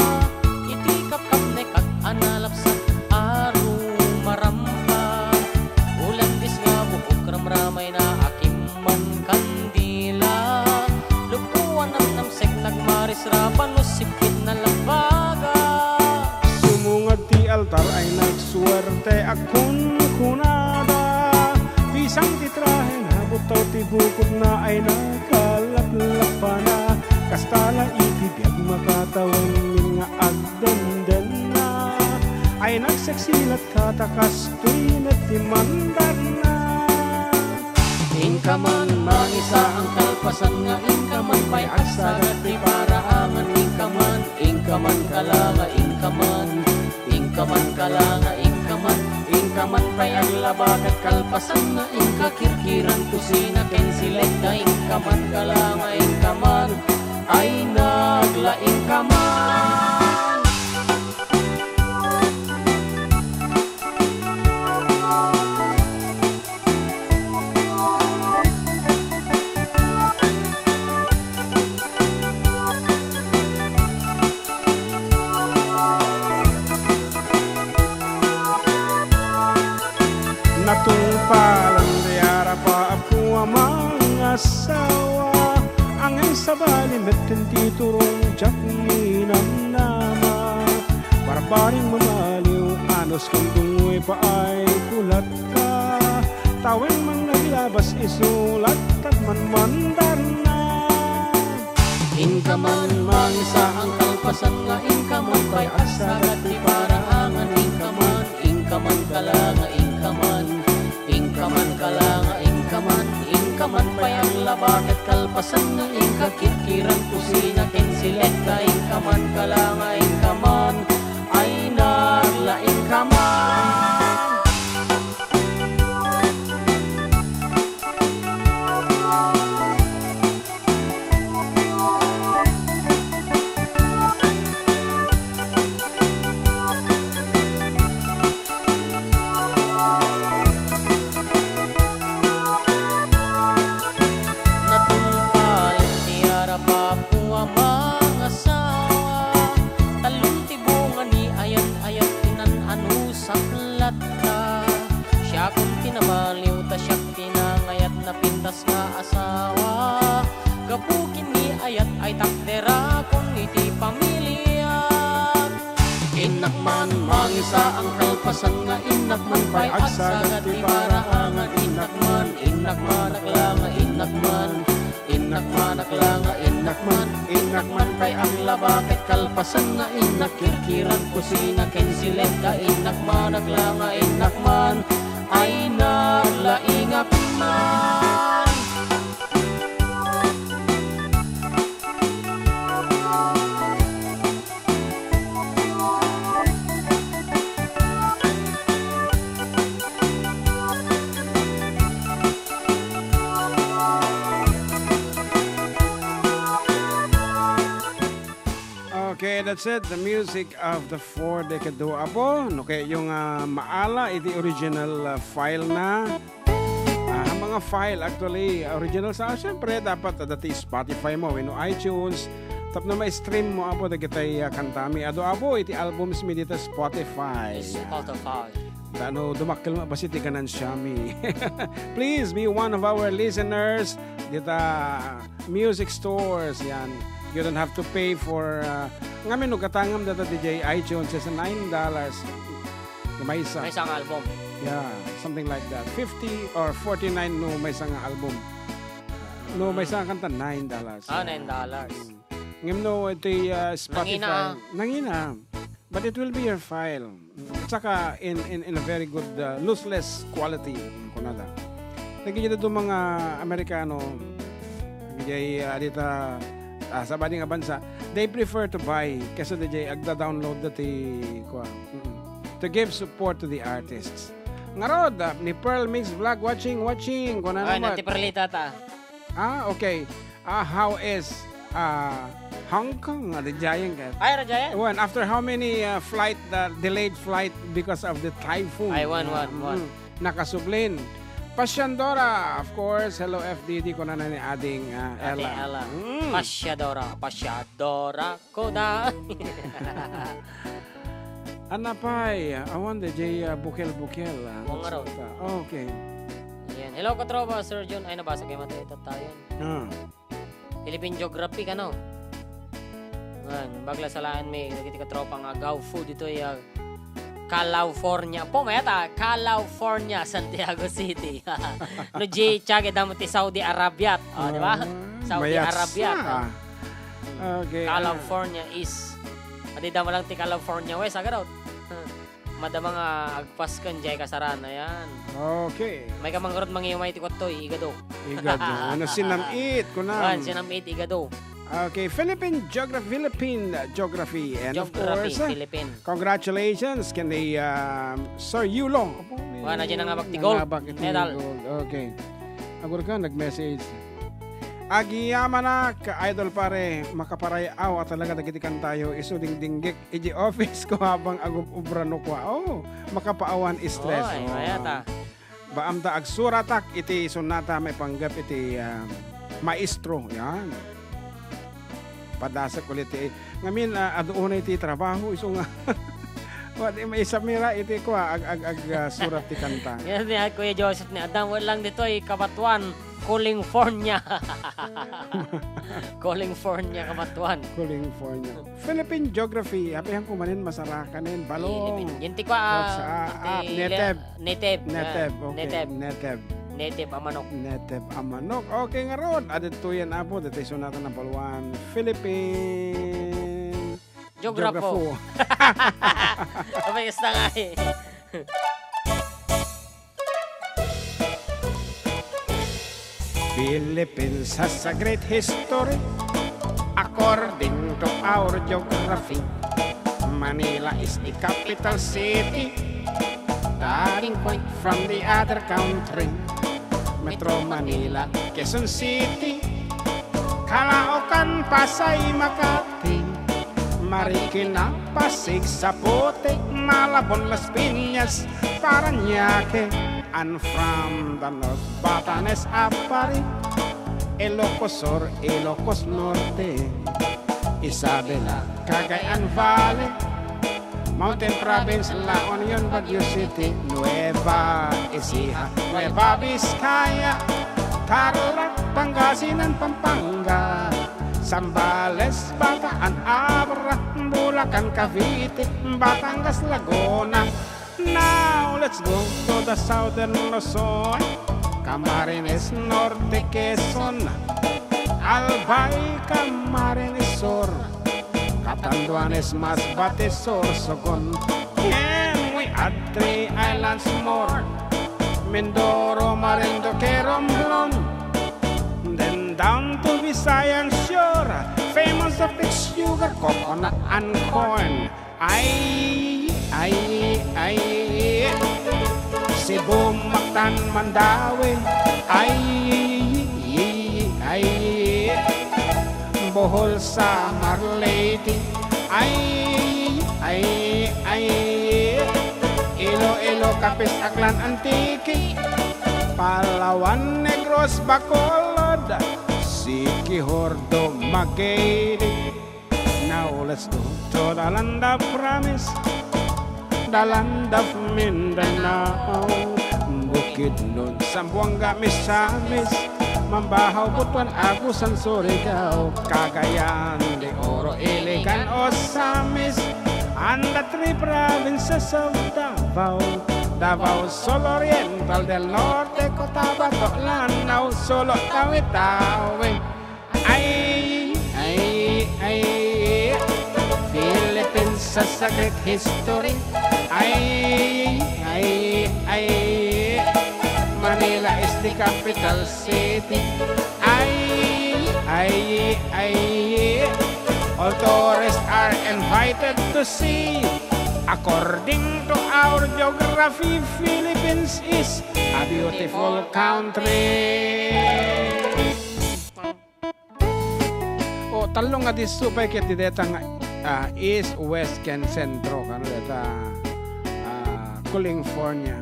iti kapkapnek a nalapsat a rumarampa. Ulandis nga buok ramramayna a kimmankandila. Lubbo a namnamsek, nagmarisraba no sipit na labaga. Sumungad ti altar ay nagsuerte a kunkunada. Pisang ti trahena, buttaw ti bukotna ay nakalaplapana. Kasta la iti biag makatawen nga agdandanna, ay nagseksi latta ta kastoy met ti mandarna. Inka man mangisaang kalpasan nga inka man pay agsagat ti paraangan, inka man, inka man kala nga inka man, inka man kala nga inka man, inka man pay aglaba ket kalpasan nga inka kirkiran kusina ken silekta, inka man kala nga inka man, ay naglaing ka man. Natungpalan ti arap a apo a mangasawa, angay sabali met ti turong diak ninamnama. Barbaring mamaliw, anus ken dungoy paay kulatka, tawen man naglabas isu latta manmandarna. Inka man mangisaang kalpasan nga inka man pay agsagat ti paraangan, inka man, inka man kala nga inka man, inka man kala nga inka man, inka man pay aglaba ket kalpasan nga inka kirkiran kusina ken silekta, inka man kala nga inka man, ay naglaing ka man. Natungpal ti arapapo a mangasawa, talon ti bunga ni ayat-ayat ti nan-anusap latta. Siakon ti namaliw ta siak ti nangayat napintas nga asawa. Gapu ken ni ayat ay takderakon iti pamiliak. Innak man mangisaang kalpasan nga innak man pay agsagat ti paraangan, innak man, innak man akla nga innak man, innak man akla nga innak man, innak man pay aglaba ket kalpasan nga innak kirkiran kusina ken silekta, innak man akla nga innak man, ay naglaingak man. Okay, that's it. The music of the Four Decade Duo. Apo, no kayatyo nga maala iti original, ah, file na. Ah, mga file, actually, original sa, siyempre, dapat adda ti Spotify mo, wenno iTunes. Tapno ma-stream mo, apo, dagitay, ah, kantami. Adu, apo, iti albums mi dita Spotify. Spotify. Ta no dumakkel met bassit ti ganansiami. Please be one of our listeners dita music stores, yan. You don't have to pay for, uh, ngamin no katangam data D J iTunes is nine dollars. Maysa. Maysa nga album. Yeah, something like that. Fifty or forty-nine no maysa nga album. No maysa nga kanta, nine dollars. Ah, nine dollars. Mm. Ngem no iti, uh, Spotify, nangina. Nangina. But it will be your file. At saka in, in, in a very good, uh, lossless quality, kunada. Dagiti dadduma nga Amerikano, dagiti, uh, dita, uh, sa bading a bansa, they prefer to buy kaysa dagiti agda-download dati, kua. Mm. To give support to the artists. Ngarud, uh, ni Pearl Mix Vlog, watching, watching, kuna naman. Ay, naman. Nanti Perlita ta. Ah, okay. Ah, how is, ah, Hong Kong? Ah, the giant, eh. Ay, the giant? When, after how many, ah, flight, ah, delayed flight because of the typhoon? Ay, one, one, one. Mm, nakasublin. Pasyadora, of course. Hello, F D D, kuna na ni Ading, ah, Ate Ella. Ella. Mm. Pasyadora, pasyadora. Koda. Anapay, awan da jay, ah, bukel-bukel, ah. Bukel-bukel. Okay. Ayan. Hello, katropa, Sir John. Ay, nabasa kayo matay tayo. Ah. Philippine Geography, kano? Ayan, bagla salaen mi, dagiti katropa nga agaw food ditoy, ah, California. Po, mayat, ah, California, Santiago City. No, G, tiyagi damo ti Saudi Arabia. Ah, di ba? Ah, Saudi Arabia. Mayat sa. Okay, ah. California East. Adi da lang ti California West, agarot. Madama nga agpasken jay kasarana yan. Okay. May ka man garud mangiumay ti kuattoy, igado. Igado. Ano, sinam-it, kunam. Wan, sinam-it, igado. Okay, Philippine Geography, Philippine Geography. And of Geography, course, Philippine. Congratulations kay, um, Sir Yulo. Wan, na dyan ang abak ti gold medal. Nangabak iti gold. Okay. Agur ka, nag-message. Agyamanak, Idol Pare, makaparayaw a talaga dagiti kantayo, isu dingdinggek iti office ko habang agub-ubra no kua. Oh, makapaawan stress. Oy, oh. Mayat, ah. Baamda agsuratak iti sonata maipanggep iti, ah, maestro. Yan. Padasek ulit ti, ngamin, ah, adu unay ti trabaho, isu nga. Wa, di maisamira iti kua, ag-, ag-, ag-, ah, surat ti kanta. Yan ni Kuya Joseph ni Adam, wala lang ditoy, kabatuan. California. California, kabatuan. California. Philippine Geography, apihan ko manen masarakanen, balong. Philippine. Yan ti kua, ah, what's, ah, ah, ti native. Le-, native. Native, ah, okay. Native. Native. Native a manok. Native a manok. Okay, ngarud. Adito yan, apo. Dito yung sunatan ng baluan. Philippine Geographo. Geographo. Abay, gusto nga eh. Philippines has a great history. According to our geography, Manila is the capital city, starting point from the other country. Metro Manila, Quezon City, Caloocan, Pasay, Makati, Marikina, Pasig, Zapote, Malabon, Las Piñas, Parañaque, and from the north, Batanes, Aparri, Ilocos Sur, Ilocos Norte, Isabela, Cagayan Valley, Mountain Province, La Union, Baguio City, Nueva Ecija, Nueva Vizcaya, Tarlac, Pangasinan, Pampanga, Zambales, Bataan, Abra, Bulacan, Cavite, Batangas, Laguna. Now let's go to the southern Luzon, Camarines Norte, Quezon, Albay, Camarines Sur, Catanduanes, Masbate, Sorsogon. Can we add three islands more? Mindoro, Marinduque, Romblon. Then down to Visayan Shore, famous of its sugar, coconut, and corn. Ay, ay, ay. Cebu, Mactan, Mandaue. Ay, ay, Bohol, Samar, Leyte. Ay, ay, ay. Iloilo, Capiz, Aklan, Antique. Palawan, Negros, Bacolod. Siquijor, Dumaguete. Now let's go to the land of promise, the land of Mindanao. Bukidnon, Zamboanga, Misamis, Mambahaw, Butuan, Agusan, Surigao, Cagayan de Oro, Iligan, Ozamiz, and the three provinces of Davao, Davao Sur, Oriental del Norte, Cotabato, Lanao, Sulu, Tawi-Tawi. Ay, ay, ay, Philippines has a great history. Ay, ay, ay, Manila is the capital city. Ay, ay, ay, all tourists are invited to see. According to our geography, Philippines is a beautiful country. O, tallo nga disso pay ket ti deta nga, ah, east, west, ken sentro, kano deta, ah, California.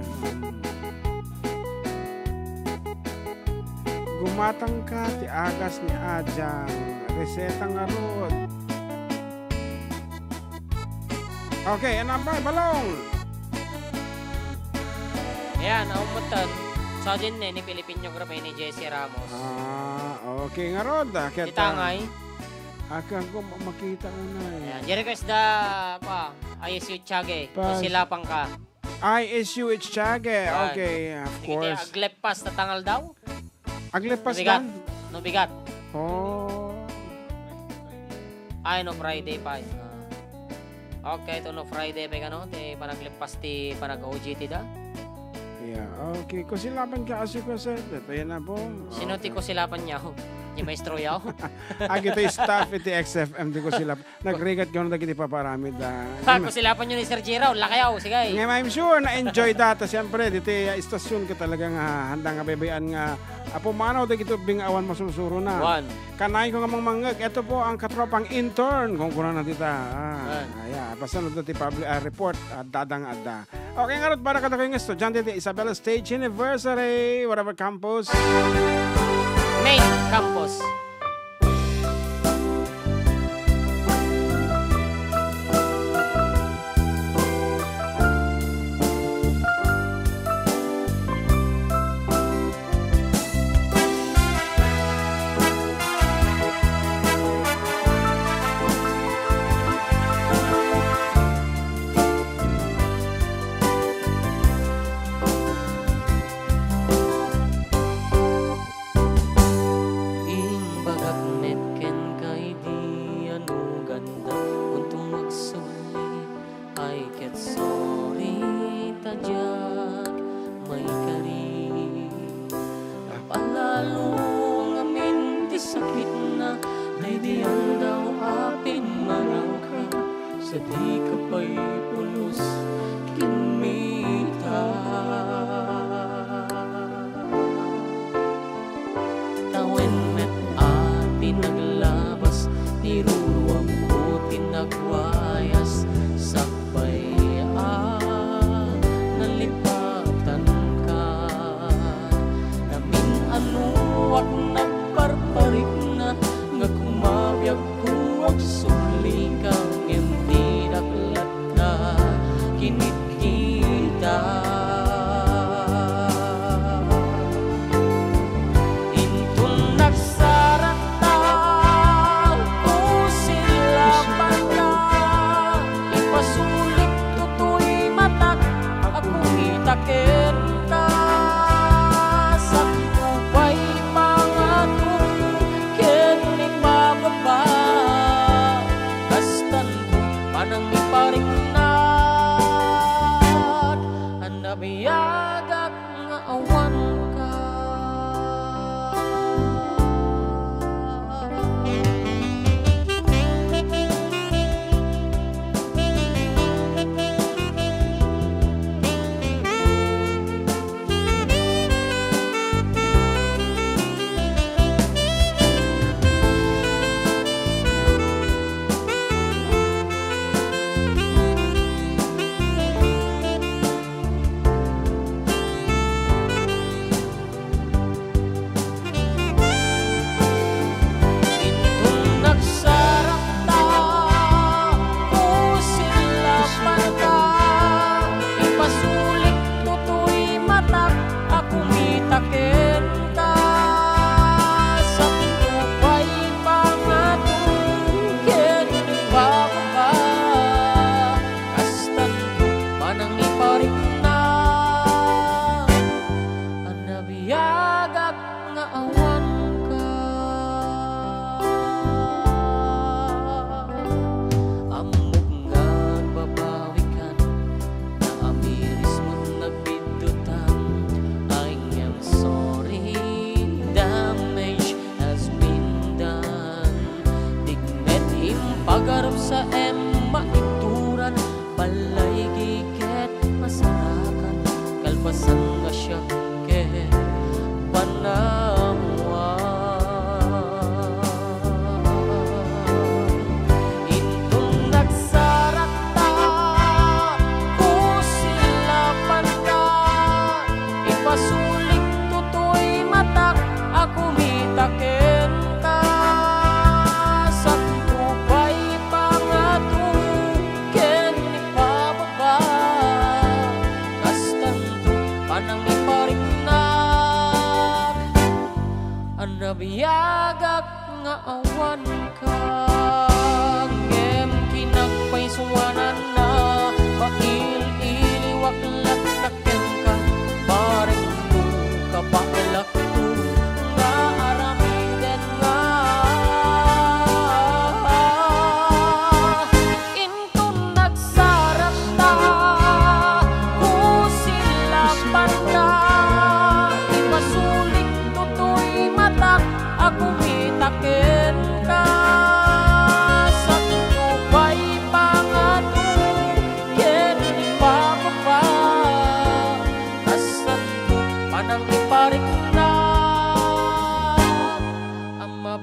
Gumatangka ti agas ni Ajang. Reseta ngarud. Okay, ano pa, balong? Ayan, awan metten. Sa din ni Filipino Group ni Jesse Ramos. Ah, okay. Ngarud, ah, ket, ah, tangay. Akan ko ma-, makita unay. Ayan, di request da pa, I S U Tiague. Pas- Sila pang ka. I S U Tiague. Ayan. Okay, of course. Agleppas ta tangal daw? Agleppas dan? No bigat. Oh. Ay, no Friday pay. Ah. Okay, to no Friday pay kano, ti panagleppas ti panag-O J T da. Yeah, okay. Kusilapan ka, Ase Jose. Ito yan na po. Sino ti Okay. kusilapan niya? Ni Maestro Yao? Agi ti staff iti X F M ti kusilap. Nagrigat kano dagiti paparamid, ah. Ha, kusilapan niyo ni Sir Jiro. Lakayaw, sige. Ngem I'm sure na-enjoy data, siyempre, diti, ah, istasyon ka talaga nga handa nga bebay-an nga, ah, pumanaw dagiti ubbing nga awan masursurona. One. Kanayon ko nga mangmangngeg. Ito po ang katropang intern. Kung kuna na dita. Ah, One. Aya, basta no ti public, ah, report, ah, dadang adda. Okay, ngarud para kadagiti estudiante ti Isabela Stage University, whatever campus. Main campus. Imbagak met kenka idi anuganda, unton magsubli, ay ket sorry ta diak maikari. Napalalo ngamin ti sakitna, daydi aldaw a pimmanawka, sa dika pay pulos kinmita. Tawen met a ti naglabas, niruruamko ti nagwayas, sakbay a nalipatanka. Namin-anoak nagparparikna, nga kumabiagko agsublika, ngem dinak latta kinitkita. Inton nagsarakta, kusilapanka, ipasulik toy matak a kumita kenka. Sakto pay pangato ken ipababa, kastanto panangipariknak. Ania biagak nga awanka. Inton nagsarakta, kusilapanka, ipasulik toy matak a kumita kenka. Sakto pay pangato ken ipababa, kastanto panangipariknak. Ania biagak nga awanka. Ammok nga agbabawikan, naamiris met nagbiddutan. Ay, ngem sorry, damage has been done. Dika met impagarup sa em maituran, balay ket masarakan, kalpasan nga siak ket panawan. Inton nagsarakta, kusilapanka, ipasulik toy matak a kumita kenka. Sakto pay pangato ken ipababa, kastanto panangipariknak. Ania biagak nga awanka. Ngem kinapaysuananna, mail-iliwak latta kenka. Barengto, kabaelakto, nga aramiden nga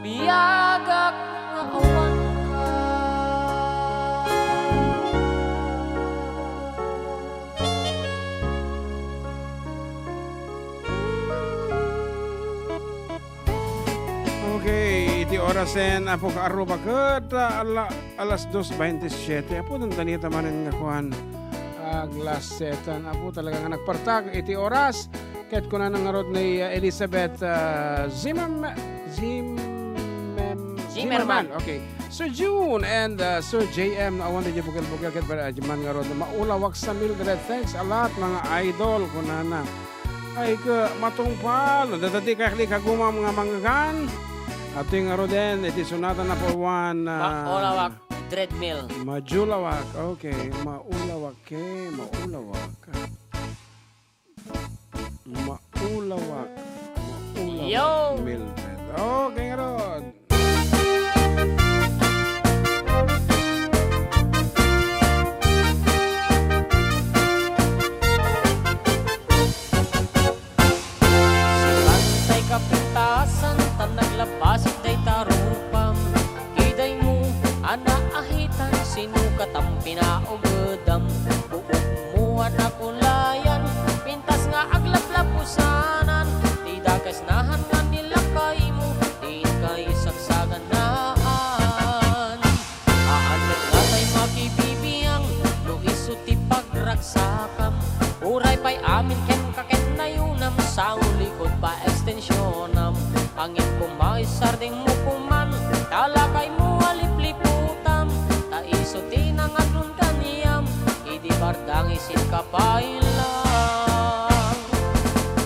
Biagak nga awanka. Okay, iti orasen, Apo, nga arruba ket, ah, ala-, alas dos baintisiete. Apo, dandani ta manen nga kuan, aglasetan. Apo, talaga nga nagpartak iti oras. Ket kunana ngarud ni, ah, Elizabeth, ah, Zimmerman, Zimmerman. Zimmerman. Okay. Sir June and, ah, Sir J M, awan di bukel-bukel ket, ah, man ngarud, maulawak sa Mildred. Thanks a lot, mga idol, kunana. Ay, ka, matungpal. Dadati kay kagumam nga manggan. Ati ngaruden, iti sunatan na po one, ah, Maulawak, Dreadmill. Majulawak. Okay, maulawak, eh, maulawak. Maulawak. Maulawak, Yo! Mildred. Okay, ngarud. Sika tay kapintasan, tan naglabas dayta rupam. Kidaymo a naahitan, sinukatam pinaugedam. Buokmo a nakulayan, pintas nga aglaplapusanan. Ti dakes nahan nga nilakaymo, diin kay sagsaganaan. Haan met nga tay makibibiang, no isu ti pagragsakam. Uray pay amin kenka ket nayunam, sango likod pa extensionam. Angin koma isardengmo koman, ta lakaymo a lipliputam. Ta isu ti nangatlon kaniam, idi bardang isin kapailang.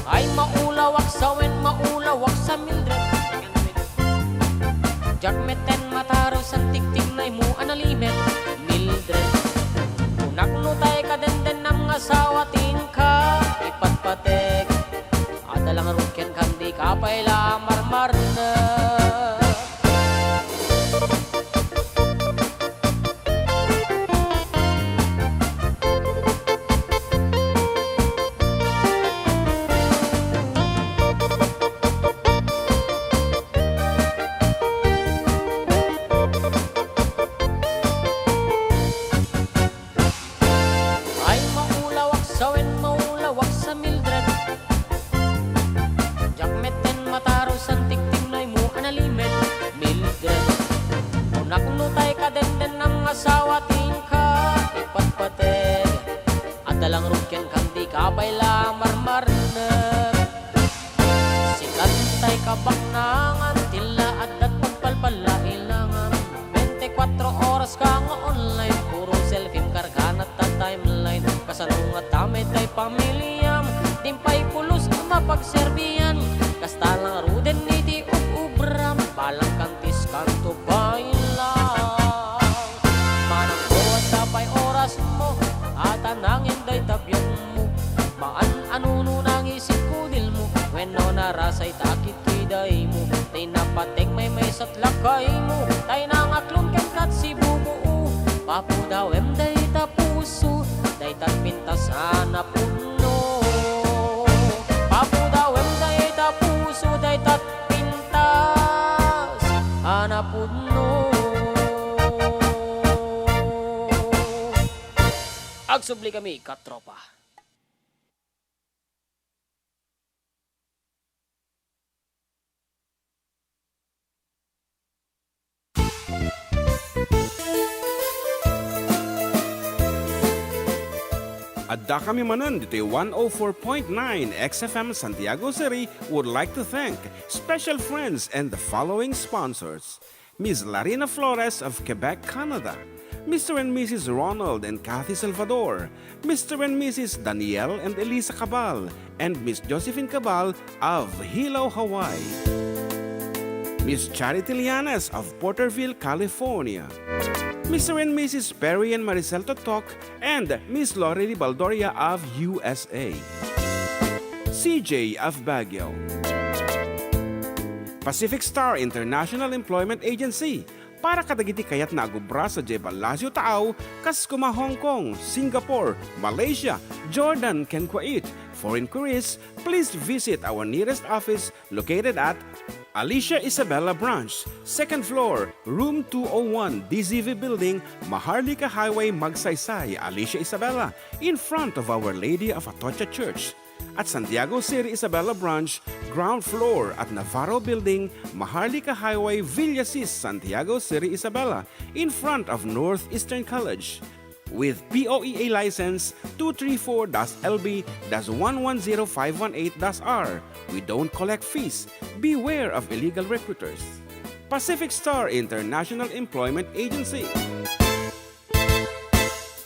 Ay maulawak sa wen, maulawak sa Mildred. Diak metten mataro san tiktignaymo a nalimed, Mildred. Kunak no tay kadendennam nga asawa ti inka ipatpateg. Adda la ngarud kenka, dika pay la marmarnek. Ay, maulawak sa wen, maulawak sa Mildred. Diak metten mataro san tiktignaymo a nalimed, Mildred. Kunak no tay kadendennam nga asawa ti inka ipatpateg. Adda la ngarud kenka, dika pay la marmarnek. Sikan tay kabaknangan, ti la adda't pagpalpalailangan. Bente kuatro oras ka nga online, puro selfie kargana ta timeline. Kasano nga ta met tay pamiliam, di pay pulos a mapagserbian. Kasta la ngaruden iti ub-ubram, balang kantis kanto pay lang. Manang kuwat ta pay orasmo, ata nangin dayta biagmo. Maan a nuno nangisin kudilmo, wenno narasay ta kitkidaymo. Tay napateg maymaysa't lakaymo, tay nangaklon kenkat sibubuo. Papudawem dayta puso, daytat pintas a napudno. Papudawem dayta puso, daytat pintas a napudno. Agsubli kami, katropa. Adda kami manen ditoy one oh four point nine X F M Santiago City would like to thank special friends and the following sponsors: Miss Larina Flores of Quebec, Canada, Mister and Missus Ronald and Kathy Salvador, Mister and Missus Daniel and Elisa Cabal, and Miss Josephine Cabal of Hilo, Hawaii. Miss Charity Lianes of Porterville, California. Mister and Missus Perry and Maricel Totok and Miss Lorely Baldoria of U S A. C J of Baguio. Pacific Star International Employment Agency, para kadagiti kayatna a agubra sadiay Palacio Taaw, kas koma Hong Kong, Singapore, Malaysia, Jordan, ken Kuwait. For inquiries, please visit our nearest office located at Alicia Isabela Branch, second floor, room two oh one, D Z V Building, Maharlika Highway, Magsaysay, Alicia Isabela, in front of Our Lady of Atocha Church. At Santiago Seri Isabela Branch, ground floor at Navarro Building, Maharlika Highway, Villasis, Santiago Seri Isabela, in front of Northeastern College. With P O E A license two three four dash L B dash one one zero five one eight dash R. We don't collect fees. Beware of illegal recruiters. Pacific Star International Employment Agency.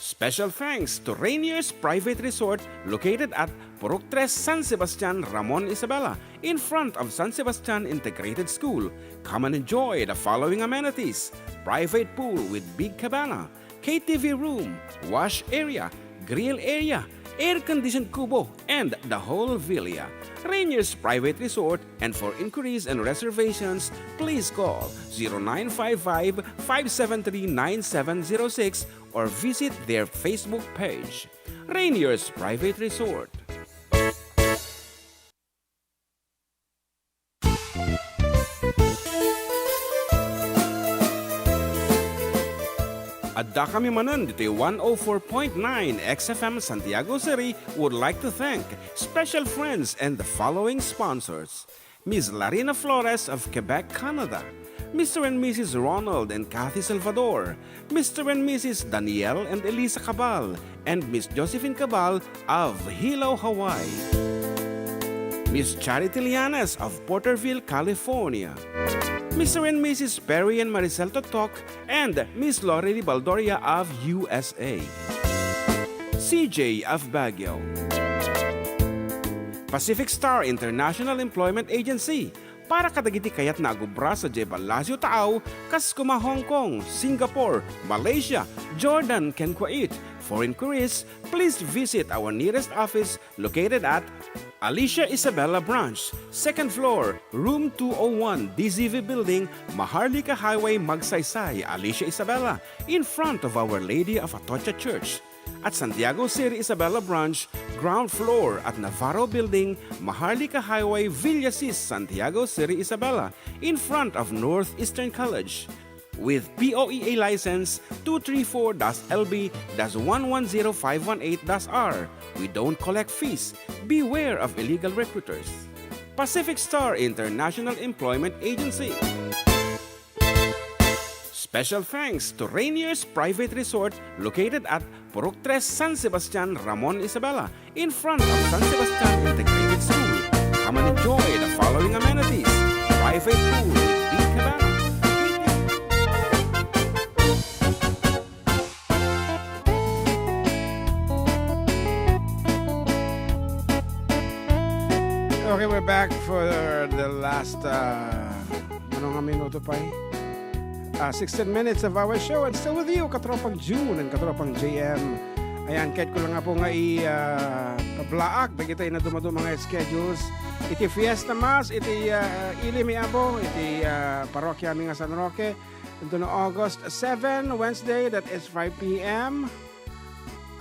Special thanks to Rainier's Private Resort, located at Purok Tres, San Sebastian, Ramon Isabela, in front of San Sebastian Integrated School. Come and enjoy the following amenities: private pool with big cabana, K T V room, wash area, grill area, air-conditioned kubo, and the whole villa. Rainier's Private Resort, and for inquiries and reservations, please call zero nine five five, five seven three, nine seven zero six or visit their Facebook page. Rainier's Private Resort. Adda kami manen ditoy one oh four point nine X F M Santiago City would like to thank special friends and the following sponsors: Miss Larina Flores of Quebec, Canada, Mister and Missus Ronald and Kathy Salvador, Mister and Missus Daniel and Elisa Cabal, and Miss Josephine Cabal of Hilo, Hawaii, Miss Charity Lianes of Porterville, California, Mister and Missus Perry and Maricel Totok, and Miss Lori Baldoria of U S A, C J of Baguio, Pacific Star International Employment Agency, para kadagiti kayatna a gubra sadiay Palacio Taaw, kas koma Hong Kong, Singapore, Malaysia, Jordan, ken Kuwait. For inquiries, please visit our nearest office located at Alicia Isabela Branch, second floor, room two oh one, D Z V Building, Maharlika Highway, Magsaysay, Alicia Isabela, in front of Our Lady of Atocha Church. At Santiago Seri Isabela Branch, ground floor at Navarro Building, Maharlika Highway, Villasis, Santiago Seri Isabela, in front of Northeastern College. With P O E A license two three four dash L B dash one one zero five one eight dash R. We don't collect fees. Beware of illegal recruiters. Pacific Star International Employment Agency. Special thanks to Rainier's Private Resort, located at Purok Tres, San Sebastian, Ramon Isabela, in front of San Sebastian Integrated School. Come and enjoy the following amenities: private pool with big cabana. Okay, we're back for the last, uh, ano nga minuto pa eh? Ah, sixteen minutes of our show and still with you, Katropang June and Katropang J M. Ayan, ket ko lang nga po nga i, ah, pablaak dagiti nadumaduma nga schedules. Iti Fiesta Mass, iti, ah, ili mi, Apo, iti, ah, parokya mi nga San Roque. Ito no August seven, Wednesday, that is five p m.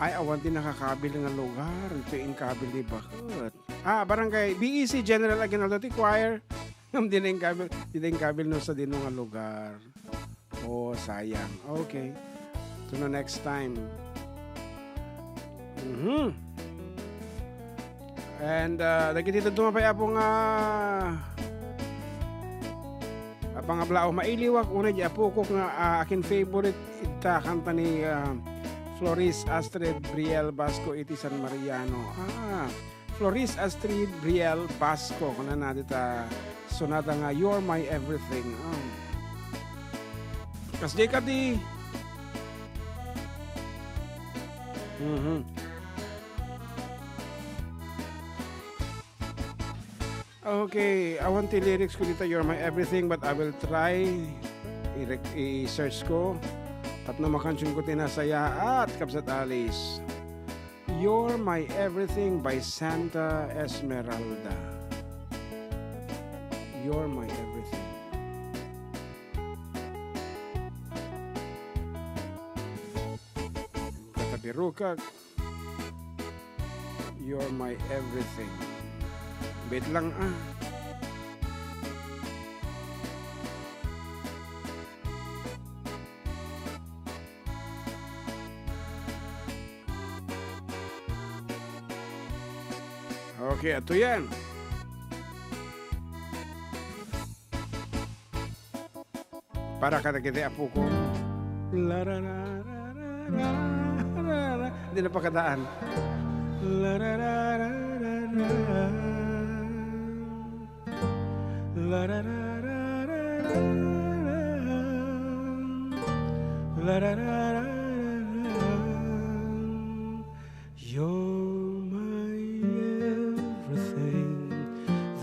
Ay, awan ti nakakabil nga lugar. Ito inkabil ni Bakut. Ah, barangay B E C General Aguinaldo ti choir. Ngem dina inkabil, dina inkabil no sadino nga lugar. Oh, sayang. Okay. To the next time. Mhm. And, ah, dagiti dadduma pay, Apo, nga apang ablao, mailiwak unay di apokok nga, ah, akin favorite ita kanta ni, ah, Floris Astrid Briel Basco iti San Mariano. Ah, Floris Astrid Briel Basco, kunana dita sonata nga You're My Everything. Ah. Kas di ka di. Mhm. Okay, awan ti lyrics ko dita, You're My Everything, but I will try. I-, i-search ko. Tapno makantion ko ti nasayaat, Kabsat Alice. You're My Everything by Santa Esmeralda. You're My Everything. Katabirukak. You're My Everything. Wait lang, ah. Okay, ato yan. Para kadagiti apoko. Di na pakadaan. You're my everything.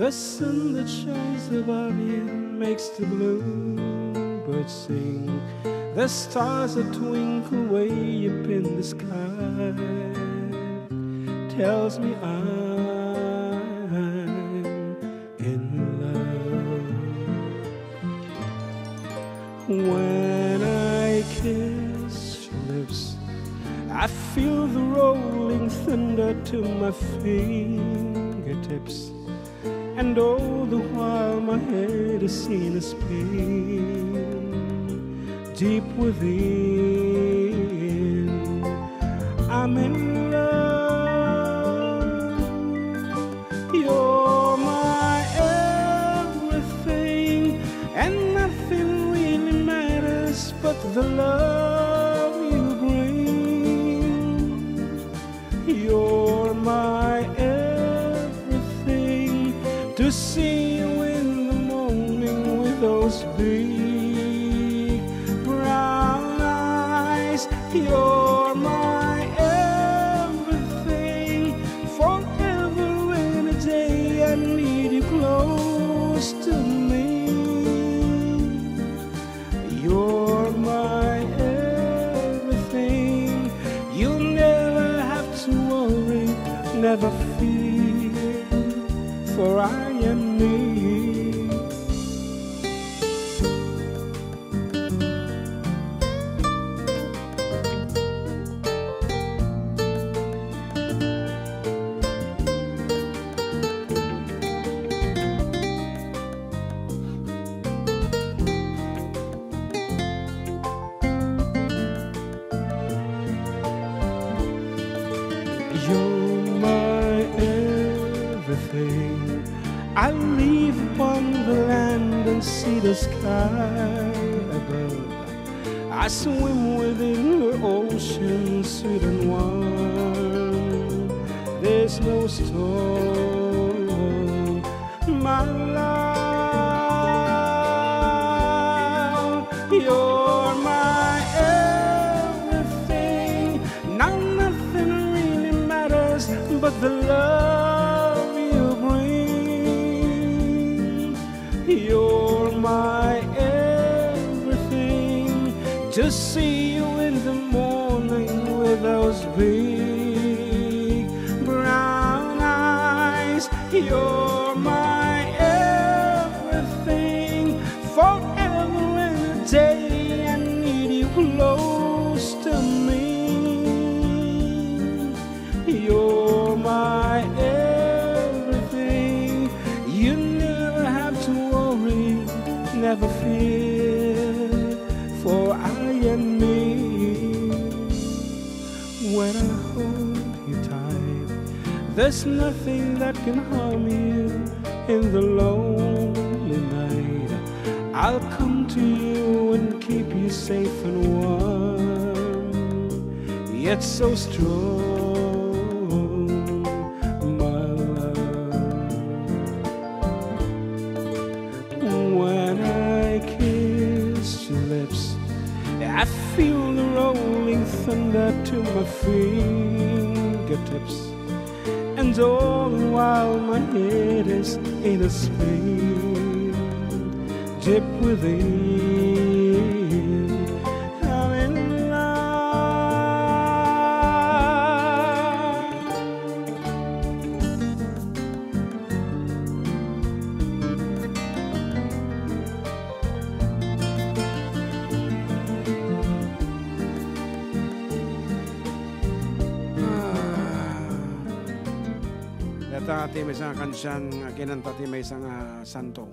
The sun that shines above you makes the bluebirds sing. The stars that twinkle way up in the sky tells me I'm in love. When I kiss your lips, I feel the rolling thunder to my fingertips. And all the while my head is in a spin. Deep within, I'm in love. You're my everything, and nothing really matters but the love you bring. You're my everything. To see you in the morning with those big brown eyes. You're my everything. Forever and a day I need you close to me. You're my everything. You never have to worry, never fear, for I am near. You're my everything. I live upon the land and see the sky above. I swim within your ocean, sweet and warm. There's no storm, my love. You're my everything. Now nothing really matters but the love you bring. You're my everything. To see you in the morning with those big brown eyes. You're my everything. Forever and a day I need you close to me. You're my everything. You never have to worry, never fear, for I am near. When I hold you tight, there's nothing that can harm you in the lonely night. I'll come to you and keep you safe and warm, yet so strong, my love. When I kiss your lips, I feel the rolling thunder to my fingertips. And all the while my head is in a spin. Deep within, I'm in love. Ah. Dayta ti maysa nga kansian nga kinanta ti maysa nga santo.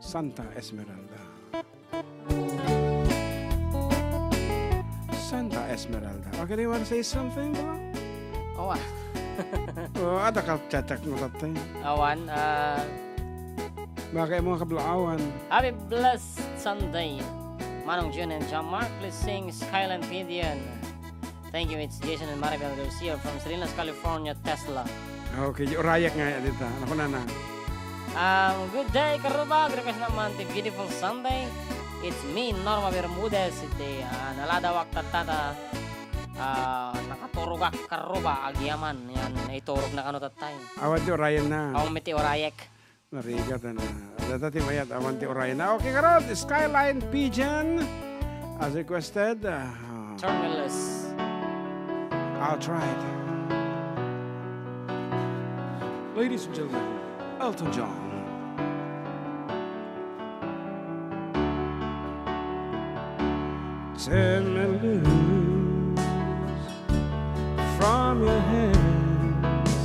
Santa Esmeralda. Santa Esmeralda. Okay, do you wanna say something, bro? Oh, ah. Oh, adda ka chat-chat mo tatay. Awan, ah, Bakit mo kablaawan? Happy blessed Sunday, Manong Jun and John Mark. Please sing Skyline Pigeon. Thank you. It's Jason and Maribel Garcia from Salinas, California, Tesla. Okay, di orayak nga dita. Ano ko na na? Um, good day, Karuba. Request naman ti Beautiful Sunday. It's me, Norma Bermudez. Iti, ah, naladawak tattata. Ah, nakaturogak, Karuba, agiaman. Yan, naiturog na kano tattay. Awan ti orayan na. Awan ti orayek. Narigat na. Data ti mayat, awan ti orayan na. Okay, karod, Skyline Pigeon. As requested, uh, Turn me loose. I'll try it. Ladies and gentlemen, Elton John. Turn me loose from your hands.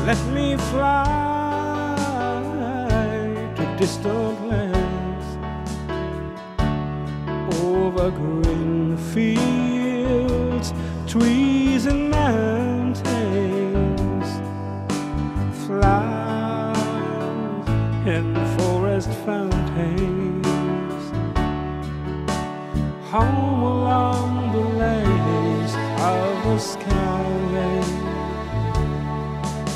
Let me fly to distant lands, over green fields, trees and mountains, flowers and forest fountains. Home along the lanes of the skyline,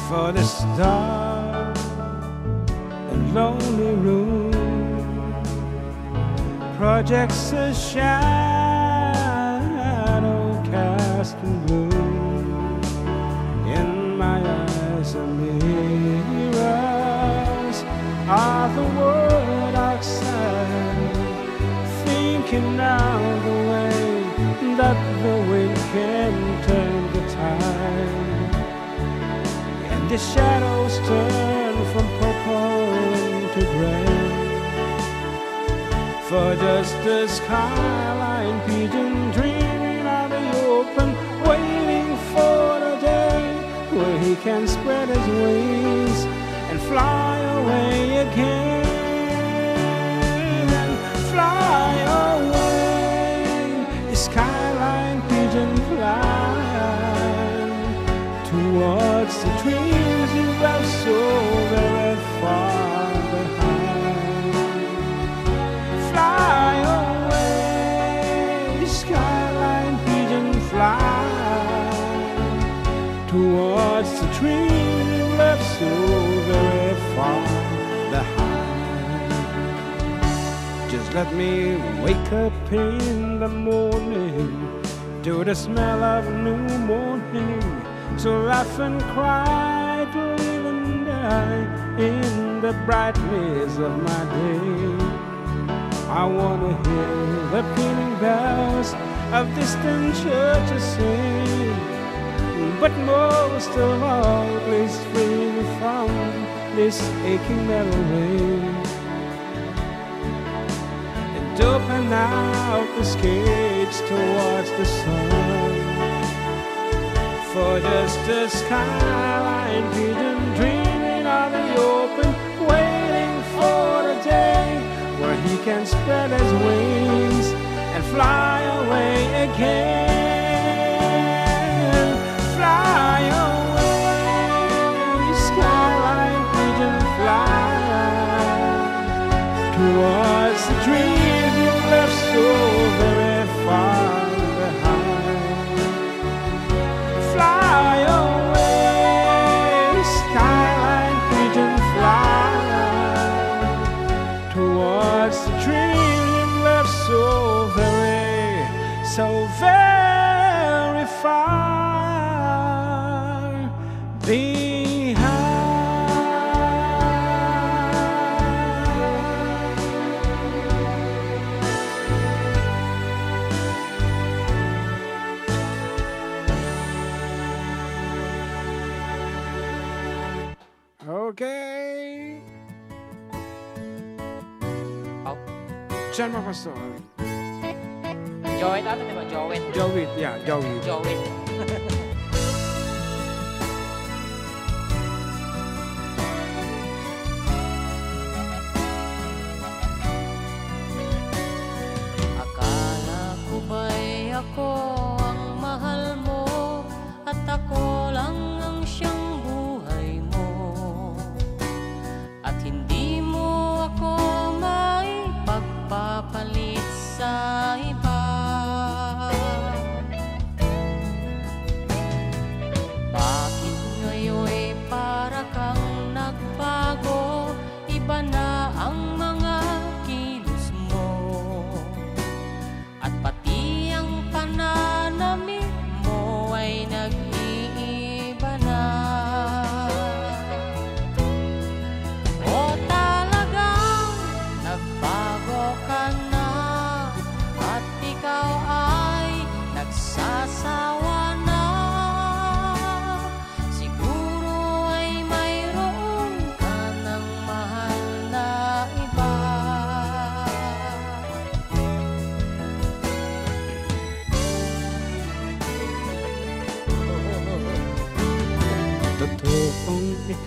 for this dark and lonely room projects a shadow cast in gloom. In my eyes are mirrors of the world outside, thinking of the way that the wind can turn the tide. And the shadows turn from purple to gray. For just a skyline pigeon dreaming of the open, waiting for the day where he can spread his wings and fly away again. Fly away, skyline pigeon, fly towards the dreams you left so very far behind. Fly away, skyline pigeon, fly towards the dream you left so very far behind. Just let me wake up in the morning to the smell of new morning, to laugh and cry, to live and die in the brightness of my day. I wanna hear the pealing bells of distant churches sing, but most of all, please free me from this aching memory and open out the skates towards the sun. For just a skyline pigeon dreaming on the open, waiting for the day where he can spread his wings and fly away again. Fly away, skyline pigeon, fly towards the dreams you left so very far behind. Fly away, skyline pigeon, fly towards the dream you left so very, so very far behind. Okay. Aw. Siya, Pastor. Joet ata, di ba? Joet. Joet, yeah, Joet. Joet. Akala ko ba'y ako ang mahal mo at ako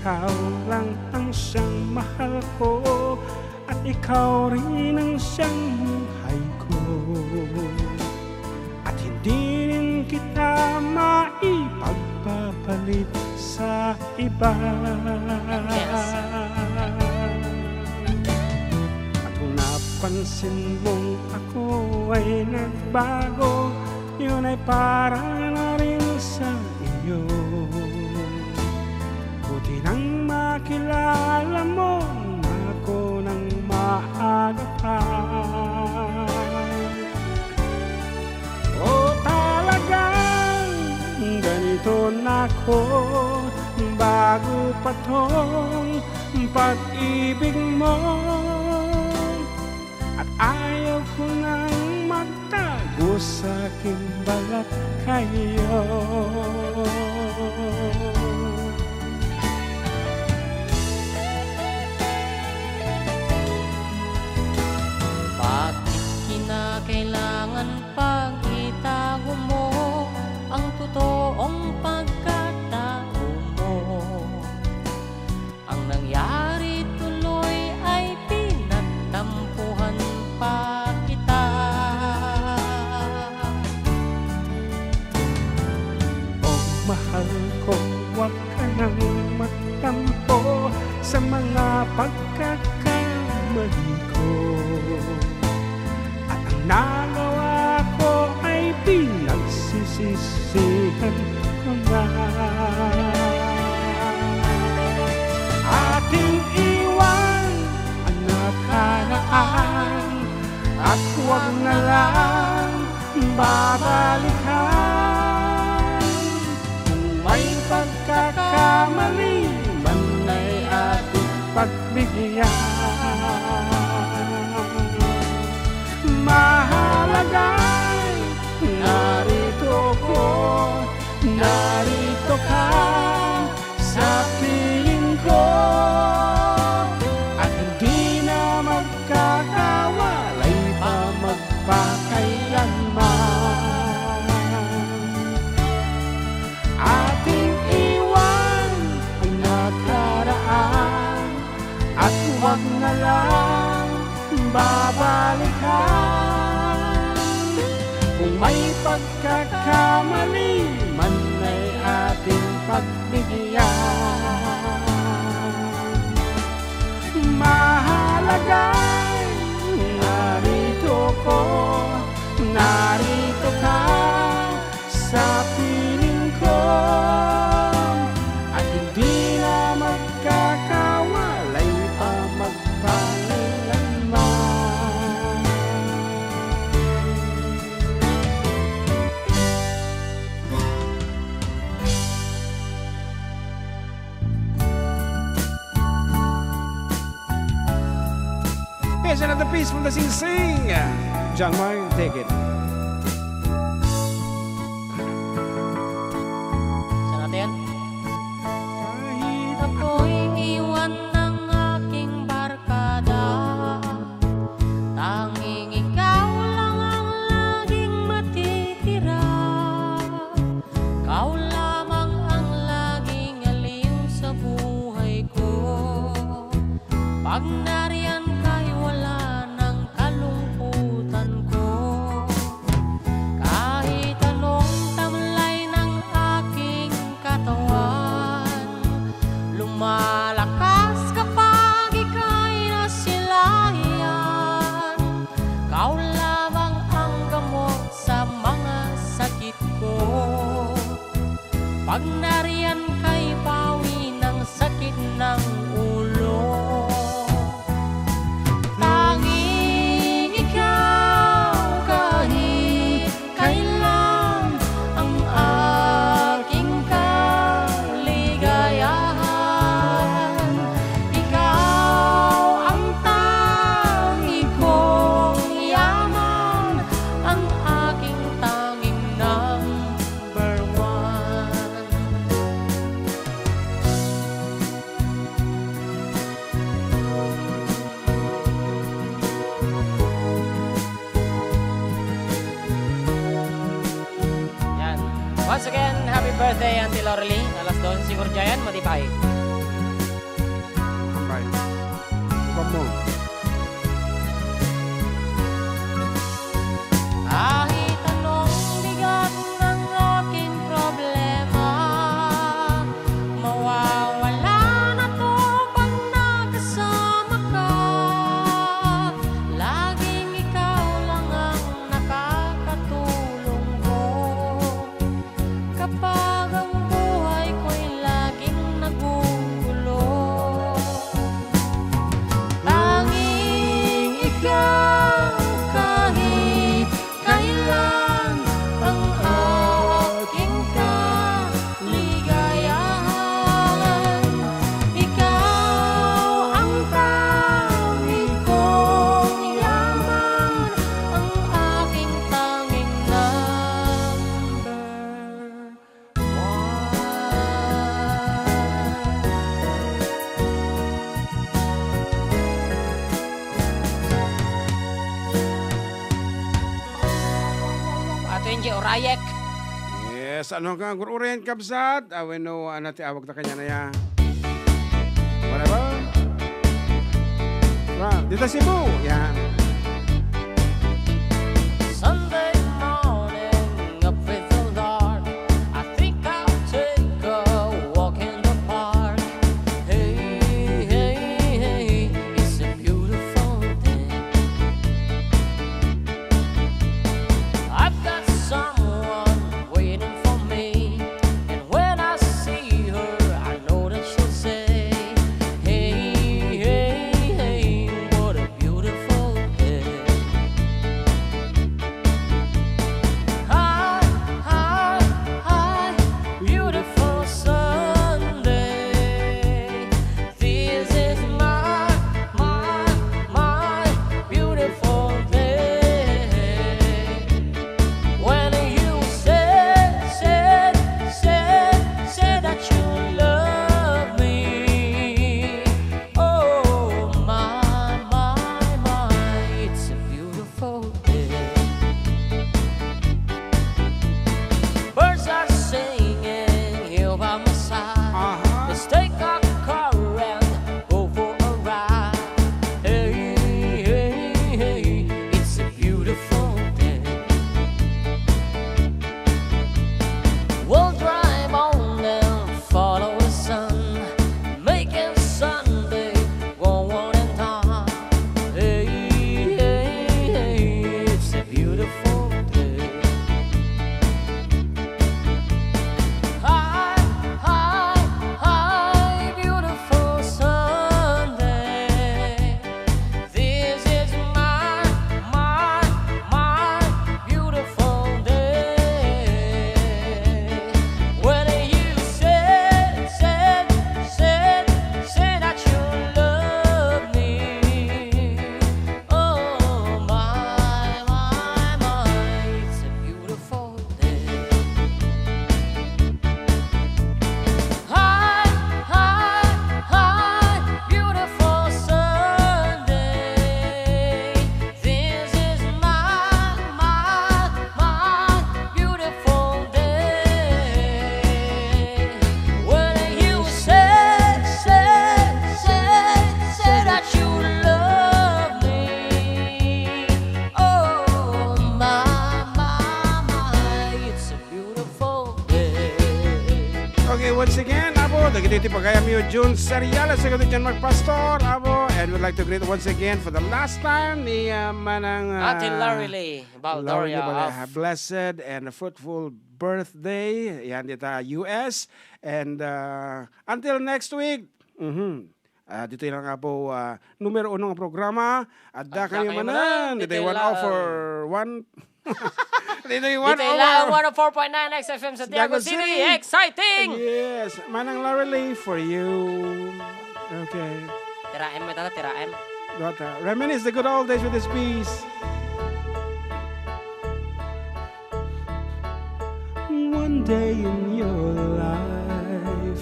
Ikaw lang ang siyang mahal ko, at ikaw rin ang siyang buhay ko. At hindi rin kita maipagpapalit sa iba. Yes. At kung napansin mong ako ay nagbago, yun ay para na rin sa iyo. Buti nang makilala mo na ako nang maaga pa. O talagang ganito na ako, bago pa tong pag-ibig mo. At ayaw ko nang magtago sa aking balat kayo. Bakit kinakailangan pang itago mo ang totoong pagkatao mo? Ang nangyari tuloy ay pinagtampuhan pa kita. O mahal ko, huwag ka nang magtampo sa mga pagkakamali ko. At ang nagawa ko ay pinagsisisihan ko na. Ating iwan ang nakaraan at huwag na lang babalikan. Kung may pagkakamali man ay ating pagbigyan. Mahalaga'y narito ko, narito ka sa piling ko. At hindi na magkakawalay pa magpakailanman. Ating iwan ang nakaraan at huwag na lang babalikan. Kung may pagkakamali man ay ating pagbigyan. Mahalaga'y narito ko, narito ka sa piling ko, at hindi na magkakawalay pa magpakailanman. Peace and the peace from the Sing Sing. John Mario, take it. Saan natin? Kahit ako'y iwan ng aking barkada, tanging ikaw lang ang laging matitira. Ikaw lamang ang laging aliw sa buhay ko. Pag nariyan ka'y wala ng kalungkutan ko. Kahit anong tamlay ng aking katawan, lumalakas kapag ika'y nasilayan. Ikaw lamang ang gamot sa mga sakit ko. Pag nariyan ka'y pawi ng sakit ng ulo. Tanging ikaw kahit kailan ang aking kaligayahan. Ikaw ang tangi kong yaman, ang aking tanging number one. Yan. Once again, happy birthday, Auntie Lorly. Alas dose siguro dyan, matipay. Kahit anong bigat ng aking problema, mawawala na 'to pag nakasama ka. Laging ikaw lang ang nakakatulong ko kapag ang buhay ko'y laging nagugulo. Tanging ikaw kahit kailan ang aking kaligayahan. Ikaw ang tabi kong yaman, ang aking tanging number one. Ato yun, Jay Orayek. Yes, ano ka, gur-urian, kabsat? Ah, wenno, ano ti awag ta kaniana ya? Whatever. Ra, dita Cebu, yan. Sunday morning, up with the Lord. I think I'll take a walk in the park. Hey, hey, hey, it's a beautiful day. I've got someone waiting for me, and when I see her, I know that she'll say, "Hey, hey, hey, what a beautiful day." Hi, hi, hi, beautiful Sunday. This is my, my, my beautiful day. When you said, said, said, said that you love me. Oh, my, my, my, it's a beautiful day. Birds are singing here by my side. Uh-huh. Let's take a car and go for a ride. Hey, hey, hey, it's a beautiful day. We'll drive on and follow the sun, making Sunday go on and on. Hey, hey, hey, it's a beautiful day. Hi, hi, hi, beautiful Sunday. This is my, my, my beautiful day. When you said, said, said, said that you love me. Oh, my, my, my, it's a beautiful day. Hi, hi, hi, beautiful Sunday. This is my, my, my beautiful day. When you said, said, said, said that you love me. Oh, my, my, my, it's a beautiful day. Okay, once again, Apo, dagiti ti pagayamyo, June Seriales, ken John Mark Pastor, Apo, and we'd like to greet once again for the last time ni, uh, Manang, uh, Ate Larry Lee Baldoria Larry Lee Baldoria. Of Blessed and fruitful birthday, yan dita U S. And, uh, until next week, mhm. Ah, ditoy lang, Apo, ah, numero uno nga programa. Adda kayo manen. Ditoy one oh four, one, ditoy one oh four point nine X F M Santiago City. Exciting! Yes. Manang Laurel for you. Okay. Tiraem, may tata, tiraem. Got that. Reminisce the good old days with this piece. One day in your life,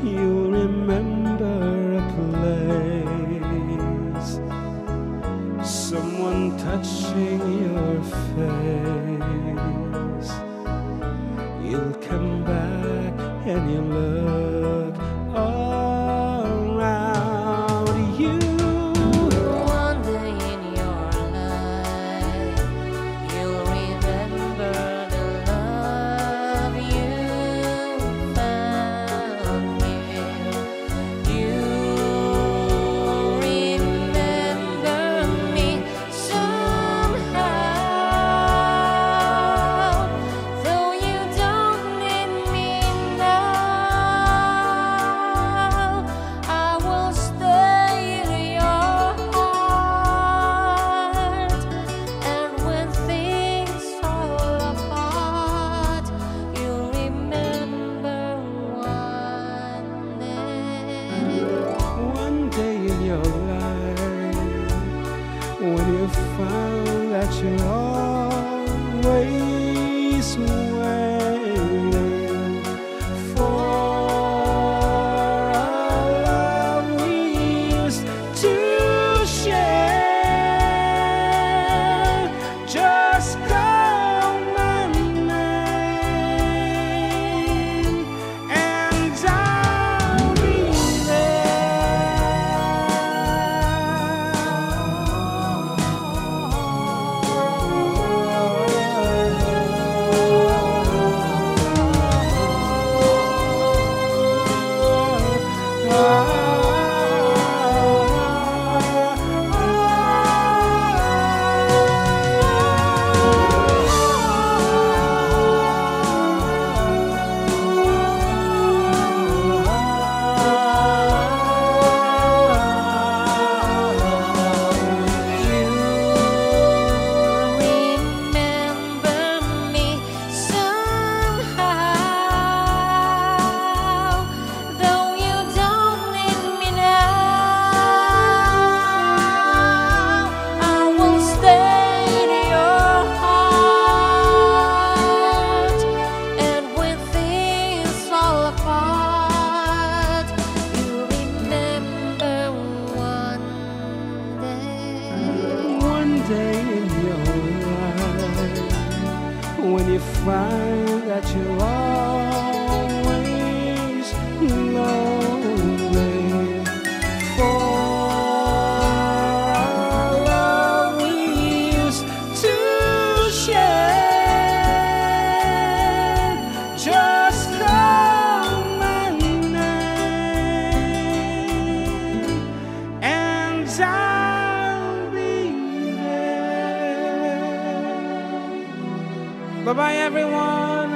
you'll remember a place, someone touching your face. You'll come back and you look around. You When you find that you're always waiting for a love we used to share, just call my name and I'll be there. You remember me somehow, though you don't need me now. I will stay in your heart, and when things fall apart, you remember one day. One day in your life, when you find that you're always lonely, for our love we used to share, just call my name and I'll be there. Bye-bye, everyone.